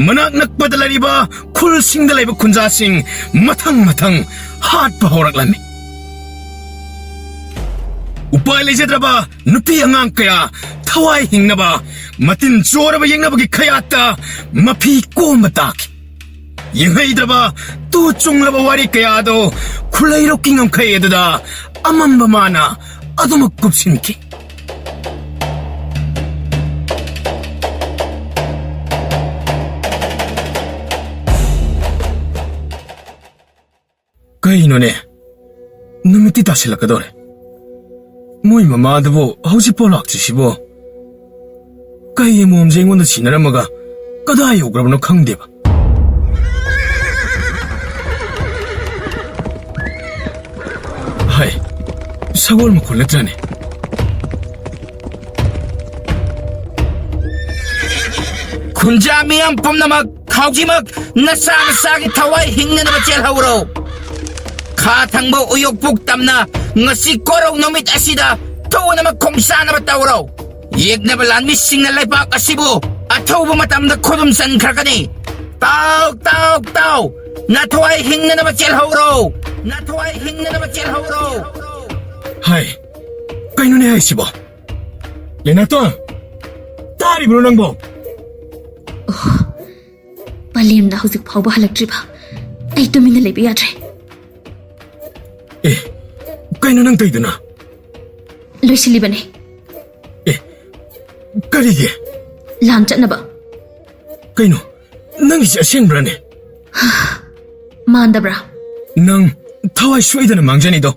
ꯃꯅꯥꯛ ꯅꯛꯄꯗ ꯂꯩꯔꯤꯕ ꯈꯨꯜꯁꯤꯡꯗ ꯂꯩꯕ ꯈꯨꯟꯖꯥꯁꯤꯡ ꯃꯊꯪ ꯃꯊꯪ ꯍꯥꯠꯄ ꯍꯧꯔꯛꯂꯝꯃꯤ꯫ ꯎꯄꯥꯏ ꯂꯩꯖꯗ꯭ꯔꯕ ꯅꯨꯄꯤ ꯑꯉꯥꯡ ꯀꯌꯥ ꯊꯋꯥꯏ ꯍꯤꯡꯅꯕ ꯃꯇꯤꯟ ꯆꯣꯔꯕ ꯌꯦꯛꯅꯕꯒꯤ ꯈꯌꯥꯠꯇ ꯃꯐꯤ ꯀꯣꯝꯕ ꯇꯥꯈꯤ꯫ ꯌꯦꯡꯍꯩꯗ꯭ꯔꯕ ꯇꯨ ꯆꯨꯡꯂꯕ ꯋꯥꯔꯤ ꯀꯌꯥꯗꯣ ꯈꯨꯂꯩꯔꯣꯛꯀꯤ ꯉꯝꯈꯩ ꯑꯗꯨꯗ ꯑꯃꯝꯕ ꯃꯥꯅ ꯑꯗꯨꯃꯛ ꯀꯨꯞꯁꯤꯟꯈꯤ꯫ ꯀꯩꯅꯣꯅꯦ? ꯅꯨꯃꯤꯠꯇꯤ ꯇꯥꯁꯤꯜꯂꯛꯀꯗꯧꯔꯦ꯫ ꯃꯣꯏ ꯃꯃꯥꯗꯨꯕꯨ ꯍꯧꯖꯤꯛꯐꯥꯎ ꯂꯥꯛꯇ꯭ꯔꯤꯁꯤꯕꯣ? ꯀꯩ ꯑꯃꯣꯝꯁꯦ ꯑꯩꯉꯣꯟꯗ ꯁꯤꯟꯅꯔꯝꯃꯒ ꯀꯗꯥꯏ ꯌꯧꯈ꯭ꯔꯕꯅꯣ ꯈꯪꯗꯦꯕ꯫ ꯍꯥꯏ, ꯁꯒꯣꯜ ꯃꯈꯣꯜ ꯅꯠꯇ꯭ꯔꯅꯦ? ꯈꯨꯟꯖꯥ ꯃꯤꯌꯥꯝ ꯄꯨꯝꯅꯃꯛ ꯍꯧꯖꯤꯛꯃꯛ ꯅꯁꯥ ꯅꯁꯥꯒꯤ ꯊꯋꯥꯏ ꯍꯤꯡꯅꯅꯕ ꯆꯦꯜꯍꯧꯔꯣ꯫ ꯈꯥ ꯊꯪꯕ ꯎꯌꯣꯛꯄꯣꯛ ꯇꯝꯅ ꯉꯁꯤ ꯀꯣꯔꯧ ꯅꯨꯃꯤꯠ ꯑꯁꯤꯗ ꯊꯨꯅꯃꯛ ꯈꯣꯡꯁꯥꯅꯕ ꯇꯧꯔꯣ꯫ ꯌꯦꯛꯅꯕ ꯂꯥꯟꯃꯤꯁꯤꯡꯅ ꯂꯩꯕꯥꯛ ꯑꯁꯤꯕꯨ ꯑꯊꯨꯕ ꯃꯇꯝꯗ ꯈꯨꯗꯨꯝ ꯆꯟꯈ꯭ꯔꯒꯅꯤ꯫ ꯇꯥꯎ, ꯇꯥꯎ, ꯇꯥꯎ! ꯅꯊꯋꯥꯏ ꯍꯤꯡꯅꯅꯕ ꯆꯦꯜꯍꯧꯔꯣ! ꯅꯊꯋꯥꯏ ꯍꯤꯡꯅꯅꯕ ꯆꯦꯜꯍꯧꯔꯣ! ꯍꯥꯏ, ꯀꯩꯅꯣꯅꯦ ꯍꯥꯏꯁꯤꯕꯣ? ꯂꯦꯅꯥꯇꯣꯟ, ꯇꯥꯔꯤꯕ꯭ꯔꯣ ꯅꯪꯕꯣ? ꯑꯣ, ꯄꯂꯦꯝꯅ ꯍꯧꯖꯤꯛ ꯐꯥꯎꯕ ꯍꯜꯂꯛꯇ꯭ꯔꯤꯕ? ꯑꯩ ꯇꯨꯃꯤꯟꯅ ꯂꯩꯕ ꯌꯥꯗ꯭ꯔꯦ꯫ ꯑꯦ, ꯀꯩꯅꯣ ꯅꯪ ꯇꯧꯏꯗꯨꯅ? ꯂꯣꯏꯁꯤꯜꯂꯤꯕꯅꯦ꯫ ꯑꯦ, ꯀꯔꯤꯒꯤ? ꯂꯥꯟ ꯆꯠꯅꯕ꯫ ꯀꯩꯅꯣ, ꯅꯪꯒꯤꯁꯦ ꯑꯁꯦꯡꯕ꯭ꯔꯥꯅꯦ? ꯃꯥꯟꯗꯕ꯭ꯔꯥ? ꯅꯪ ꯊꯋꯥꯏ ꯁꯣꯏꯗꯅ ꯃꯥꯡꯖꯅꯤꯗꯣ꯫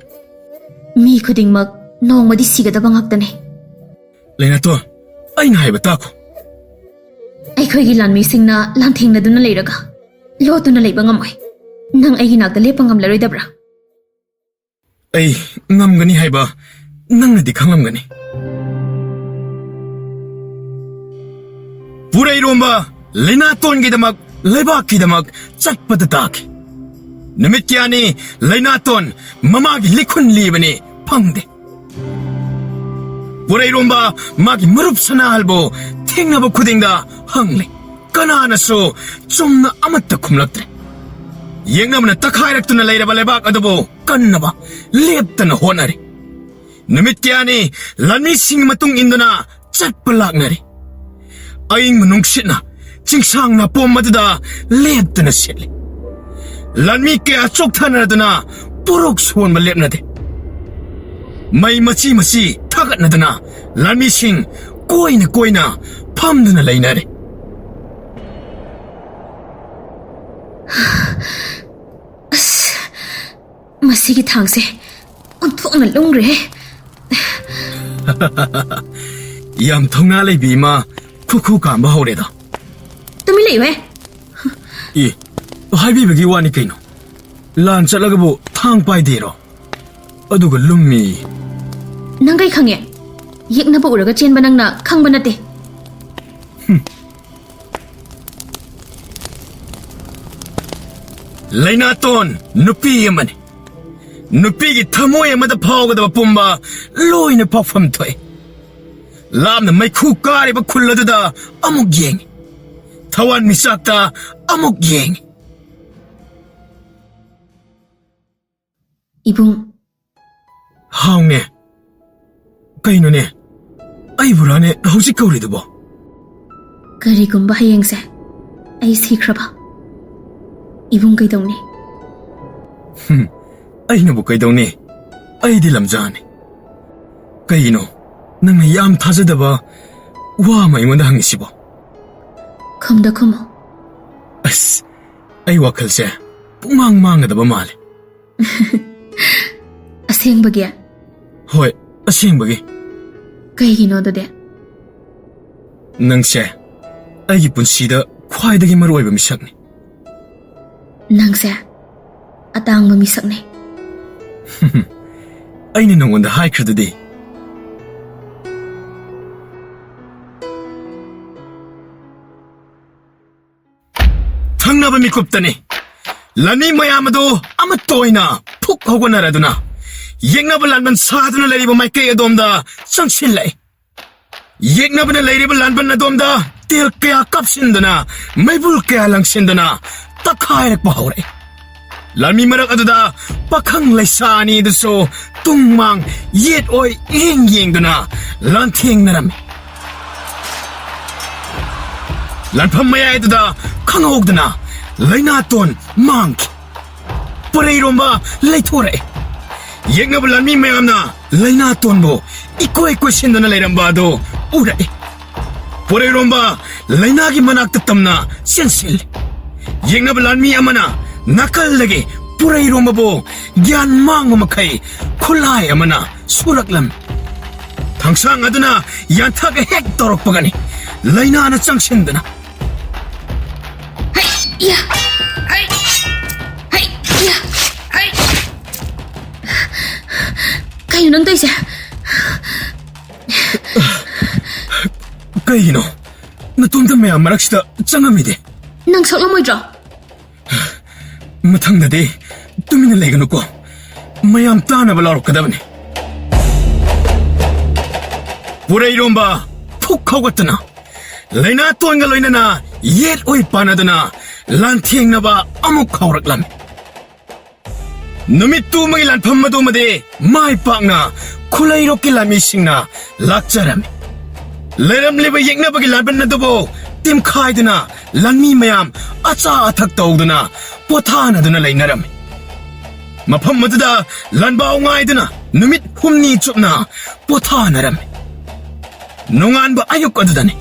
ꯃꯤ ꯈꯨꯗꯤꯡꯃꯛ ꯅꯣꯡꯃꯗꯤ ꯁꯤꯒꯗꯕ ꯉꯥꯛꯇꯅꯦ꯫ ꯂꯦꯅꯥꯇꯣꯟ, ꯑꯩꯅ ꯍꯥꯏꯕ ꯇꯥꯈꯣ꯫ ꯑꯩꯈꯣꯏꯒꯤ ꯂꯥꯟꯃꯤꯁꯤꯡꯅ ꯂꯥꯟꯊꯦꯡꯅꯗꯨꯅ ꯂꯩꯔꯒ ꯂꯣꯠꯇꯨꯅ ꯂꯩꯕ ꯉꯝꯃꯣꯏ꯫ ꯅꯪ ꯑꯩꯒꯤ ꯅꯥꯛꯇ ꯂꯦꯞꯄ ꯉꯝꯂꯔꯣꯏꯗꯕ꯭ꯔꯥ? ꯑꯩ ꯉꯝꯒꯅꯤ ꯍꯥꯏꯕ ꯅꯪꯅꯗꯤ ꯈꯪꯂꯝꯒꯅꯤ꯫ ꯄꯨꯔꯩꯔꯣꯝꯕ ꯂꯩꯅꯥꯇꯣꯟꯒꯤꯗꯃꯛ, ꯂꯩꯕꯥꯛꯀꯤꯗꯃꯛ ꯆꯠꯄꯗ ꯇꯥꯈꯤ꯫ ꯅꯨꯃꯤꯠ ꯀꯌꯥꯅꯤ ꯂꯩꯅꯥꯇꯣꯟ ꯃꯃꯥꯒꯤ ꯂꯤꯈꯨꯟ ꯂꯤꯕꯅꯤ, ꯐꯪꯗꯦ꯫ ꯄꯨꯔꯩꯔꯣꯝꯕ ꯃꯥꯒꯤ ꯃꯔꯨꯞ ꯁꯅꯥꯍꯜꯕꯨ ꯊꯦꯡꯅꯕ ꯈꯨꯗꯤꯡꯗ ꯍꯪꯂꯤ꯫ ꯀꯅꯥꯅꯁꯨ ꯆꯨꯝꯅ ꯑꯃꯠꯇ ꯈꯨꯝꯂꯛꯇ꯭ꯔꯦ꯫ ꯌꯦꯛꯅꯕꯅ ꯇꯛꯈꯥꯏꯔꯛꯇꯨꯅ ꯂꯩꯔꯕ ꯂꯩꯕꯥꯛ ꯑꯗꯨꯕꯨ ꯀꯟꯅꯕ ꯂꯦꯞꯇꯅ ꯍꯣꯠꯅꯔꯤ꯫ ꯅꯨꯃꯤꯠ ꯀꯌꯥꯅꯤ ꯂꯥꯟꯃꯤꯁꯤꯡꯒꯤ ꯃꯇꯨꯡ ꯏꯟꯗꯨꯅ ꯆꯠꯄ ꯂꯥꯛꯅꯔꯤ꯫ ꯑꯏꯪꯕ ꯅꯨꯡꯁꯤꯠꯅ ꯆꯤꯡꯁꯥꯡ ꯅꯥꯄꯣꯝ ꯑꯗꯨꯗ ꯂꯦꯞꯇꯅ ꯁꯤꯠꯂꯤ꯫ ꯂꯥꯟꯃꯤ ꯀꯌꯥ ꯆꯣꯛꯊꯅꯗꯨꯅ ꯄꯣꯔꯣꯛ ꯁꯣꯟꯕ ꯂꯦꯞꯅꯗꯦ꯫ ꯃꯩ ꯃꯆꯤ ꯃꯆꯤ ꯊꯥꯒꯠꯅꯗꯨꯅ ꯂꯥꯟꯃꯤꯁꯤꯡ ꯀꯣꯏꯅ ꯀꯣꯏꯅ ꯐꯝꯗꯨꯅ ꯂꯩꯅꯔꯦ꯫ ꯑꯁ, ꯃꯁꯤꯒꯤ ꯊꯥꯡꯁꯦ ꯑꯣꯟꯊꯣꯛꯅ ꯂꯨꯝꯈ꯭ꯔꯦꯍꯦ꯫ ꯌꯥꯝ ꯊꯧꯅꯥ ꯂꯩꯕꯤ ꯏꯃꯥ, ꯈꯨꯈꯨ ꯀꯥꯝꯕ ꯍꯧꯔꯦꯗ꯫ ꯇꯨꯃꯤꯟ ꯂꯩꯌꯨꯍꯦ꯫ ꯑꯦ, ꯍꯥꯏꯕꯤꯕꯒꯤ ꯋꯥꯅꯤ ꯀꯩꯅꯣ꯫ ꯂꯥꯟ ꯆꯠꯂꯒꯕꯨ ꯊꯥꯡ ꯄꯥꯏꯗꯦꯔꯣ? ꯑꯗꯨꯒ ꯂꯨꯝꯃꯤ꯫ ꯅꯪ ꯀꯩ ꯈꯪꯉꯦ? ꯌꯦꯛꯅꯕ ꯎꯔꯒ ꯆꯦꯟꯕ ꯅꯪꯅ ꯈꯪꯕ ꯅꯠꯇꯦ꯫ ꯍꯨꯝ꯫ ꯂꯩꯅꯥꯇꯣꯟ ꯅꯨꯄꯤ ꯑꯃꯅꯤ꯫ ꯅꯨꯄꯤꯒꯤ ꯊꯃꯣꯏ ꯑꯃꯗ ꯐꯥꯎꯒꯗꯕ ꯄꯨꯝꯕ ꯂꯣꯏꯅ ꯐꯥꯎꯐꯝ ꯊꯣꯛꯏ꯫ ꯂꯥꯞꯅ ꯃꯩꯈꯨ ꯀꯥꯔꯤꯕ ꯈꯨꯜ ꯑꯗꯨꯗ ꯑꯃꯨꯛ ꯌꯦꯡꯏ꯫ ꯊꯋꯥꯟꯃꯤꯆꯥꯛꯇ ꯑꯃꯨꯛ ꯌꯦꯡꯏ꯫ ꯏꯕꯨꯡ꯫ ꯍꯥꯎꯅꯦ꯫ ꯀꯩꯅꯣꯅꯦ? ꯑꯩꯕꯨꯔꯥꯅꯦ ꯍꯧꯖꯤꯛ ꯀꯧꯔꯤꯗꯨꯕꯣ? ꯀꯔꯤꯒꯨꯝꯕ ꯍꯌꯦꯡꯁꯦ ꯑꯩ ꯁꯤꯈ꯭ꯔꯕ, ꯏꯕꯨꯡ ꯀꯩꯗꯧꯅꯤ? ꯍꯨꯝ, ꯑꯩꯅꯕꯨ ꯀꯩꯗꯧꯅꯤ? ꯑꯩꯗꯤ ꯂꯝꯖꯥꯅꯤ꯫ ꯀꯩꯒꯤꯅꯣ ꯅꯪꯅ ꯌꯥꯝ ꯊꯥꯖꯗꯕ ꯋꯥ ꯑꯃ ꯑꯩꯉꯣꯟꯗ ꯍꯪꯉꯤꯁꯤꯕꯣ? ꯈꯨꯝꯗ ꯈꯨꯝꯃꯣ꯫ ꯑꯁ, ꯑꯩ ꯋꯥꯈꯜꯁꯦ ꯄꯨꯡꯃꯥꯡ ꯃꯥꯡꯒꯗꯕ ꯃꯥꯜꯂꯦ꯫ ꯑꯁꯦꯡꯕꯒꯤ? ꯍꯣꯏ, ꯑꯁꯦꯡꯕꯒꯤ꯫ ꯀꯩꯒꯤꯅꯣ ꯑꯗꯨꯗꯤ? ꯅꯪꯁꯦ ꯑꯩꯒꯤ ꯄꯨꯟꯁꯤꯗ ꯈ꯭ꯋꯥꯏꯗꯒꯤ ꯃꯔꯨꯑꯣꯏꯕ ꯃꯤꯁꯛꯅꯤ꯫ ꯅꯪꯁꯦ ꯑꯇꯥꯡꯕ ꯃꯤꯁꯛꯅꯤ꯫ ꯑꯩꯅ ꯅꯉꯣꯟꯗ ꯍꯥꯏꯈ꯭ꯔꯗꯨꯗꯤ꯫ ꯊꯪꯅꯕ ꯃꯤꯀꯨꯞꯇꯅꯤ꯫ ꯂꯥꯟꯃꯤ ꯃꯌꯥꯝ ꯑꯗꯨ ꯑꯃꯠꯇ ꯑꯣꯏꯅ ꯐꯨꯛ ꯍꯧꯒꯠꯅꯔꯗꯨꯅ ꯌꯦꯛꯅꯕ ꯂꯥꯟꯕꯟ ꯁꯥꯗꯨꯅ ꯂꯩꯔꯤꯕ ꯃꯥꯏꯀꯩ ꯑꯗꯣꯝꯗ ꯆꯪꯁꯤꯜꯂꯛꯏ꯫ ꯌꯦꯛꯅꯕꯅ ꯂꯩꯔꯤꯕ ꯂꯥꯟꯕꯟ ꯑꯗꯣꯝꯗ ꯇꯦꯜ ꯀꯌꯥ ꯀꯥꯞꯁꯤꯟꯗꯨꯅ, ꯃꯩꯕꯨꯜ ꯀꯌꯥ ꯂꯪꯁꯤꯟꯗꯨꯅ ꯇꯛꯈꯥꯏꯔꯛꯄ ꯍꯧꯔꯛꯏ꯫ ꯂꯥꯟꯃꯤ ꯃꯔꯛ ꯑꯗꯨꯗ ꯄꯥꯈꯪ ꯂꯩꯁꯥ ꯑꯅꯤ ꯑꯗꯨꯁꯨ ꯇꯨꯡ ꯃꯥꯡ ꯌꯦꯠ ꯑꯣꯏ ꯏꯌꯦꯡ ꯌꯦꯡꯗꯨꯅ ꯂꯥꯟꯊꯦꯡꯅꯔꯝꯃꯤ꯫ ꯂꯥꯟꯐꯝ ꯃꯌꯥꯏ ꯑꯗꯨꯗ ꯈꯪꯍꯧꯗꯅ ꯂꯩꯅꯥꯇꯣꯟ ꯃꯥꯡꯈꯤ꯫ ꯄꯣꯔꯩꯔꯣꯝꯕ ꯂꯩꯊꯣꯔꯛꯑꯦ꯫ ꯌꯦꯛꯅꯕ ꯂꯥꯟꯃꯤ ꯃꯌꯥꯝꯅ ꯂꯩꯅꯥꯇꯣꯟꯕꯨ ꯏꯀꯣꯏ ꯀꯣꯏꯁꯤꯟꯗꯨꯅ ꯂꯩꯔꯝꯕ ꯑꯗꯨ ꯎꯔꯛꯏ꯫ ꯄꯣꯔꯩꯔꯣꯝꯕ ꯂꯩꯅꯥꯒꯤ ꯃꯅꯥꯛꯇ ꯇꯝꯅ ꯆꯦꯟꯁꯤꯜꯂꯤ꯫ ꯌꯦꯛꯅꯕ ꯂꯥꯟꯃꯤ ꯑꯃꯅ ꯅꯥꯀꯜꯗꯒꯤ ꯄꯣꯔꯩꯔꯣꯝꯕꯕꯨ ꯒ꯭ꯌꯥꯟ ꯃꯥꯡꯕ ꯃꯈꯩ ꯈꯨꯠꯂꯥꯏ ꯑꯃꯅ ꯁꯨꯔꯛꯂꯝꯃꯤ꯫ ꯊꯥꯡꯁꯥꯡ ꯑꯗꯨꯅ ꯌꯥꯟꯊꯒꯦ ꯍꯦꯛ ꯇꯧꯔꯛꯄꯒꯅꯤ ꯂꯩꯅꯥꯅ ꯆꯪꯁꯤꯟꯗꯨꯅ꯫ ꯍꯩ! ꯌꯥ! ꯍꯩ! ꯍꯩ! ꯌꯥ! ꯍꯩ! ꯀꯩꯅꯣ ꯅꯪ ꯇꯧꯔꯤꯁꯦ? ꯀꯩꯒꯤꯅꯣ ꯅꯇꯣꯝꯇ ꯃꯌꯥꯝ ꯃꯔꯛꯁꯤꯗ ꯆꯪꯉꯝꯃꯤꯗꯤ? ꯅꯪ ꯁꯣꯛꯂꯝꯃꯣꯏꯗ꯭ꯔꯣ? ꯃꯊꯪꯗꯗꯤ ꯇꯨꯃꯤꯟꯅ ꯂꯩꯒꯅꯨꯀꯣ꯫ ꯃꯌꯥꯝ ꯇꯥꯅꯕ ꯂꯥꯎꯔꯛꯀꯗꯕꯅꯤ꯫ ꯄꯨꯔꯩꯔꯣꯝꯕ ꯐꯨꯛ ꯍꯧꯒꯠꯇꯅ, ꯂꯩꯅꯥꯇꯣꯟꯒ ꯂꯣꯏꯅꯅ ꯌꯦꯠ ꯑꯣꯏ ꯄꯥꯟꯅꯗꯨꯅ ꯂꯥꯟꯊꯦꯡꯅꯕ ꯑꯃꯨꯛ ꯍꯧꯔꯛꯂꯝꯃꯤ꯫ ꯅꯨꯃꯤꯠꯇꯨꯃꯒꯤ ꯂꯥꯟꯐꯝ ꯑꯗꯨꯃꯗꯤ ꯃꯥꯏ ꯄꯥꯛꯅ ꯈꯨꯂꯩꯔꯣꯛꯀꯤ ꯂꯥꯟꯃꯤꯁꯤꯡꯅ ꯂꯥꯛꯆꯔꯝꯃꯤ꯫ ꯂꯩꯔꯝꯂꯤꯕ ꯌꯦꯛꯅꯕꯒꯤ ꯂꯥꯟꯕꯟ ꯑꯗꯨꯕꯨ ꯇꯤꯝꯈꯥꯏꯗꯨꯅ ꯂꯥꯟꯃꯤ ꯃꯌꯥꯝ ꯑꯆꯥ ꯑꯊꯛ ꯇꯧꯗꯨꯅ ꯄꯣꯊꯥꯅꯗꯨꯅ ꯂꯩꯅꯔꯝꯃꯤ꯫ ꯃꯐꯝ ꯑꯗꯨꯗ ꯂꯥꯟꯕꯥꯎ ꯉꯥꯏꯗꯨꯅ ꯅꯨꯃꯤꯠ ꯍꯨꯝꯅꯤ ꯆꯨꯞꯅ ꯄꯣꯊꯥꯅꯔꯝꯃꯤ꯫ ꯅꯣꯡꯉꯥꯟꯕ ꯑꯌꯨꯛ ꯑꯗꯨꯗꯅꯤ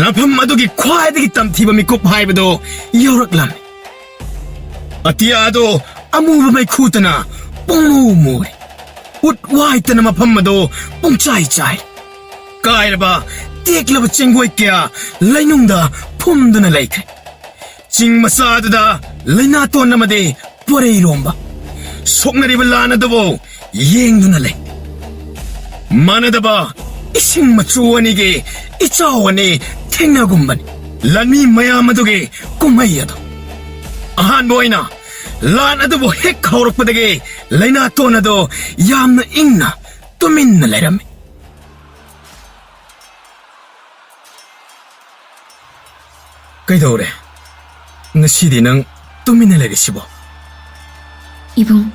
ꯂꯥꯟꯐꯝ ꯑꯗꯨꯒꯤ ꯈ꯭ꯋꯥꯏꯗꯒꯤ ꯇꯝꯊꯤꯕ ꯃꯤꯀꯨꯞ ꯍꯥꯏꯕꯗꯨ ꯌꯧꯔꯛꯂꯝꯃꯤ꯫ ꯑꯇꯤꯌꯥꯗꯣ ꯑꯃꯨꯕ ꯃꯩꯈꯨꯇꯅ ꯄꯨꯡꯃꯨ ꯃꯨꯔꯦ꯫ ꯎꯠ ꯋꯥꯏꯇꯅ ꯃꯐꯝ ꯑꯗꯨ ꯄꯨꯡꯆꯥꯏ ꯆꯥꯏ꯫ ꯀꯥꯏꯔꯕ, ꯇꯦꯛꯂꯕ ꯆꯦꯡꯒꯣꯏ ꯀꯌꯥ ꯂꯩꯅꯨꯡꯗ ꯐꯨꯝꯗꯨꯅ ꯂꯩꯈ꯭ꯔꯦ꯫ ꯆꯤꯡ ꯃꯆꯥ ꯑꯗꯨꯗ ꯂꯩꯅꯥꯇꯣꯟ ꯑꯃꯗꯤ ꯄꯣꯔꯩꯔꯣꯝꯕ ꯁꯣꯛꯅꯔꯤꯕ ꯂꯥꯟ ꯑꯗꯨꯕꯨ ꯌꯦꯡꯗꯨꯅ ꯂꯩ꯫ ꯃꯥꯟꯅꯗꯕ ꯏꯁꯤꯡ ꯃꯆꯨ ꯑꯅꯤꯒꯤ ꯏꯆꯥꯎ ꯑꯅꯤ ꯊꯦꯡꯅꯒꯨꯝꯕꯅꯤ ꯂꯥꯟꯃꯤ ꯃꯌꯥꯝ ꯑꯗꯨꯒꯤ ꯀꯨꯝꯍꯩ ꯑꯗꯨ꯫ ꯑꯍꯥꯟꯕ ꯑꯣꯏꯅ ꯂꯥꯟ ꯑꯗꯨꯕꯨ ꯍꯦꯛ ꯍꯧꯔꯛꯄꯗꯒꯤ ꯂꯩꯅꯥꯇꯣꯟ ꯑꯗꯨ ꯌꯥꯝꯅ ꯏꯪꯅ ꯇꯨꯃꯤꯟꯅ ꯂꯩꯔꯝꯃꯤ꯫ ꯀꯩꯗꯧꯔꯦ? ꯉꯁꯤꯗꯤ ꯅꯪ ꯇꯨꯃꯤꯟꯅ ꯂꯩꯔꯤꯁꯤꯕꯣ? ꯏꯕꯨꯡ꯫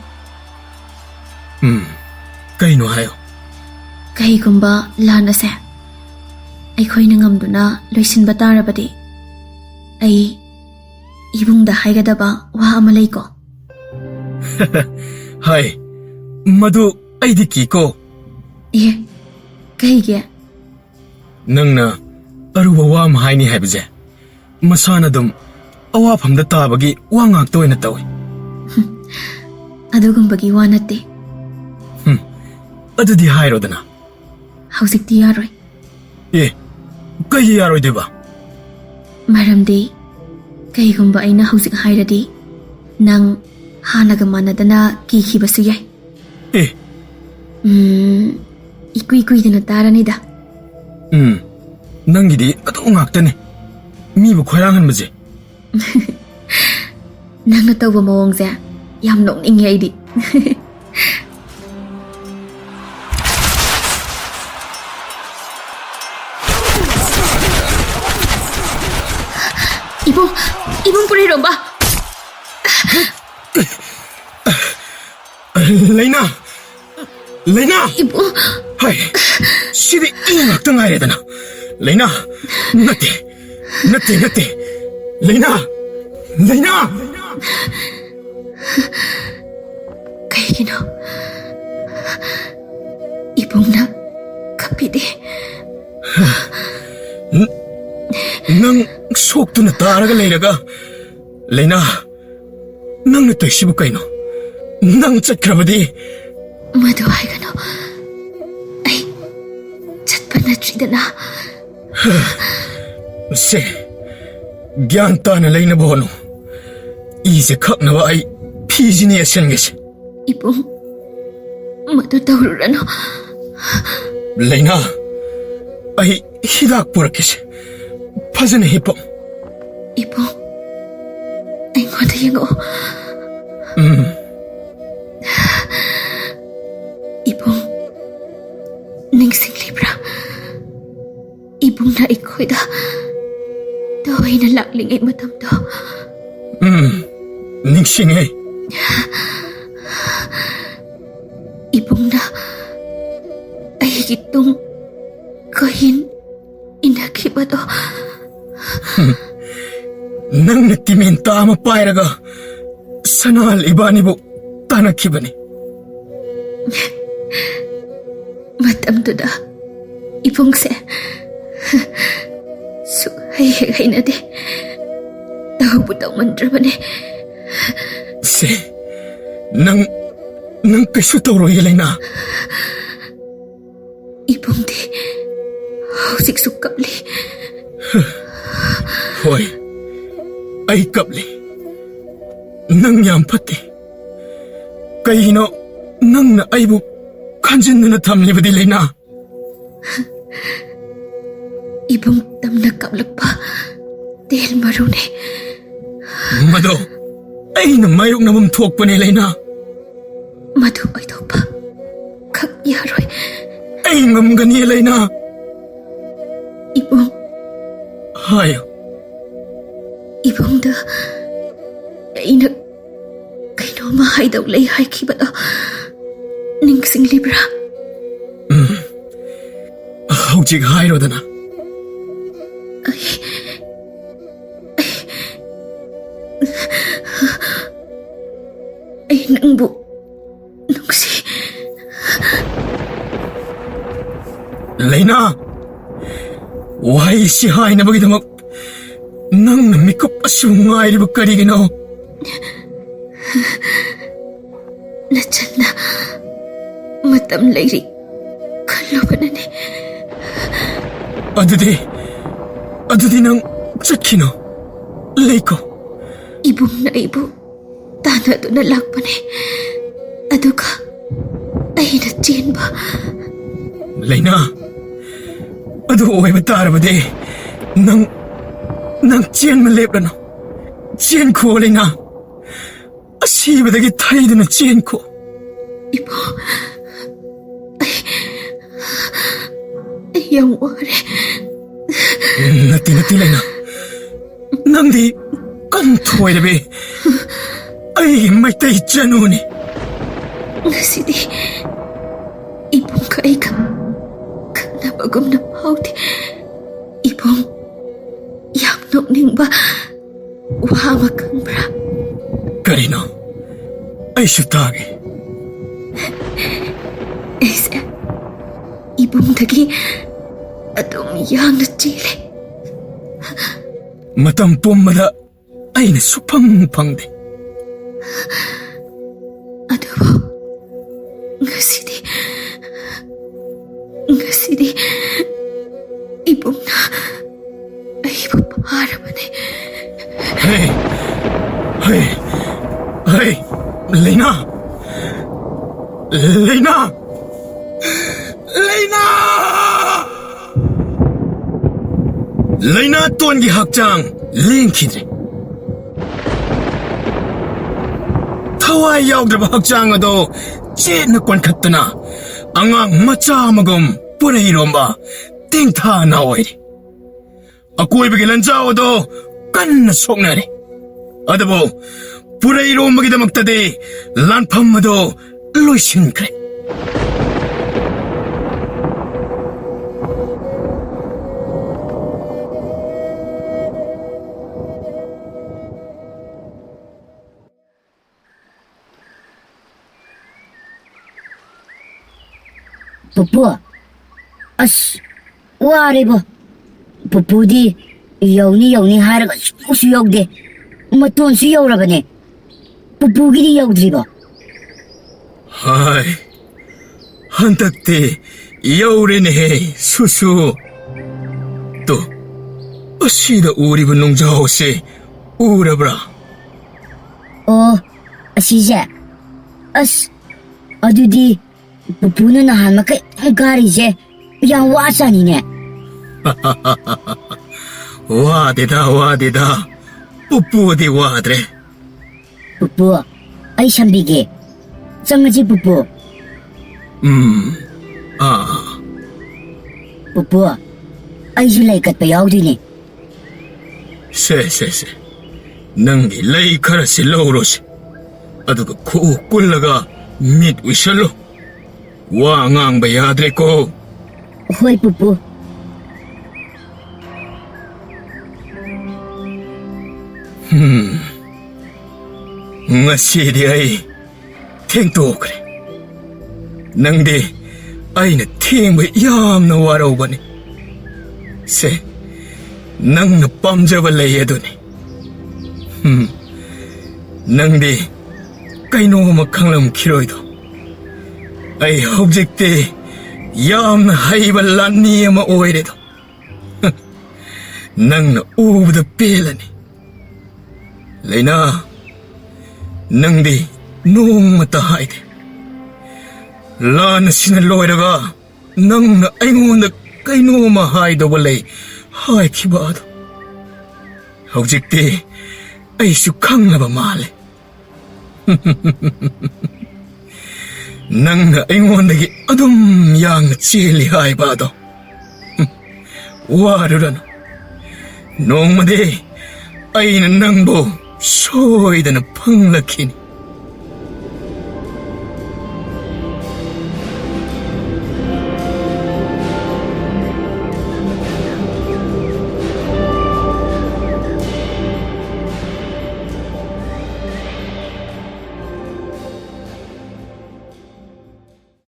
ꯎꯝ, ꯀꯩꯅꯣ ꯍꯥꯏꯌꯣ꯫ ꯀꯩꯒꯨꯝꯕ ꯂꯥꯟ ꯑꯁꯦ ꯑꯩꯈꯣꯏꯅ ꯉꯝꯗꯨꯅ ꯂꯣꯏꯁꯤꯟꯕ ꯇꯥꯔꯕꯗꯤ, ꯑꯩ ꯏꯕꯨꯡꯗ ꯍꯥꯏꯒꯗꯕ ꯋꯥ ꯑꯃ ꯂꯩꯀꯣ꯫ ꯍꯥꯏ, ꯃꯗꯨ ꯑꯩꯗꯤ ꯀꯤꯀꯣ꯫ ꯑꯦ, ꯀꯩꯒꯤ? ꯅꯪꯅ ꯑꯔꯨꯕ ꯋꯥ ꯑꯃ ꯍꯥꯏꯅꯤ ꯍꯥꯏꯕꯁꯦ ꯃꯁꯥꯅ ꯑꯗꯨꯝ ꯑꯋꯥꯐꯝꯗ ꯇꯥꯕꯒꯤ ꯋꯥ ꯉꯥꯛꯇ ꯑꯣꯏꯅ ꯇꯧꯏ꯫ ꯑꯗꯨꯒꯨꯝꯕꯒꯤ ꯋꯥ ꯅꯠꯇꯦ꯫ ꯍꯨꯝ, ꯑꯗꯨꯗꯤ ꯍꯥꯏꯔꯣꯗꯅ꯫ ꯍꯧꯖꯤꯛꯇꯤ ꯌꯥꯔꯣꯏ꯫ ꯑꯦ, ꯀꯩꯒꯤ ꯌꯥꯔꯣꯏꯗꯣꯏꯕ? ꯃꯔꯝꯗꯤ ꯀꯩꯒꯨꯝꯕ ꯑꯩꯅ ꯍꯧꯖꯤꯛ ꯍꯥꯏꯔꯗꯤ ꯅꯪ ꯍꯥꯟꯅꯒ ꯃꯥꯟꯅꯗꯅ ꯀꯤꯈꯤꯕꯁꯨ ꯌꯥꯏ꯫ ꯑꯦ꯫ ꯎꯝ, ꯏꯀꯨꯏ ꯀꯨꯏꯗꯅ ꯇꯥꯔꯅꯤꯗ꯫ ꯎꯝ, ꯅꯪꯒꯤꯗꯤ ꯑꯗꯨ ꯉꯥꯛꯇꯅꯦ꯫ ꯃꯤꯕꯨ ꯈꯣꯏꯔꯥꯡꯍꯟꯕꯁꯦ꯫ ꯅꯪꯅ ꯇꯧꯕ ꯃꯑꯣꯡꯁꯦ ꯌꯥꯝ ꯅꯣꯛꯅꯤꯡꯉꯦ ꯑꯩꯗꯤ꯫ ꯏꯕꯨꯡ, ꯏꯕꯨꯡ ꯄꯨꯔꯩꯔꯣꯝꯕ꯫ ꯂꯩꯅꯥ! ꯂꯩꯅꯥ! ꯏꯕꯨꯡ! ꯍꯥꯏ, ꯁꯤꯗꯤ ꯏ ꯉꯥꯛꯇ ꯉꯥꯏꯔꯦꯗꯅ꯫ ꯂꯩꯅꯥ! ꯅꯠꯇꯦ, ꯅꯠꯇꯦ, ꯅꯠꯇꯦ꯫ ꯂꯩꯅꯥ! ꯂꯩꯅꯥ! ꯀꯩꯒꯤꯅꯣ ꯏꯕꯨꯡꯅ ꯀꯞꯄꯤꯗꯤ? ꯅꯪ ꯁꯣꯛꯇꯨꯅ ꯇꯥꯔꯒ ꯂꯩꯔꯒ, ꯂꯩꯅꯥ, ꯅꯪꯅ ꯇꯧꯏꯁꯤꯕꯨ ꯀꯩꯅꯣ? ꯅꯪ ꯆꯠꯈ꯭ꯔꯕꯗꯤ? ꯃꯗꯨ ꯍꯥꯏꯒꯅꯨ꯫ ꯑꯩ ꯆꯠꯄ ꯅꯠꯇ꯭ꯔꯤꯗꯅ꯫ ꯁꯦ, ꯒ꯭ꯌꯥꯟ ꯇꯥꯅ ꯂꯩꯅꯕ ꯍꯣꯠꯅꯧ꯫ ꯏꯁꯦ ꯈꯛꯅꯕ ꯑꯩ ꯐꯤꯁꯤꯅ ꯌꯦꯠꯁꯟꯒꯦꯁꯦ꯫ ꯏꯕꯨꯡ, ꯃꯗꯨ ꯇꯧꯔꯨꯔꯅꯨ꯫ ꯂꯩꯅꯥ, ꯑꯩ ꯍꯤꯗꯥꯛ ꯄꯨꯔꯛꯀꯦꯁꯦ꯫ ꯐꯖꯅ ꯍꯤꯞꯄꯣ꯫ ꯏꯕꯨꯡ, ꯑꯩꯉꯣꯟꯗ ꯌꯦꯡꯉꯛꯑꯣ꯫ ꯎꯝ꯫ ꯏꯕꯨꯡ, ꯅꯤꯡꯁꯤꯡꯂꯤꯕ꯭ꯔꯥ? ꯏꯕꯨꯡꯅ ꯑꯩꯈꯣꯏꯗ ꯇꯣꯏꯅ ꯂꯥꯛꯂꯤꯉꯩ ꯃꯇꯝꯗꯣ꯫ ꯎꯝ, ꯅꯤꯡꯁꯤꯡꯉꯦ꯫ ꯏꯕꯨꯡꯅ ꯑꯩꯒꯤ ꯇꯨꯡ ꯀꯣꯏꯏꯟ ꯏꯟꯅꯈꯤꯕꯗꯣ꯫ ꯅꯪꯅ ꯇꯤꯃꯦꯟꯇꯥ ꯑꯃ ꯄꯥꯏꯔꯒ ꯁꯅꯥꯍꯜ ꯏꯕꯥꯅꯤꯕꯨ ꯇꯥꯟꯅꯈꯤꯕꯅꯤ꯫ ꯃꯇꯝꯗꯨꯗ ꯏꯕꯨꯡꯁꯦ ꯁꯨꯛ ꯍꯩ ꯍꯦꯛ ꯍꯩꯅꯗꯦ꯫ ꯇꯧꯕꯨ ꯇꯧꯃꯟꯗ꯭ꯔꯕꯅꯦ꯫ ꯁꯦ, ꯅꯪ, ꯅꯪ ꯀꯩꯁꯨ ꯇꯧꯔꯣꯏꯌꯦ, ꯂꯩꯅꯥ꯫ ꯏꯕꯨꯡꯗꯤ ꯍꯧꯖꯤꯛꯁꯨ ꯀꯞꯂꯤ꯫ ꯍꯣꯏ, ꯑꯩ ꯀꯞꯂꯤ꯫ ꯅꯪ ꯌꯥꯝ ꯐꯠꯇꯦ꯫ ꯀꯩꯒꯤꯅꯣ ꯅꯪꯅ ꯑꯩꯕꯨ ꯈꯟꯖꯤꯟꯗꯨꯅ ꯊꯝꯂꯤꯕꯗꯤ, ꯂꯩꯅꯥ? ꯏꯕꯨꯡ ꯇꯝꯅ ꯀꯞꯂꯛꯄ ꯇꯦꯜ ꯃꯔꯨꯅꯦ꯫ ꯃꯗꯣ ꯑꯩꯅ ꯃꯥꯌꯣꯛꯅꯐꯝ ꯊꯣꯛꯄꯅꯦ, ꯂꯩꯅꯥ꯫ ꯃꯗꯨ ꯑꯣꯏꯊꯣꯛꯄ ꯈꯛ ꯌꯥꯔꯣꯏ꯫ ꯑꯩ ꯉꯝꯒꯅꯤ, ꯂꯩꯅꯥ꯫ ꯏꯕꯨꯡ꯫ ꯍꯥꯏꯌꯨ꯫ ꯏꯕꯨꯡꯗ ꯑꯩꯅ ꯀꯩꯅꯣꯝꯃ ꯍꯥꯏꯗꯧ ꯂꯩ ꯍꯥꯏꯈꯤꯕꯗꯣ ꯅꯤꯡꯁꯤꯡꯂꯤꯕ꯭ꯔꯥ? ꯎꯝ꯫ ꯍꯧꯖꯤꯛ ꯍꯥꯏꯔꯣꯗꯅ꯫ ꯑꯩ, ꯑꯩ, ꯑꯩ ꯅꯪꯕꯨ ꯅꯨꯡꯁꯤ꯫ ꯂꯩꯅꯥ! ꯋꯥꯍꯩꯁꯤ ꯍꯥꯏꯅꯕꯒꯤꯗꯃꯛ ꯅꯪꯅ ꯃꯤꯀꯨꯞ ꯑꯁꯤꯕꯨ ꯉꯥꯏꯔꯤꯕ ꯀꯔꯤꯒꯤꯅꯣ? ꯅꯆꯟꯅ ꯃꯇꯝ ꯂꯩꯔꯤ ꯈꯜꯂꯨꯕꯅꯅꯦ꯫ ꯑꯗꯨꯗꯤ, ꯑꯗꯨꯗꯤ ꯅꯪ ꯆꯠꯈꯤꯅꯣ꯫ ꯂꯩꯀꯣ꯫ ꯏꯕꯨꯡꯅ ꯑꯩꯕꯨ ꯇꯥꯟꯅꯗꯨꯅ ꯂꯥꯛꯄꯅꯦ꯫ ꯑꯗꯨꯒ ꯑꯩꯅ ꯆꯦꯟꯕ꯫ ꯂꯩꯅꯥ, ꯑꯗꯨ ꯑꯣꯏꯕ ꯇꯥꯔꯕꯗꯤ ꯅꯪ, ꯅꯪ ꯆꯦꯟꯕ ꯂꯦꯞꯂꯅꯨ꯫ ꯆꯦꯟꯈꯣ, ꯂꯩꯅꯥ꯫ ꯑꯁꯤꯕꯗꯒꯤ ꯊꯩꯗꯨꯅ ꯆꯦꯟꯈꯣ꯫ ꯏꯕꯣ, ꯑꯩ, ꯑꯩ ꯌꯥꯝ ꯋꯥꯔꯦ꯫ ꯅꯠꯇꯦ, ꯅꯠꯇꯦ, ꯂꯩꯅꯥ꯫ ꯅꯪꯗꯤ ꯀꯟꯊꯣꯏꯔꯕꯤ ꯑꯩꯒꯤ ꯃꯩꯇꯩ ꯆꯅꯨꯅꯤ꯫ ꯉꯁꯤꯗꯤ ꯏꯕꯨꯡꯒ ꯑꯩꯒ ꯈꯠꯅꯕꯒꯨꯝꯅ ꯐꯥꯎꯗꯦ꯫ ꯏꯕꯨꯡ, ꯌꯥꯝ ꯅꯣꯛꯅꯤꯡꯕ ꯋꯥ ꯑꯃ ꯈꯪꯕ꯭ꯔꯥ? ꯀꯔꯤꯅꯣ? ꯑꯩꯁꯨ ꯇꯥꯒꯦ꯫ ꯑꯩꯁꯦ ꯏꯕꯨꯡꯗꯒꯤ ꯑꯗꯨꯝ ꯌꯥꯡꯅ ꯆꯦꯜꯂꯦ꯫ ꯃꯇꯝ ꯄꯨꯝꯕꯗ ꯑꯩꯅ ꯁꯨꯐꯪ ꯐꯪꯗꯦ꯫ ꯑꯗꯨꯕꯨ ꯉꯁꯤꯗꯤ, ꯉꯁꯤꯗꯤ ꯏꯕꯨꯡꯅ ꯑꯩꯕꯨ ꯐꯥꯔꯕꯅꯤ꯫ ꯍꯦ! ꯍꯦ! ꯍꯦ! ꯂꯩꯅꯥ! ꯂꯩꯅꯥ! ꯂꯩꯅꯥ! ꯂꯩꯅꯥꯇꯣꯟꯒꯤ ꯍꯛꯆꯥꯡ ꯂꯦꯡꯈꯤꯗ꯭ꯔꯦ꯫ ꯊꯋꯥꯏ ꯌꯥꯎꯗ꯭ꯔꯕ ꯍꯛꯆꯥꯡ ꯑꯗꯣ ꯆꯦꯠꯅ ꯀꯣꯟꯈꯠꯇꯨꯅ ꯑꯉꯥꯡ ꯃꯆꯥ ꯑꯃꯒꯨꯝ ꯄꯨꯔꯩꯔꯣꯝꯕ ꯇꯦꯡꯊꯥꯅ ꯑꯣꯏꯔꯤ꯫ ꯑꯀꯣꯏꯕꯒꯤ ꯂꯟꯖꯥꯎ ꯑꯗꯣ ꯀꯟꯅ ꯁꯣꯛꯅꯔꯤ꯫ ꯑꯗꯨꯕꯨ ꯄꯨꯔꯩꯔꯣꯝꯕꯒꯤꯗꯃꯛꯇꯗꯤ ꯂꯥꯟꯐꯝ ꯑꯗꯣ ꯂꯣꯏꯁꯤꯟꯈ꯭ꯔꯦ꯫ ꯄꯨꯄꯨ, ꯑꯁ, ꯋꯥꯔꯦꯕꯣ꯫ ꯄꯨꯄꯨꯗꯤ ꯌꯧꯅꯤ ꯌꯧꯅꯤ ꯍꯥꯏꯔꯒ ꯁꯨꯡꯌꯧꯁꯨ ꯌꯧꯗꯦ꯫ ꯃꯇꯣꯟꯁꯨ ꯌꯧꯔꯕꯅꯦ꯫ ꯄꯨꯄꯨꯒꯤꯗꯤ ꯌꯧꯗ꯭ꯔꯤꯕꯣ? ꯍꯥꯏ, ꯍꯟꯗꯛꯇꯤ ꯌꯧꯔꯦꯅꯦꯍꯦ, ꯁꯨꯁꯨ꯫ ꯇꯨ, ꯑꯁꯤꯗ ꯎꯔꯤꯕ ꯅꯨꯡꯖꯥꯎꯁꯦ ꯎꯔꯕ꯭ꯔꯥ? ꯑꯣ, ꯑꯁꯤꯁꯦ? ꯑꯁ, ꯑꯗꯨꯗꯤ ꯄꯨꯄꯨꯅ ꯅꯍꯥꯟ ꯃꯈꯩ ꯌꯥꯝ ꯀꯥꯔꯤꯁꯦ ꯌꯥꯝ ꯋꯥ ꯆꯥꯅꯤꯅꯦ꯫ ꯋꯥꯗꯦꯗ, ꯋꯥꯗꯦꯗ꯫ ꯄꯨꯄꯨꯗꯤ ꯋꯥꯗ꯭ꯔꯦ꯫ ꯄꯨꯄꯨ, ꯑꯩ ꯁꯝꯕꯤꯒꯦ꯫ ꯆꯪꯉꯁꯤ, ꯄꯨꯄꯨ꯫ ꯎꯝ, ꯑꯥ꯫ ꯄꯨꯄꯨ, ꯑꯩꯁꯨ ꯂꯩ ꯀꯠꯄ ꯌꯥꯎꯗꯣꯏꯅꯦ꯫ ꯁꯦ, ꯁꯦ, ꯁꯦ꯫ ꯅꯪꯒꯤ ꯂꯩ ꯈꯔꯁꯤ ꯂꯧꯔꯣꯁꯦ꯫ ꯑꯗꯨꯒ ꯈꯨꯎ ꯀꯨꯜꯂꯒ ꯃꯤꯠ ꯎꯏꯁꯜꯂꯨ꯫ ꯋꯥ ꯉꯥꯡꯕ ꯌꯥꯗ꯭ꯔꯦꯀꯣ꯫ ꯍꯣꯏ, ꯄꯨꯄꯨ꯫ ꯍꯝ꯫ ꯉꯁꯤꯗꯤ ꯑꯩ ꯊꯦꯡꯇꯣꯛꯈ꯭ꯔꯦ꯫ ꯅꯪꯗꯤ ꯑꯩꯅ ꯊꯦꯡꯕ ꯌꯥꯝꯅ ꯋꯥꯔꯧꯕꯅꯤ꯫ ꯁꯦ, ꯅꯪꯅ ꯄꯥꯝꯖꯕ ꯂꯩ ꯑꯗꯨꯅꯤ꯫ ꯍꯝ, ꯅꯪꯗꯤ ꯀꯩꯅꯣꯝꯃ ꯈꯪꯂꯝꯈꯤꯔꯣꯏꯗꯣ꯫ ꯑꯩ ꯍꯧꯖꯤꯛꯇꯤ ꯌꯥꯝꯅ ꯍꯩꯕ ꯂꯥꯟꯃꯤ ꯑꯃ ꯑꯣꯏꯔꯦꯗꯣ꯫ ꯅꯪꯅ ꯎꯕꯗ ꯄꯦꯜꯂꯅꯤ꯫ ꯂꯩꯅꯥ, ꯅꯪꯗꯤ ꯅꯣꯡꯃꯇ ꯍꯥꯏꯗꯦ꯫ ꯂꯥꯟ ꯑꯁꯤꯅ ꯂꯣꯏꯔꯒ ꯅꯪꯅ ꯑꯩꯉꯣꯟꯗ ꯀꯩꯅꯣꯝꯃ ꯍꯥꯏꯗꯧꯕ ꯂꯩ ꯍꯥꯏꯈꯤꯕ ꯑꯗꯣ ꯍꯧꯖꯤꯛꯇꯤ ꯑꯩꯁꯨ ꯈꯪꯂꯕ ꯃꯥꯜꯂꯦ꯫ ꯅꯪꯅ ꯑꯩꯉꯣꯟꯗꯒꯤ ꯑꯗꯨꯝ ꯌꯥꯡꯅ ꯆꯦꯜꯂꯤ ꯍꯥꯏꯕ ꯑꯗꯣ꯫ ꯋꯥꯔꯨꯔꯅꯨ꯫ ꯅꯣꯡꯃꯗꯤ ꯑꯩꯅ ꯅꯪꯕꯨ ꯁꯣꯏꯗꯅ ꯐꯪꯂꯛꯈꯤꯅꯤ꯫